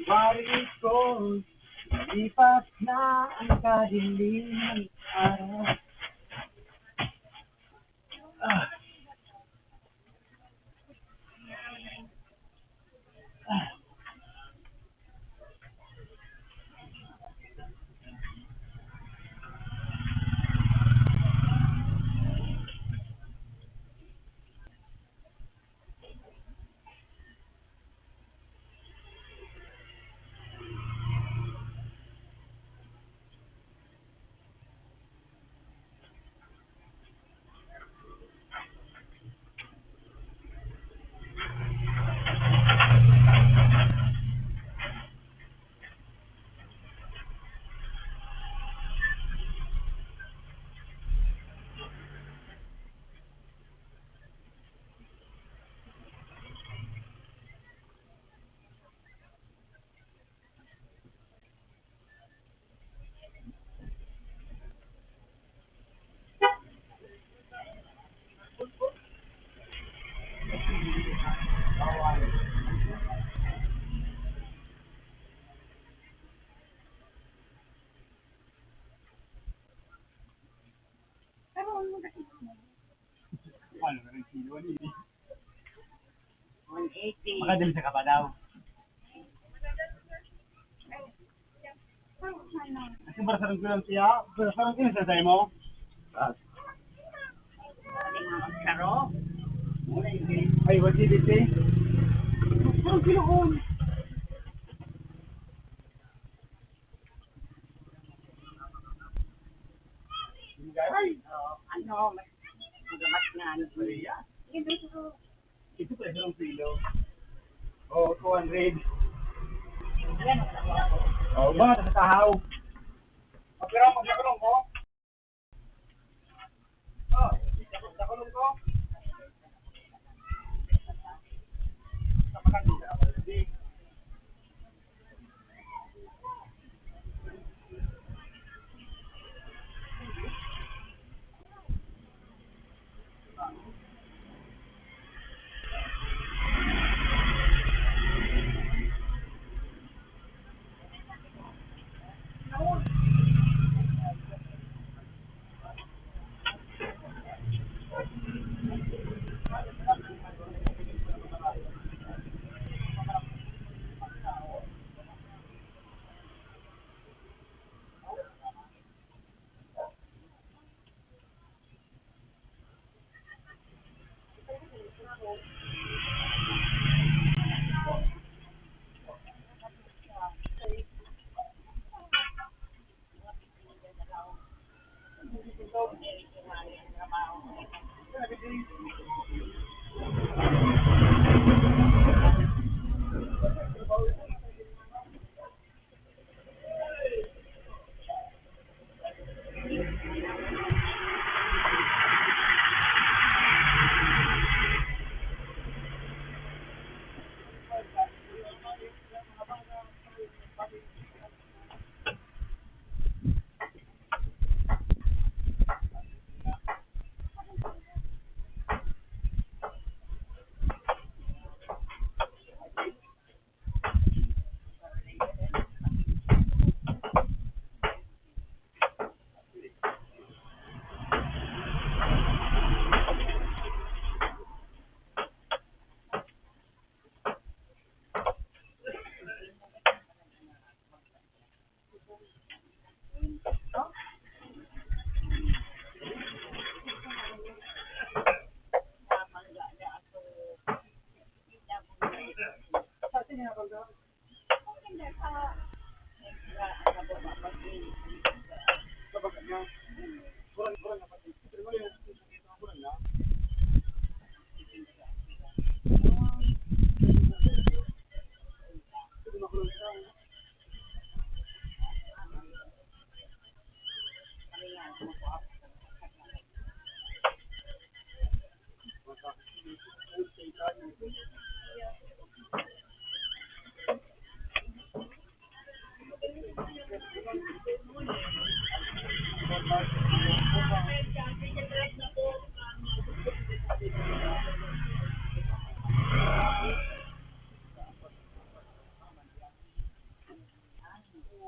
Wari ko, lipas na ang kadilim ng araw. Ah. Makadil sa kapadaw. Kasi barasarang ko lang siya, barasarang ko lang siya sa imo. Ah. Karo? Ay, wadi dito eh. Parang kinuon. Ay, oh, ano, mas magamas nga ano. Maria? Sige, gusto ko. Ito pa isang kilo. O, two hundred. O, ba, sa tahaw. Magpira, magpira mo. O, sa kulong ko. Sa kulong ko.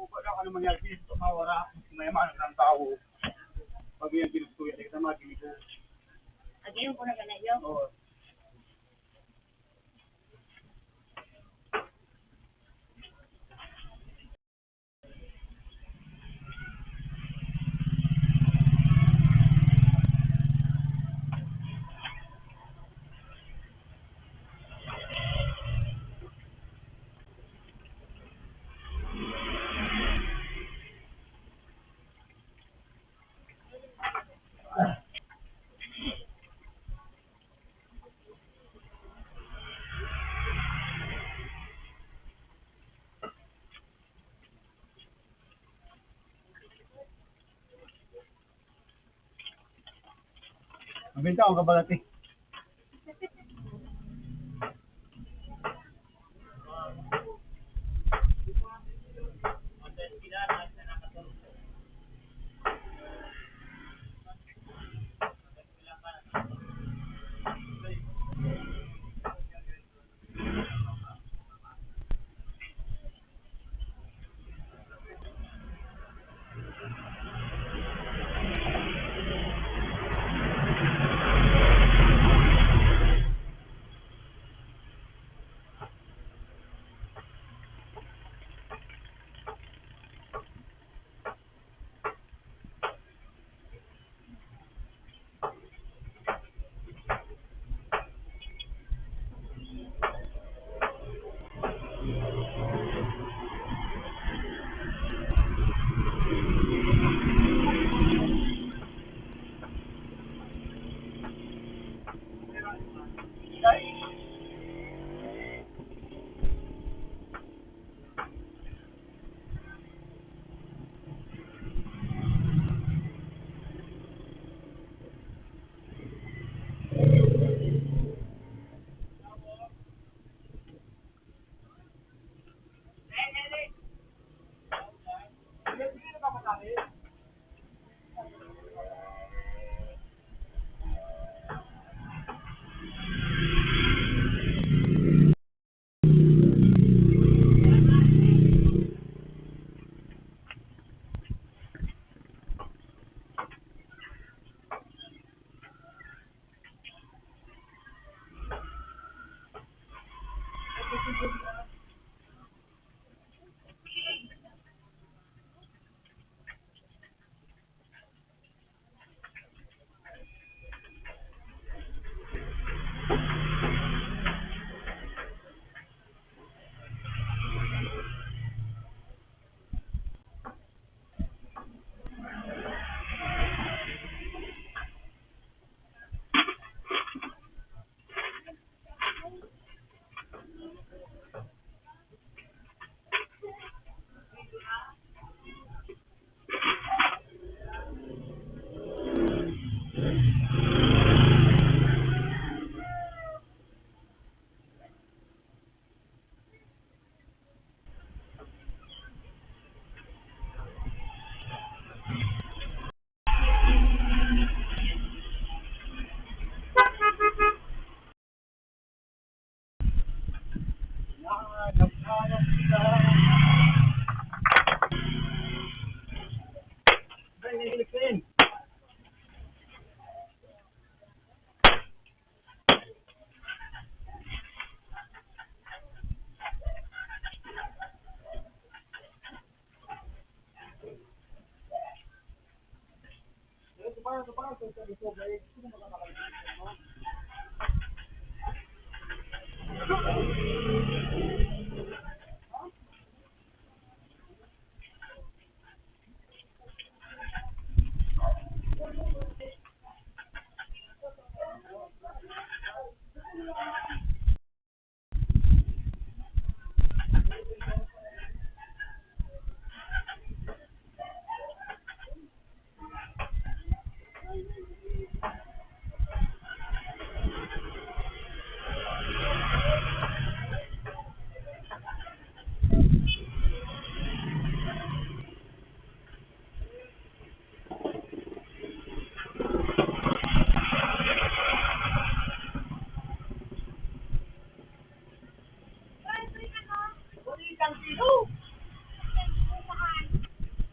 Baga ka naman yan, Kristo, mawara, may maano ng tao. Pag yan, Kristo, yan, kita magkikita. Agayon ko na kanayo. Oo. Mabenta akong kabalati.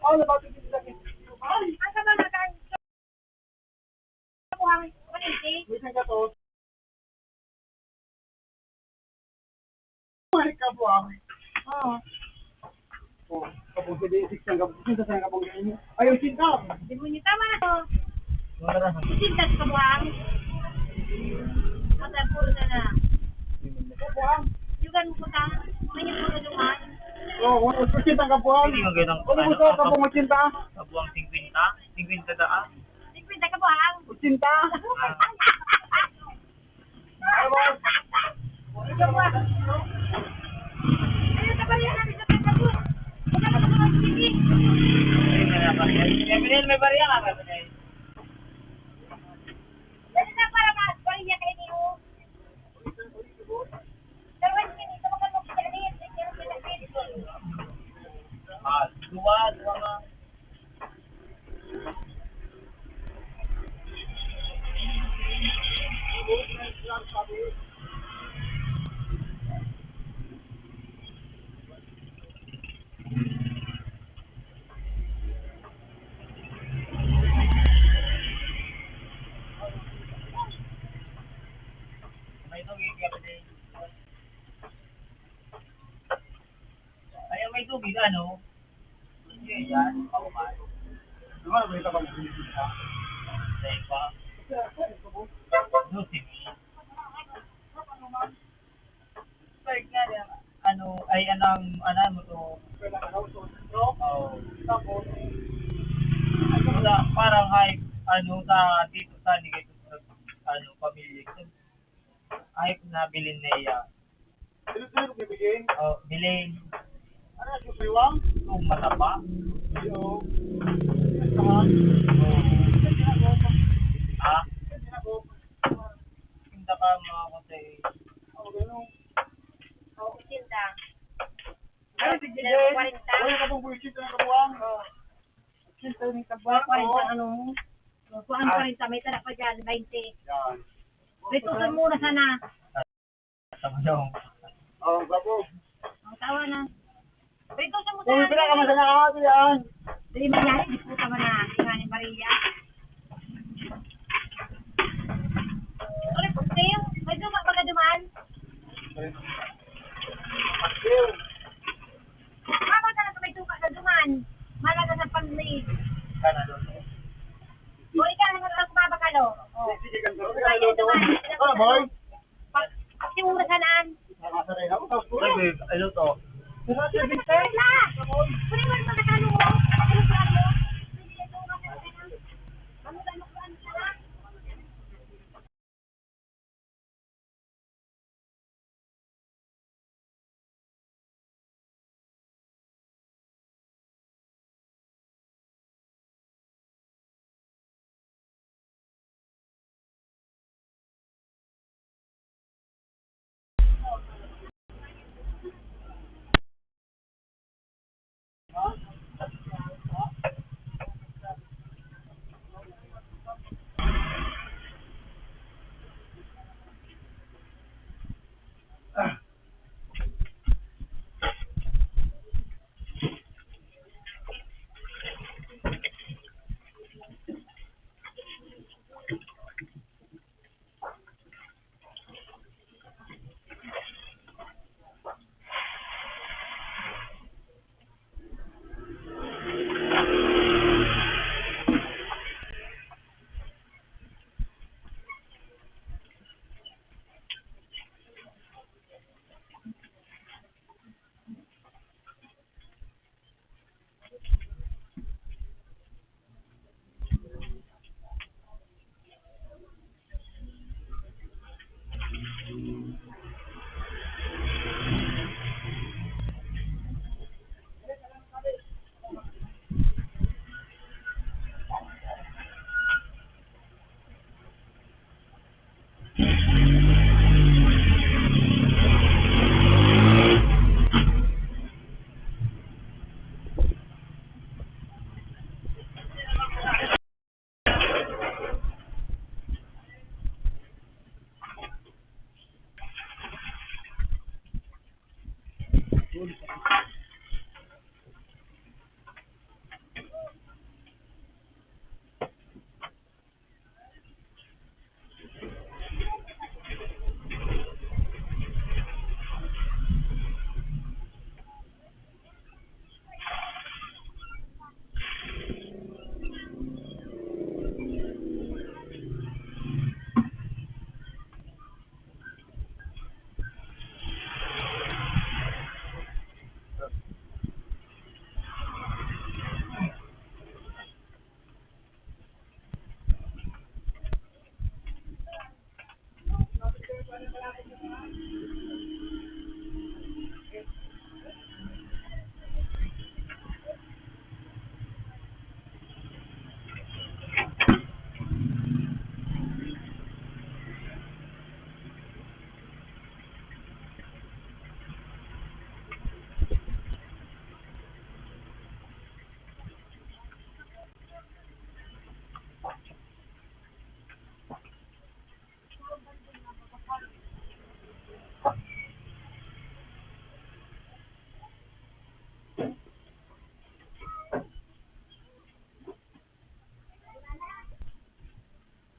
Oh, nabati din sa akin. Ay! Asa ba na tayo? Buhang, one eighty. May isang gatos. Ay, kabuang. Oo. Oh, kabuang, sige, six ang kabuang. Six ang kabuang ngayon. Ay, ang sinta. Di mo niya tama na to. Wala na. Sinta sa kabuang. Mata, puro na na. Kabuang. Yugan mo ko ta. May yung puro naman. Oo, oh, six ang kabuang. Hindi magandang ano, sa kabuang, six. Kabuang, singkwenta. Singkwenta daan. Singkwenta ka buhang. Ochenta. Ah. Ay, boss. Ayun, sa barya namin sa Pagkabu. Wala ka sa mga sige. Ayun, may barya. May barya, may barya nga, may barya. Dali na para mas barya kayo niyo. Ah, duwa, duwa nga. May tubig, kapatid. Ay, may tubig, ano? Sige, yan. Pauman. Diba, may tabang bibig ka? Sa iba? Dosi mil. Like nga yan, ano, ay, anong, ano mo to? Oo. Tapos, ano na, parang hype, ano, sa dito sa Negros, ano, pamilya. Hype na bilin na iya. Sino, sino bibigyan? Oh, bilin. Ano, susuywang? Kung mataba. Iyo. Sino ka? Ha? Sino ka? Tinda ka, mga kutay. Oh, ganun. Oh, ochenta. Ay, sige, sila din. Kwarenta. Wala ka pong buwisit na kabuang. Oh. Ochenta yung kabuang. Kwarenta, oh. Ano? Kuan, ah, kwarenta, may tara pa dyan, baynte. Yan. Pritusan muna sana. Tama daw. Oh, gwapo. Ang tawa na. Pritusan mo. Uy, sana. Pila ka masana ka, yan? Di mangyari, di po tama na. Tingnan ni Maria. Ano po, Tim? May duma, baga duman? Tim. Mama ka na sa may suka na duman. Malaga sa panglig. Kana doon. O, ikaw na mag-, magbabakalo. O. Sige, sige, ganito. Ikaw na duman. Ah, boy. Pag, pag yung oras na naan. Ay, babe, ay, luto. Pero, sige, sir. Wala. Pwede mo naman katalo mo. Ano sa ano? Ano, ano, ano, ano?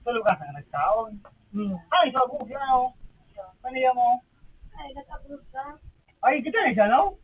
Tulog ka sa nagtaon. Hmm. Ay, sa buglaw. Paniya mo. Ay, nag-abroad ka? Ay, kita na siya, no?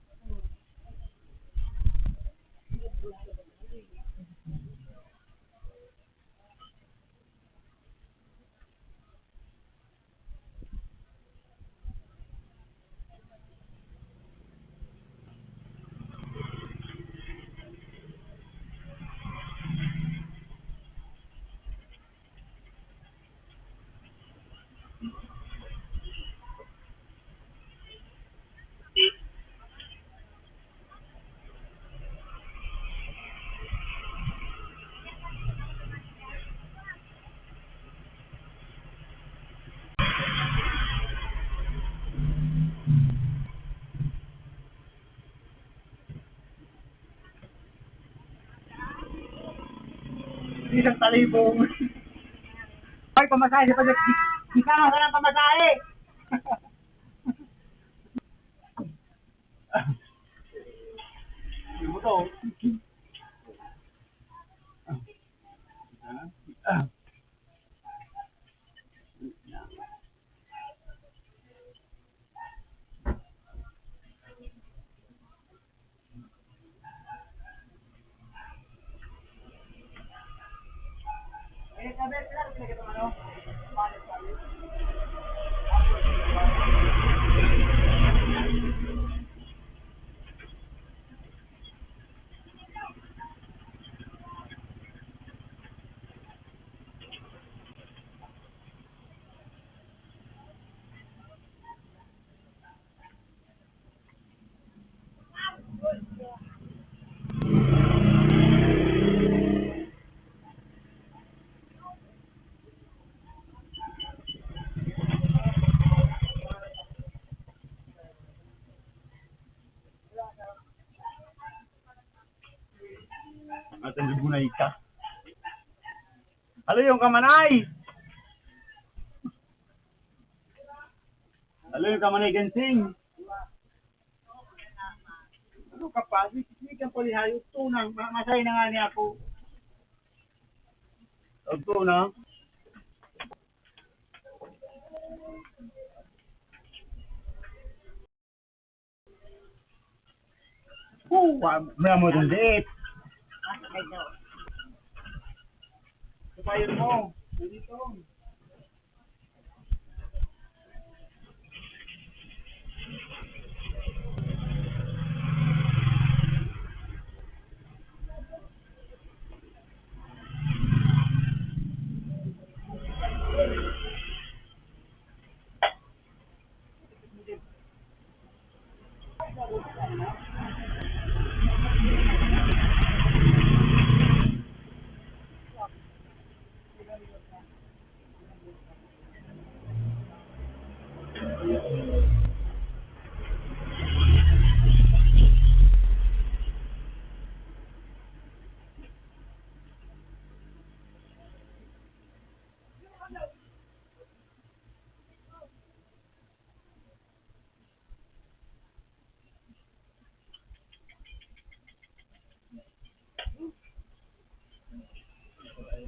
Isang talibong. Ay, pamasahe, di pa, di, di ka nga walang pamasahe. Ano mo to? At ang bunay ka. Alo yung kamanay. Alo yung kamanay, Gansing. Ano ka pa? Sige kang palihayo. Ito na. Ma-, masay na nga niya ako. Ito na. Oh, wa-, wala mo itong date. Kapayon mo. Dito.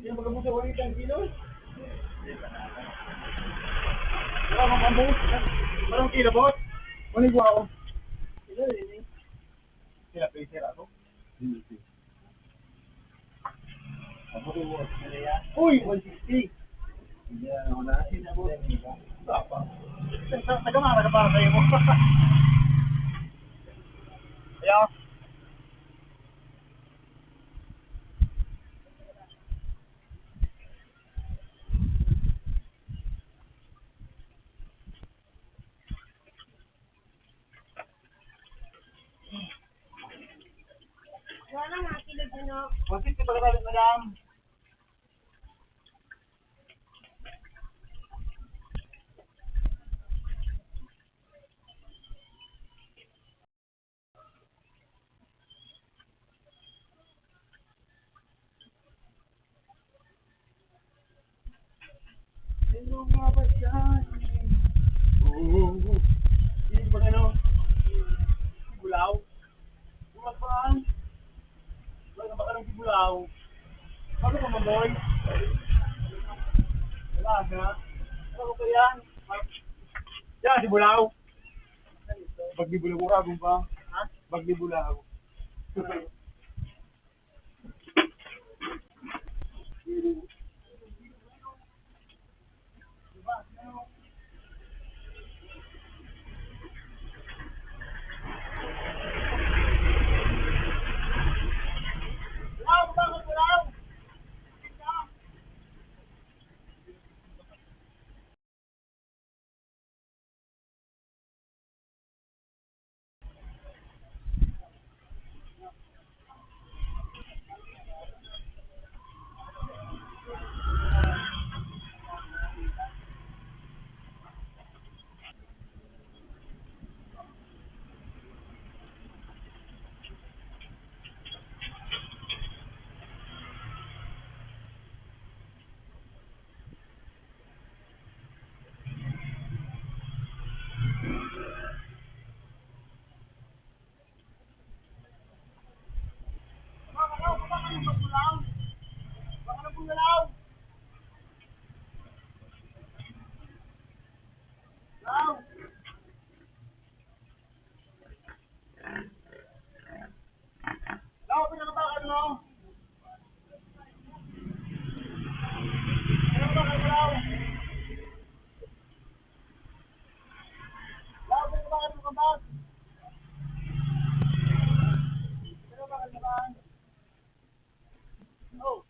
Yan, pagkabusa ko yung isang kilo. Wala akong pambus. Parang kilo, boss. Ano yung buha ko? Kilo, yun eh. Sila, pwede sila ako. Uy, one sixty. Yan, wala. Wala pa. Sa, sa, sa gamara ka para sa'yo mo. Kaya, Wala nga, kilid ano. One fifty pagkatapos, madam. Ano nga ba yan? Oo. Hindi ba ano? Bulaw? Bulaw ba? Bulaw ba ka ng bulaw? Ano ka, mamoy? Wala na. Ano ko ba yan? Yan, si Bulaw. Pag di Bulaw, wala akong pa. Ha? Pag di Bulaw. Lao, pinakabakan mo! Pinakabakan mo, Lao! Lao, pinakabakan mo, Kambal! Pinakabakan mo, Kambal! Oh!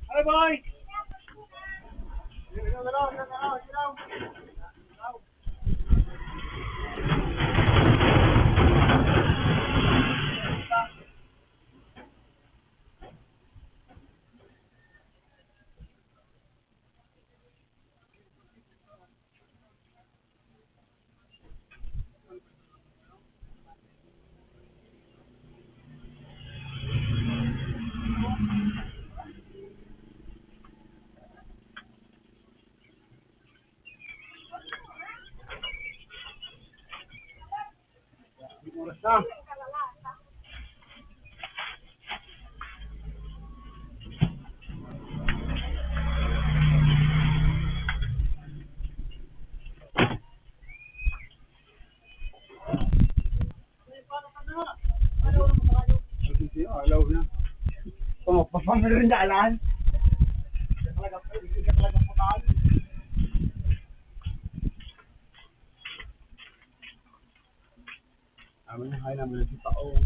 Ano, boy? Oras na. Alaw na. Oh, papamirindalan. Amin na, hay naman si Pao.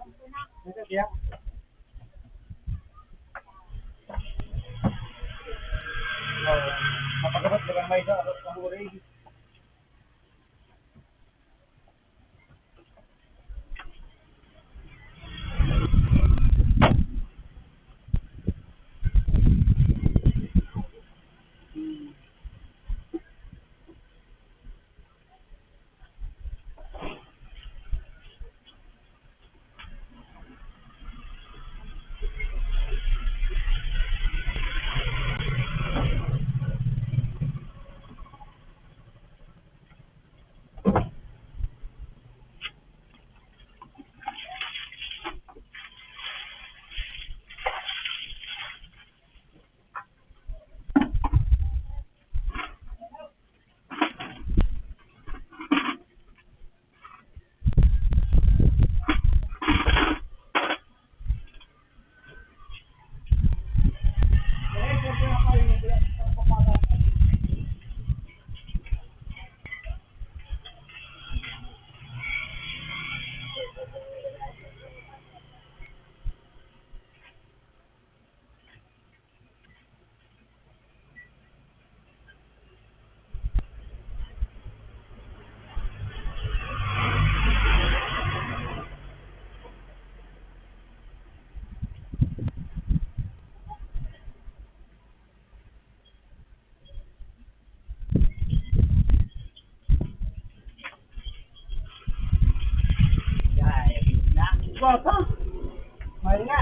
Ito siya. Oh, mapagabot ka lang may isa, abot ka mo rin. Guwapa. Mahal nga.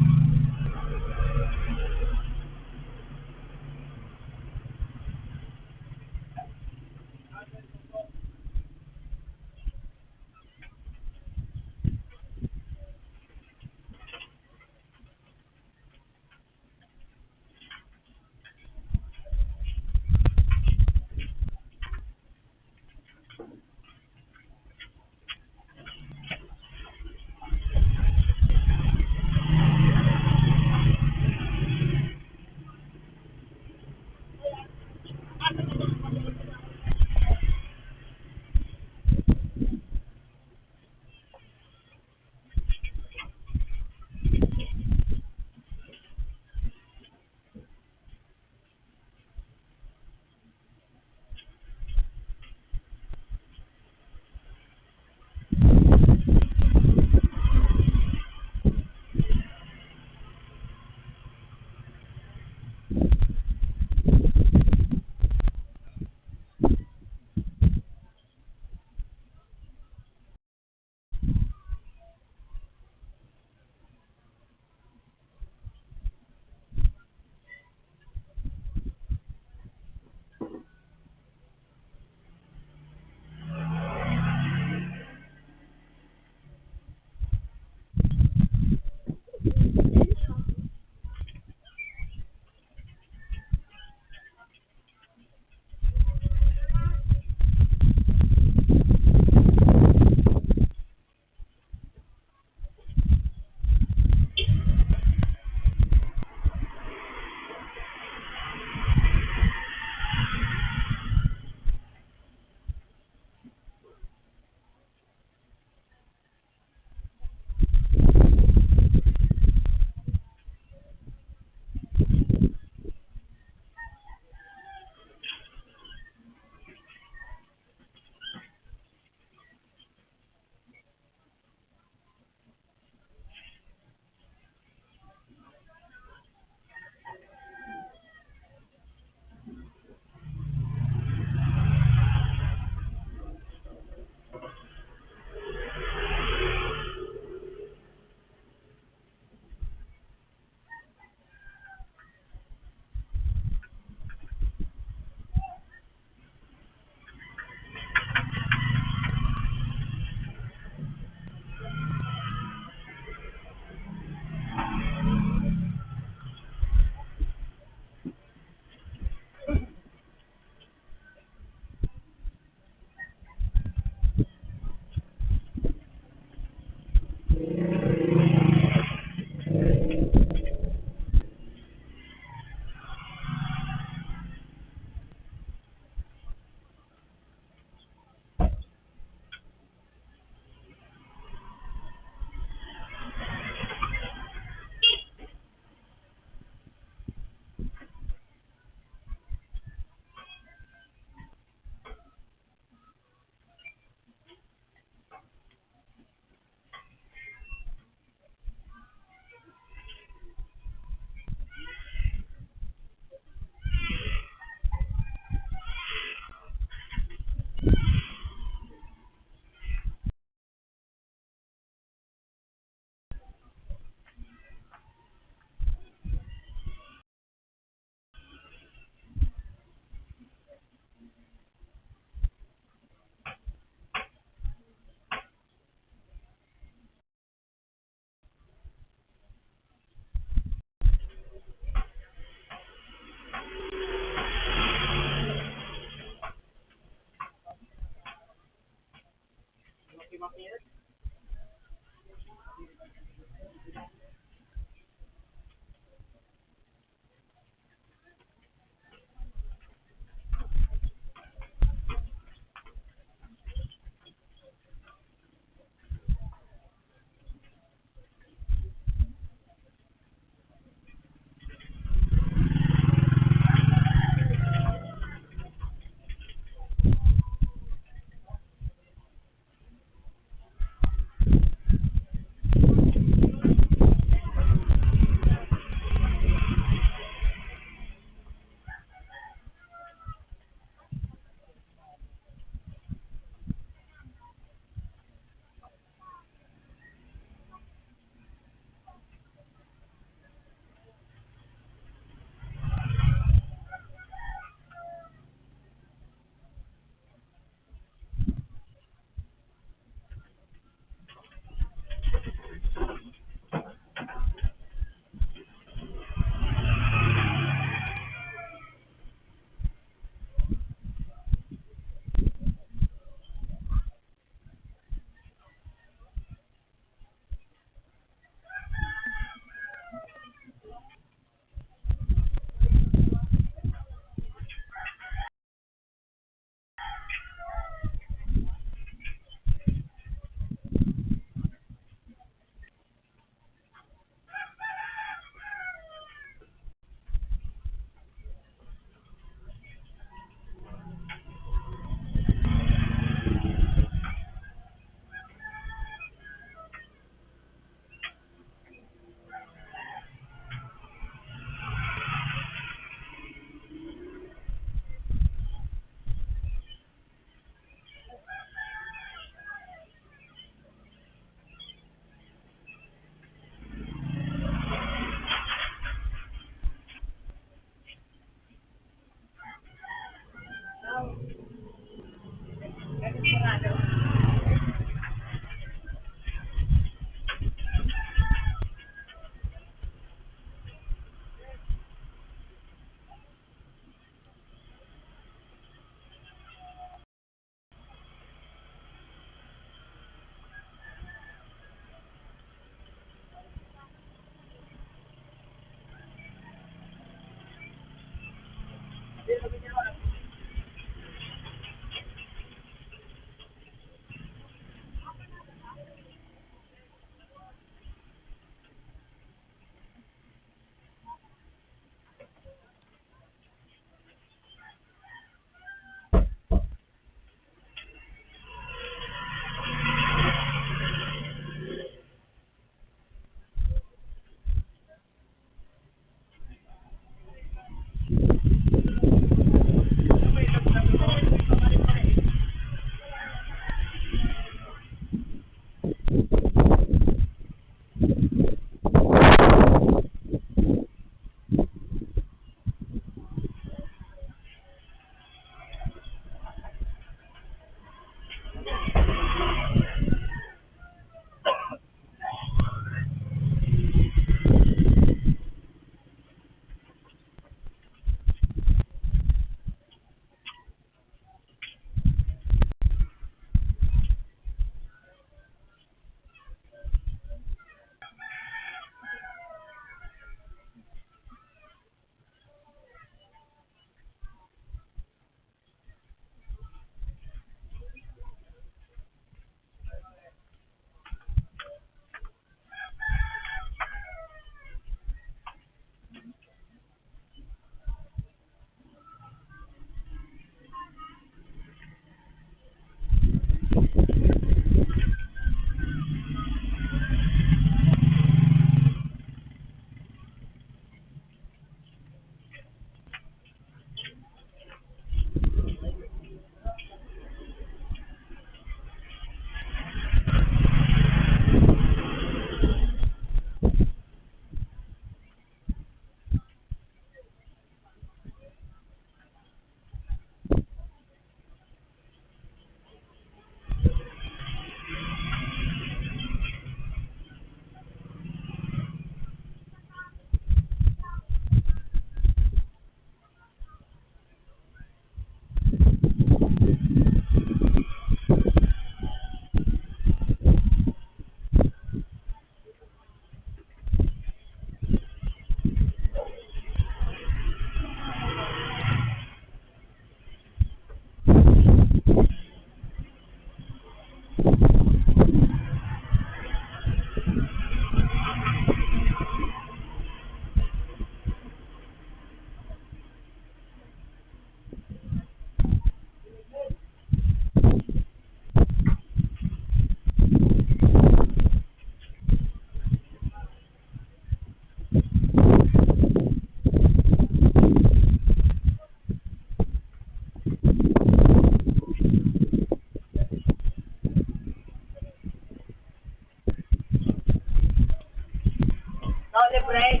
Holy break.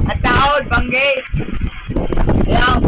At taon, banggi. Yaw.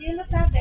Sino sabi?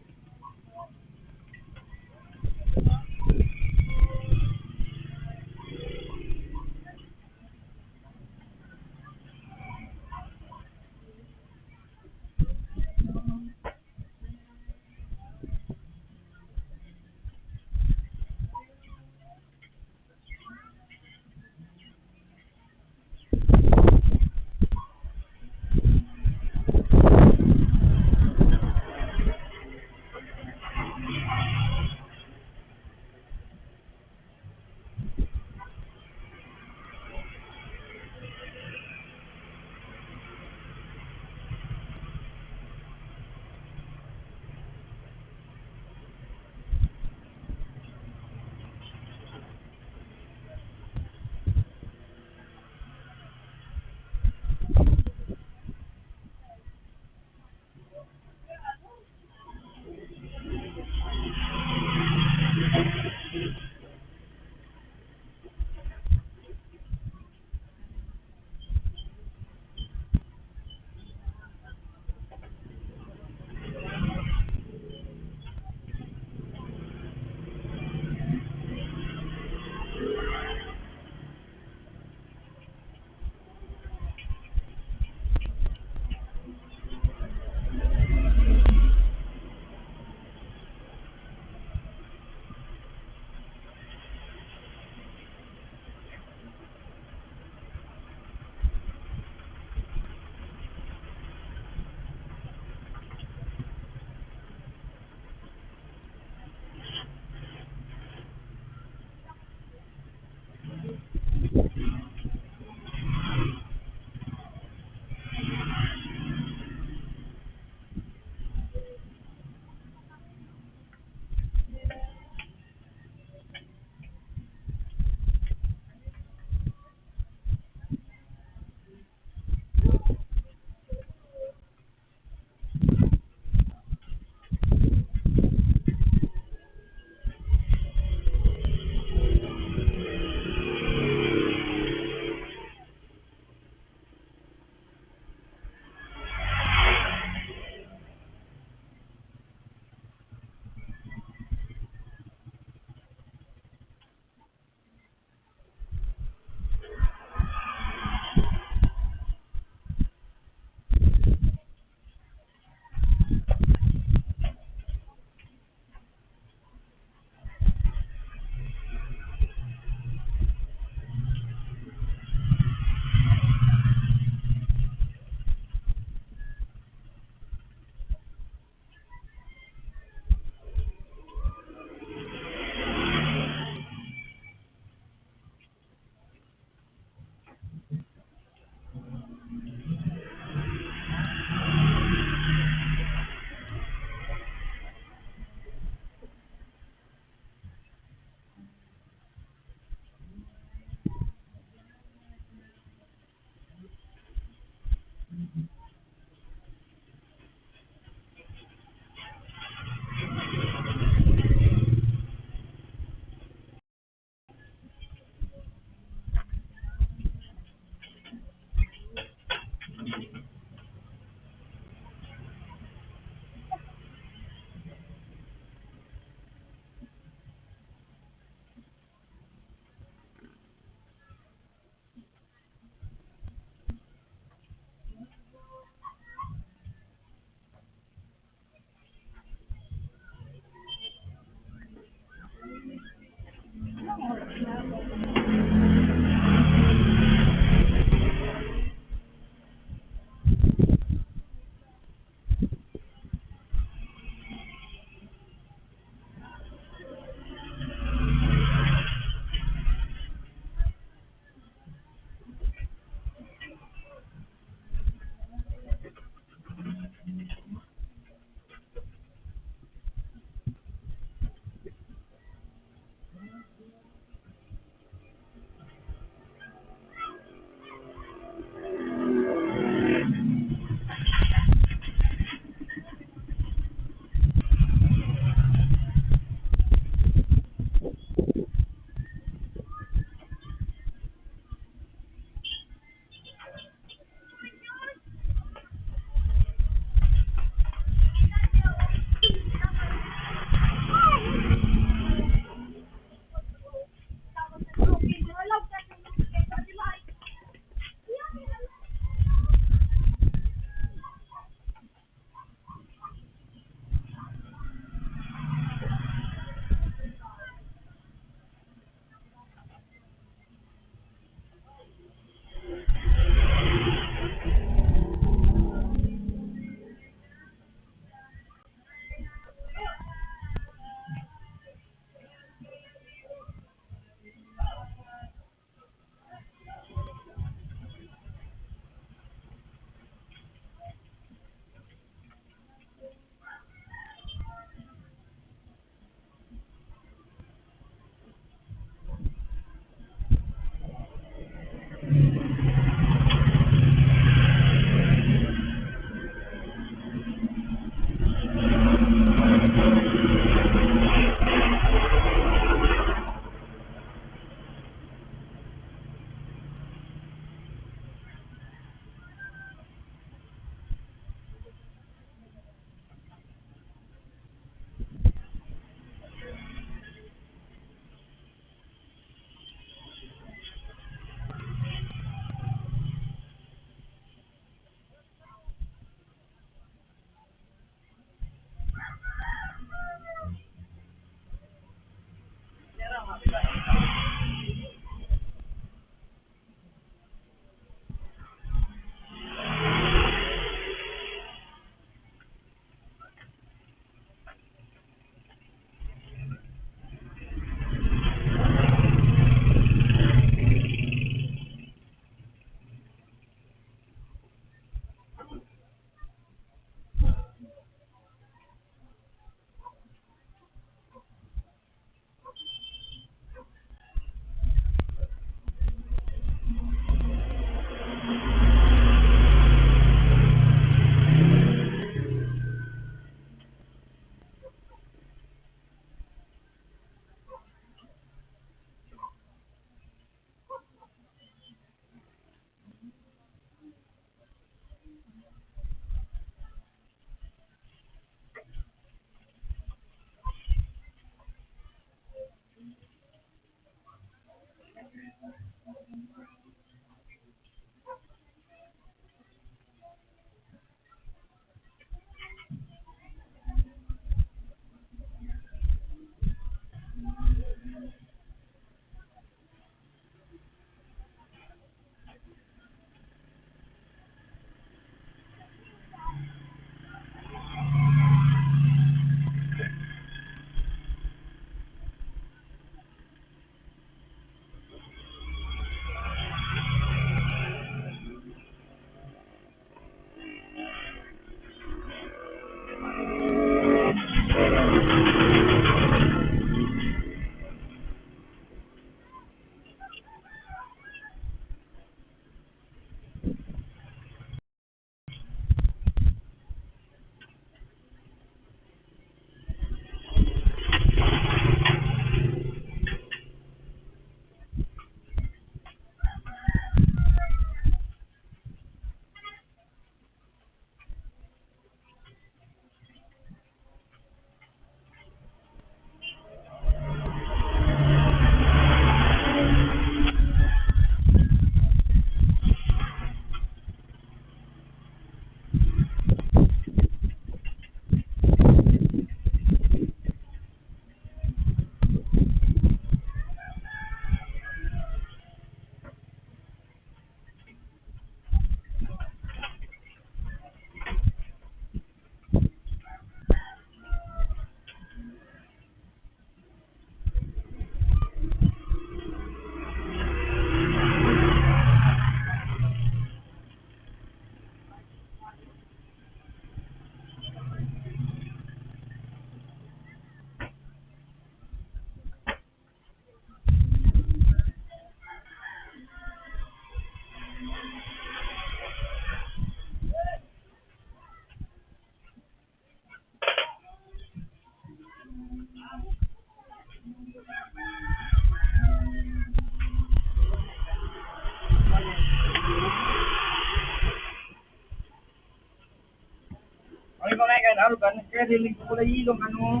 Dinig ko na ilong, ano?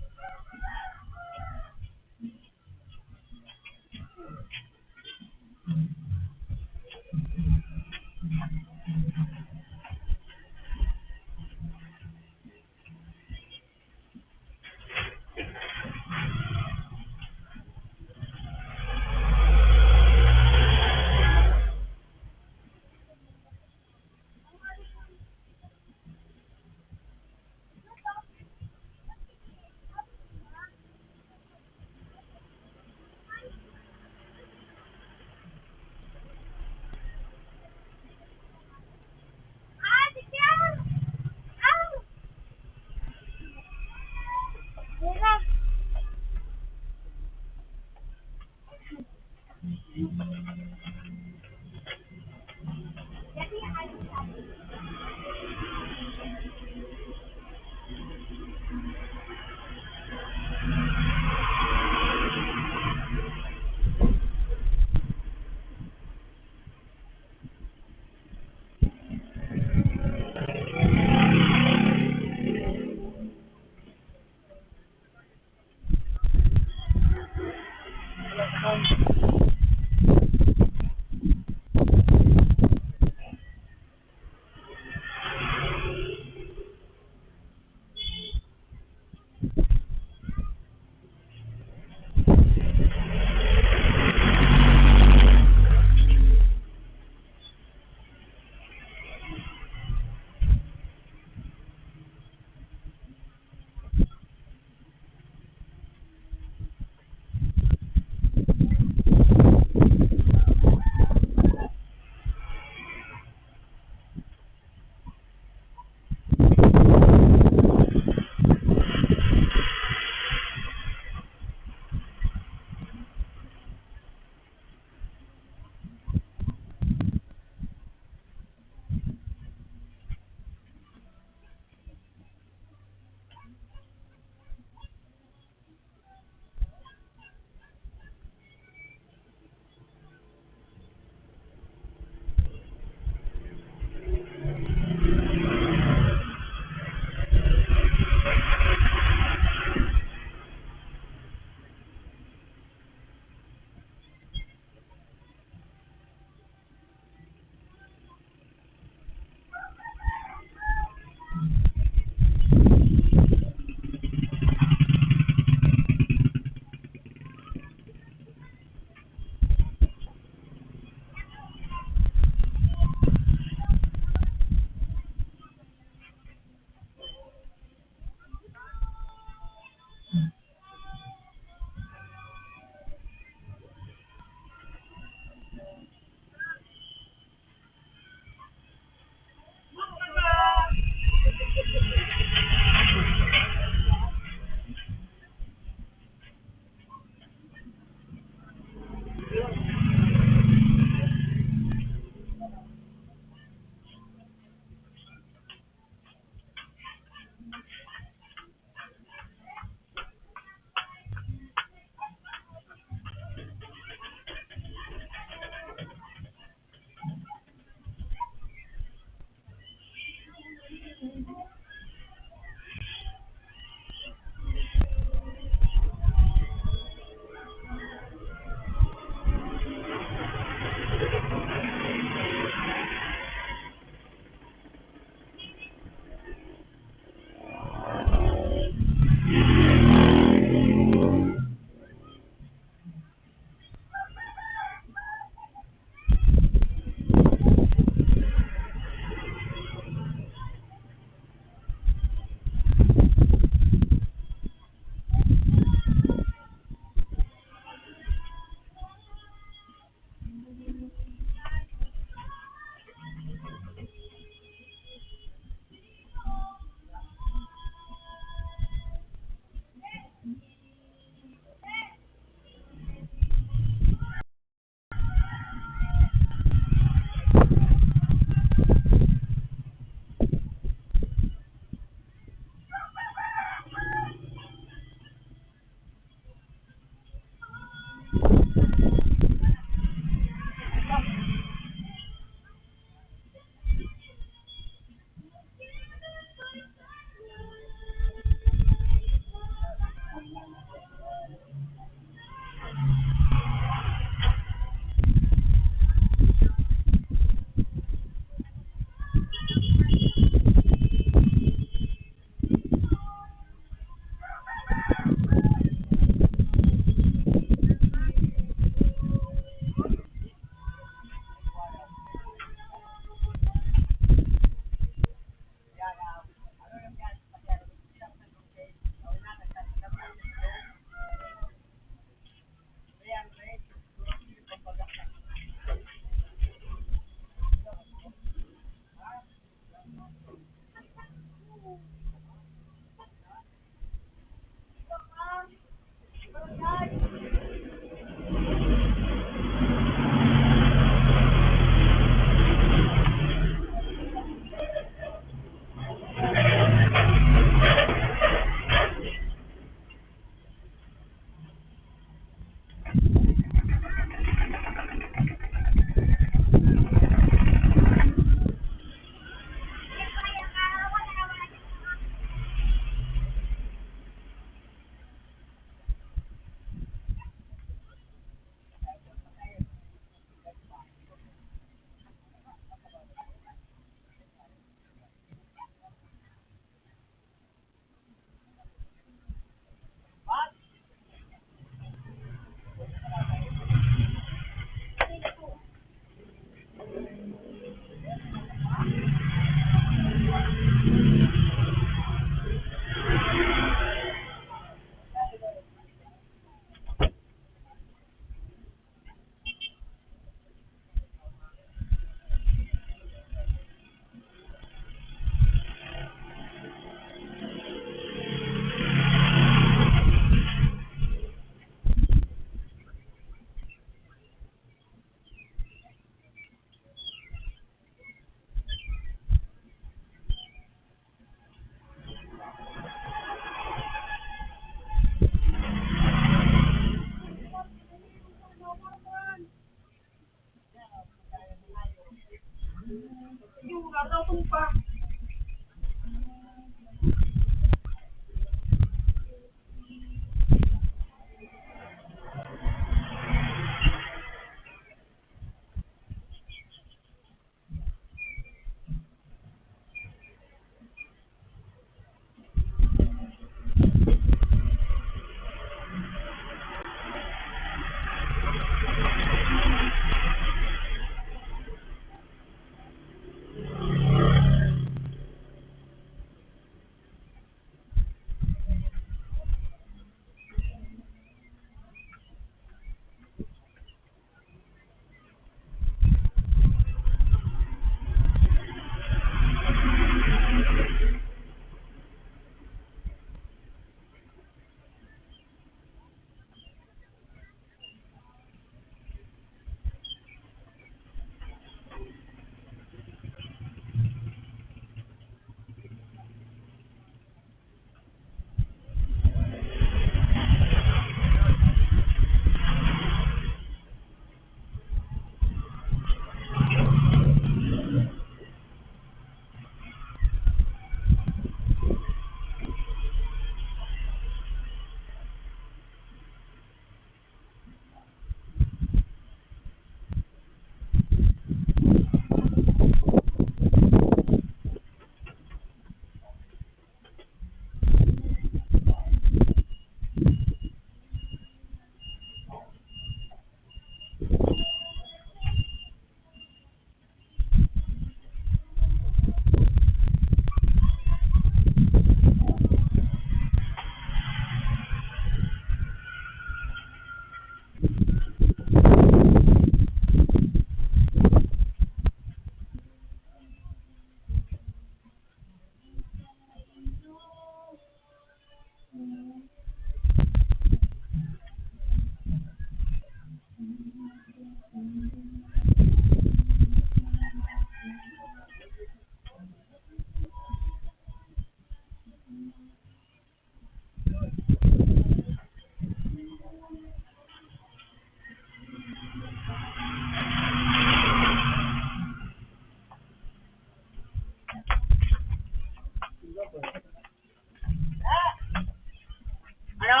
Ano?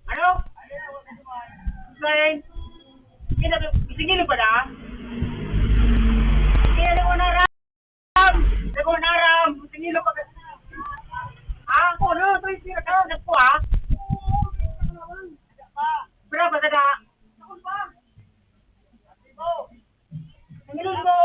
Ano? Kain? Kina-, singilog pa na? Kaya na ko naram! Di ko naram! Singilog pa ka. Ah, ako, no? Ito yung pinagkakas ko, ha? Pero, basta na. Singilog ko!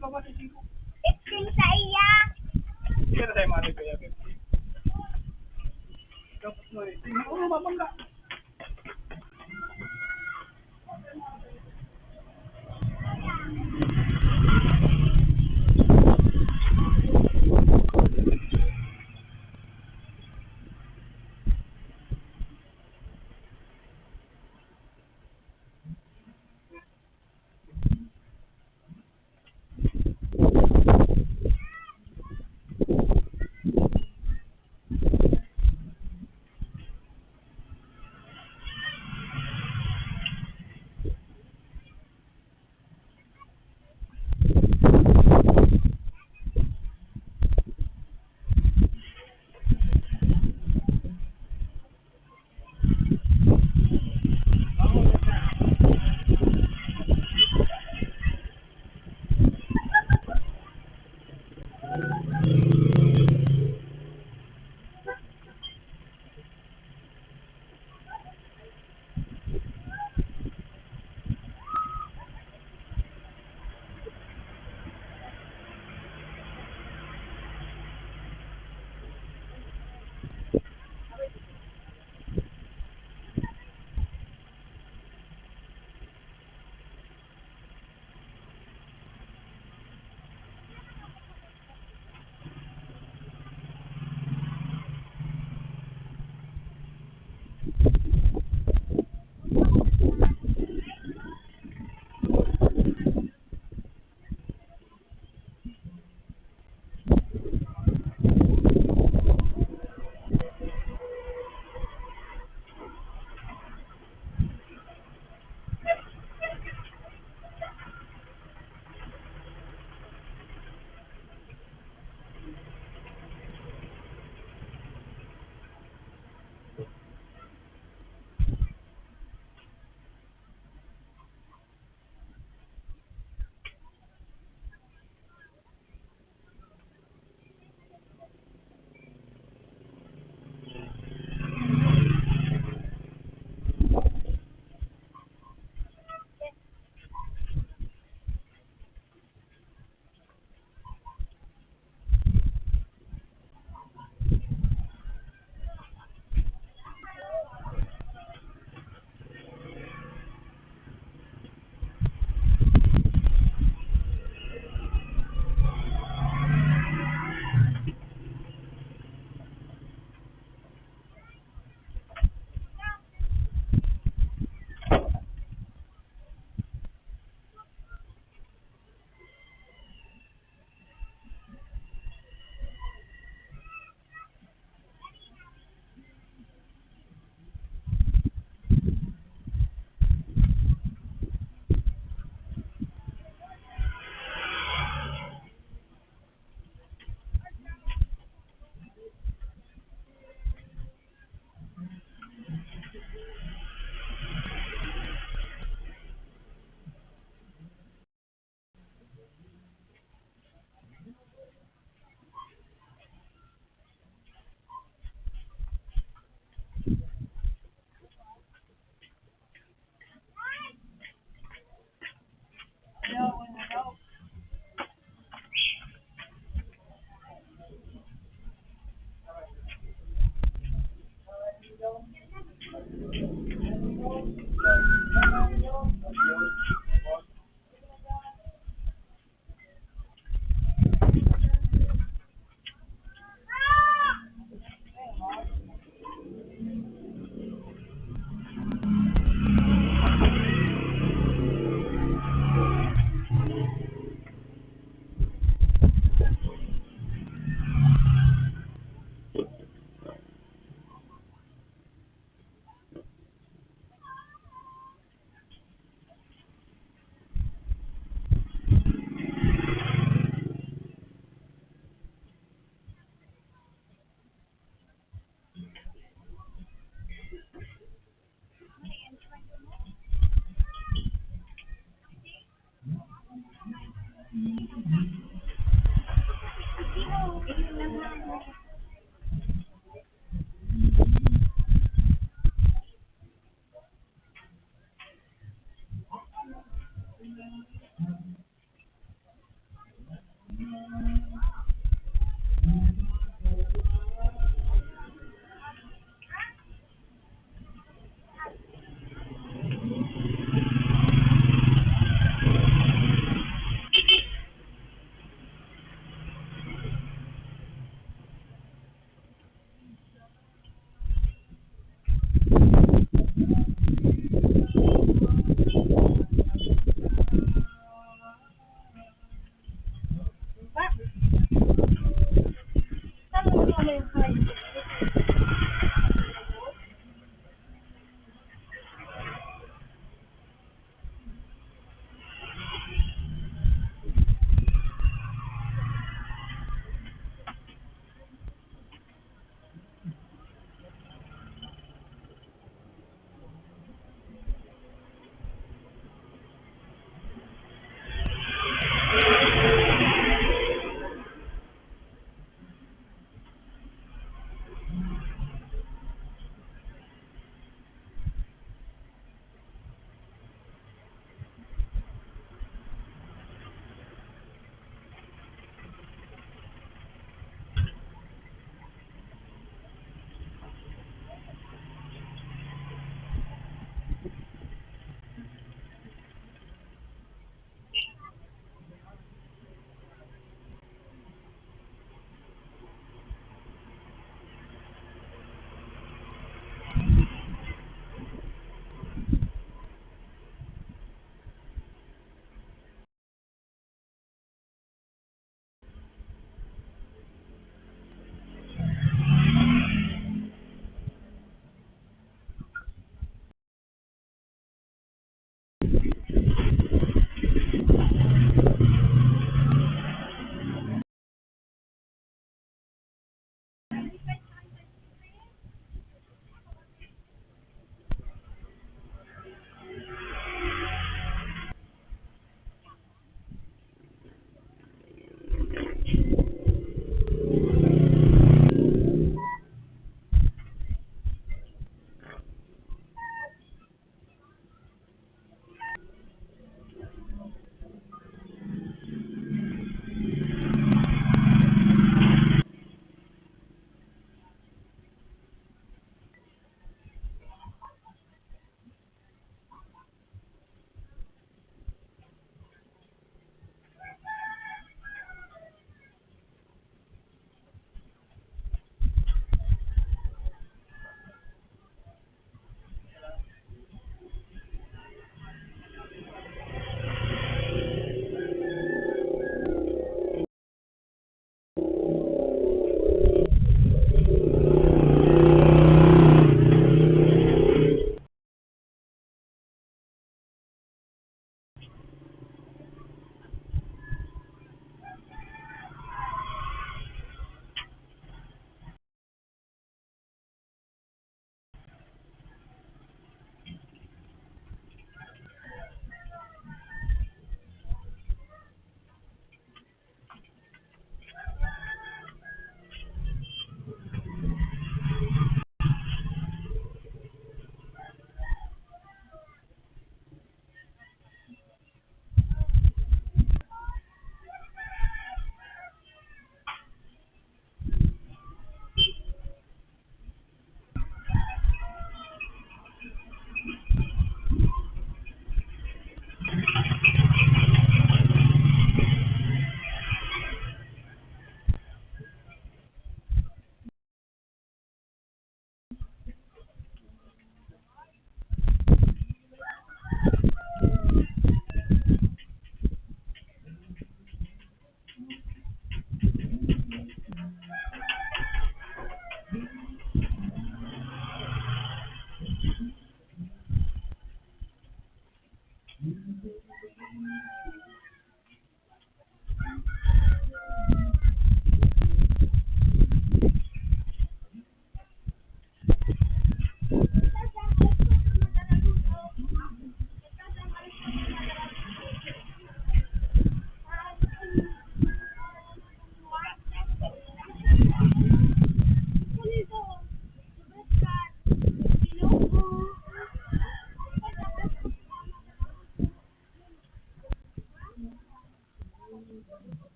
Fifteen sa iya. Kaya na tayo mga kaya, fifteen. Tapos mo eh. Tingnan ko, mabangga.